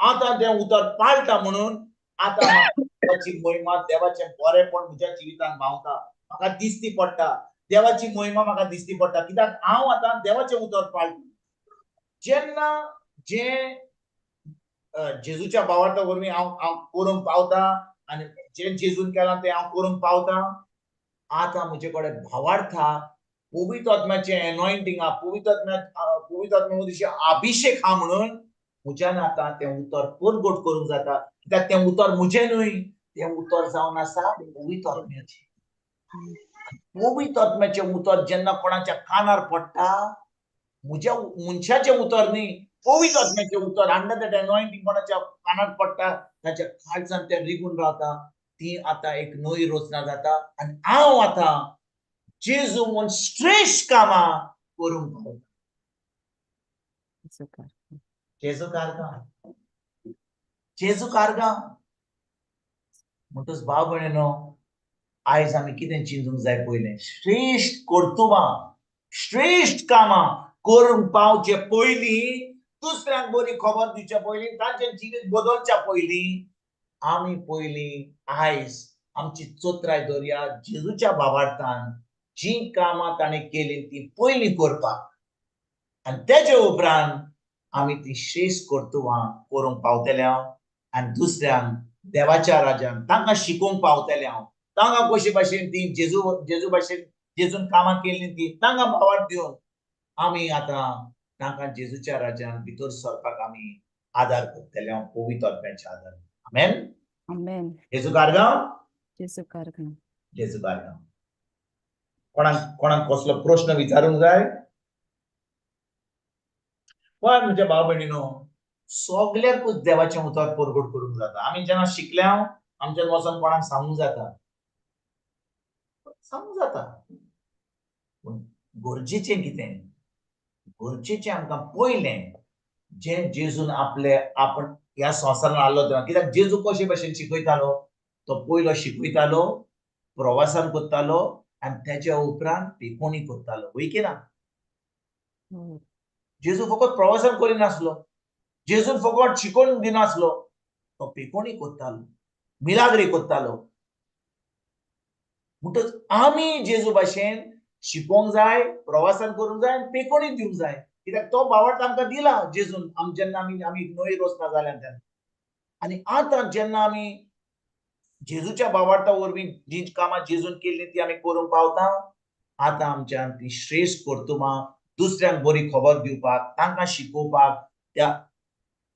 आतां तें उतर पाळटा म्हणून आतां देवाची मोहिमा, देवाचें बरेंपण म्हज्या जिवितान व्हांवता, म्हाका दिसती पडटा. देवाची मोहिमा म्हाका दिसती पडटा, कित्याक हांव आतां देवाचें उतर पाळटा. जेन्ना जें जेजूच्या भावार्था वरवीं हांव हांव करूंक पावता आनी जें जेजून केलां तें हांव करूंक पावता, आतां म्हजे कडेन भावार्था पवित्र आत्म्याचें एनॉयंटींग आहा, पवित्र आत्म्या मदीं अभिशेक आहा म्हणून म्हज्यान आतां तें उतर परगट करूंक जाता. कित्याक तें उतर म्हजें न्हय, तें उतर जावन आसा पवित्र आत्म्याचें. पवित्र आत्म्याचें उतर जेन्ना कोणाच्या कानार पडटा, म्हज्या मनशाचें उतर न्ही, पवित्र आत्म्याचें उतर अंडर that anointing कोणाच्या कानार पडटा, ताच्या काळजान तें रिगून रावता, ती आतां एक नवी रचना जाता आनी हांव आतां जेजू म्हूण श्रेश्ठ कामां करूंक पावता. जेजू कारगांव, जेजू कारगांव. म्हणटच भाव भयणीनो, आयज आमी कितें चिंतूंक जाय? पयलें श्रेश्ठ कर्तुबां, श्रेश्ठ कामां करूंक पावचे पयलीं, दुसऱ्यांक बरी खबर दिवचे पयलीं, तांचें जिवीत बदलच्या पयलीं, आमी पयलीं आयज आमची चोत्राय दवरया जेजूच्या भावार्थान जीं कामां ताणें केलीं तीं पयलीं करपाक, आनी तेजे उपरांत आमी ती श्रेश्ठ कर्तुबां करूंक पावतले हांव आनी दुसऱ्यांक देवाच्या राजान तांकां शिकोवंक पावतले हांव. तांकां कशे भाशेन ती जेजू जेजू भाशेन जेजून कामां केल्लीं ती तांकां भावार्थ दिवन आमी आतां तांकां जेजूच्या राजान भितर सरपाक आमी आदार करतले हांव पवित्र आत्म्याच्या आदारान. आमेन. आमेन. जेजू कारगांव, जेजू कारगांव, जेजू कारगांव. कोणाक कोणाक कसलो प्रश्न विचारूंक जाय? पण म्हज्या भाव भयणीनो, सगल्याकूच देवाचें उतर परगट करूंक जाता. आमी जेन्ना शिकल्या आमच्यान वचोन कोणाक सांगूंक जाता, सांगूंक जाता. पूण गरजेचें कितें? गरजेचें आमकां पयलें जें जेजून आपले आपण ह्या संवसारान आसलो तेन्ना, कित्याक जेजू कशे भशेन शिकयतालो? तो पयलो शिकयतालो, प्रवासान करतालो आनी तेच्या उपरांत पिकोणी करतालो, वय की ना? जेजू फकत प्रवासान करिनासलो, जेजून फकत शिकोवन दिनासलो, तो पिकोणी करतालो, मिलाग्री करतालो. म्हणटच आमी जेजू भाशेन शिकोवंक जाय, प्रवासान करूंक जाय आनी पेकोणी दिवंक जाय. कित्याक तो भावार्थ आमकां दिला जेजून, आम जेन्ना आमी आमी नवी रचना जाल्या तेन्ना. आनी आतां जेन्ना आमी जेजूच्या भावार्था वरवीं जी कामां जेजून केल्लीं ती आमी करूंक पावता, आतां आमच्यान ती श्रेश्ठ कर्तुबां दुसऱ्यांक बरी खबर दिवपाक, तांकां शिकोवपाक, त्या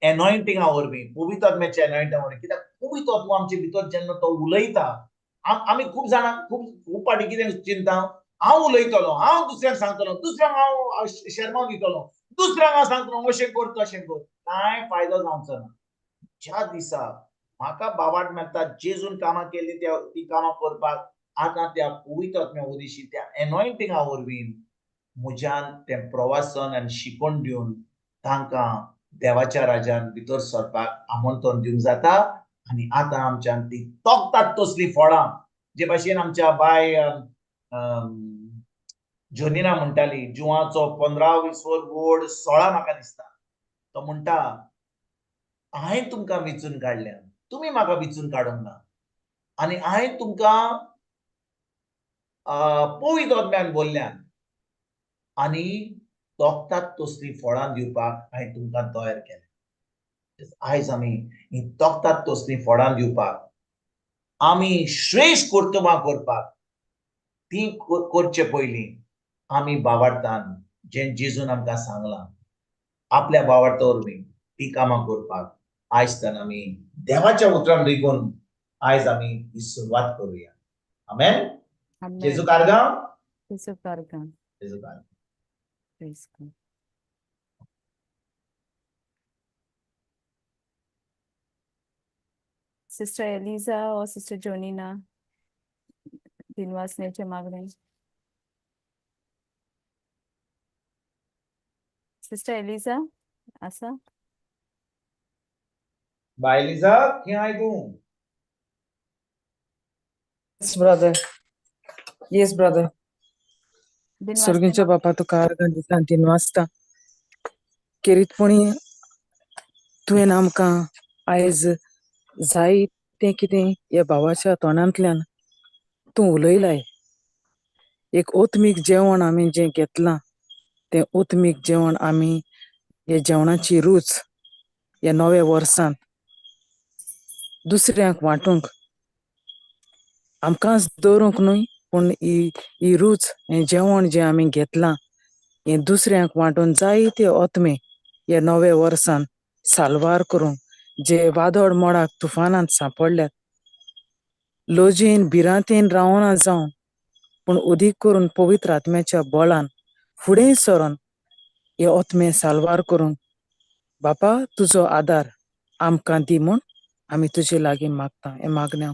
एनॉयंटिंगा वरवीं, पवित्र आत्म्याच्या एनॉयंटिंगा वरवीं. कित्याक पवित्र आत्मो आमचे भितर जेन्ना तो उलयता, आमी खूब जाणां खूब खूब फावटी कितें चिंता, हांव उलयतलो, हांव दुसऱ्यांक सांगतलो, दुसऱ्यांक हांव शेरमांव दितलो, दुसऱ्यांक हांव सांगतलो अशें कर तशें कर, कांय फायदो जावचो ना. ज्या दिसा म्हाका बावाट मेळटा जेजून कामां केल्लीं त्या ती कामां करपाक, आतां त्या पवित्र आत्म्या वरवीं, त्या एनॉयंटिंगा वरवीं म्हज्यान तें प्रवासन आनी शिकवण दिवन तांकां देवाच्या राजान भितर सरपाक आमंत्रण दिवंक जाता. आनी आतां आमच्यान ती तोखतात तसलीं फळां, जे भाशेन आमच्या बाय जोनिना म्हणटाली, जुवाचो 15 वोर्ड 16 म्हाका दिसता, तो म्हणटा हांवें तुमकां विचून काडल्या, तुमी म्हाका विचून काडूंक ना, आनी हांवें तुमकां पवित्र आत्म्यान बोल्ल्यान आनी तोखतात तसलीं फळां दिवपाक हांवें तुमकां तयार केलें. आयज आमी ही तोखतात तसलीं फळां दिवपाक, आमी श्रेश्ठ कर्तुबां करपाक, ती करचे पयलीं आमी भावार्थान जें जेजून आमकां सांगलां आपल्या भावार्था वरवीं ती कामां करपाक आयज तान आमी देवाच्या उतरान रिगून आयज आमी ही सुरवात करुया. आमेन. जेजू कारगांव, जेजू कारगांव, जेजू कारगांव. Praise God. Sister Eliza or Sister Jonina? दिनवासनेचें मागणें. सिस्टर एलिजा आसा? बाय एलिजा, खंय आहाय तूं? Yes, brother. Yes, brother. दिनवासने सर्गींच्या बापा तुका आर्गां दिता दिनवासता खेरीतपणी तुवें आमकां आयज जायतें कितें ह्या भावाच्या तोंडांतल्यान तूं उलयलाय. एक ओतमीक जेवण आमी जें घेतलां तें ओतमीक जेवण आमी हे जेवणाची रूच ह्या नव्या वर्सान दुसऱ्यांक वांटूंक, आमकांच दवरूंक न्हय, पूण ही ही रूच, हें जेवण जें आमी घेतलां हें दुसऱ्यांक वांटून जायते ओतमे ह्या नव्या वर्सान साल्वार करूंक, जे वादळ मोडाक तुफानांत सांपडल्यात, लजेन भिरांतेन रावना जावन, पूण अदीक करून पवित्र आत्म्याच्या बळान फुडें सरोन हे ओतमे साल्वार करूंक बापा तुजो आदार आमकां दी म्हूण आमी तुजे लागीं मागता. हें मागणें.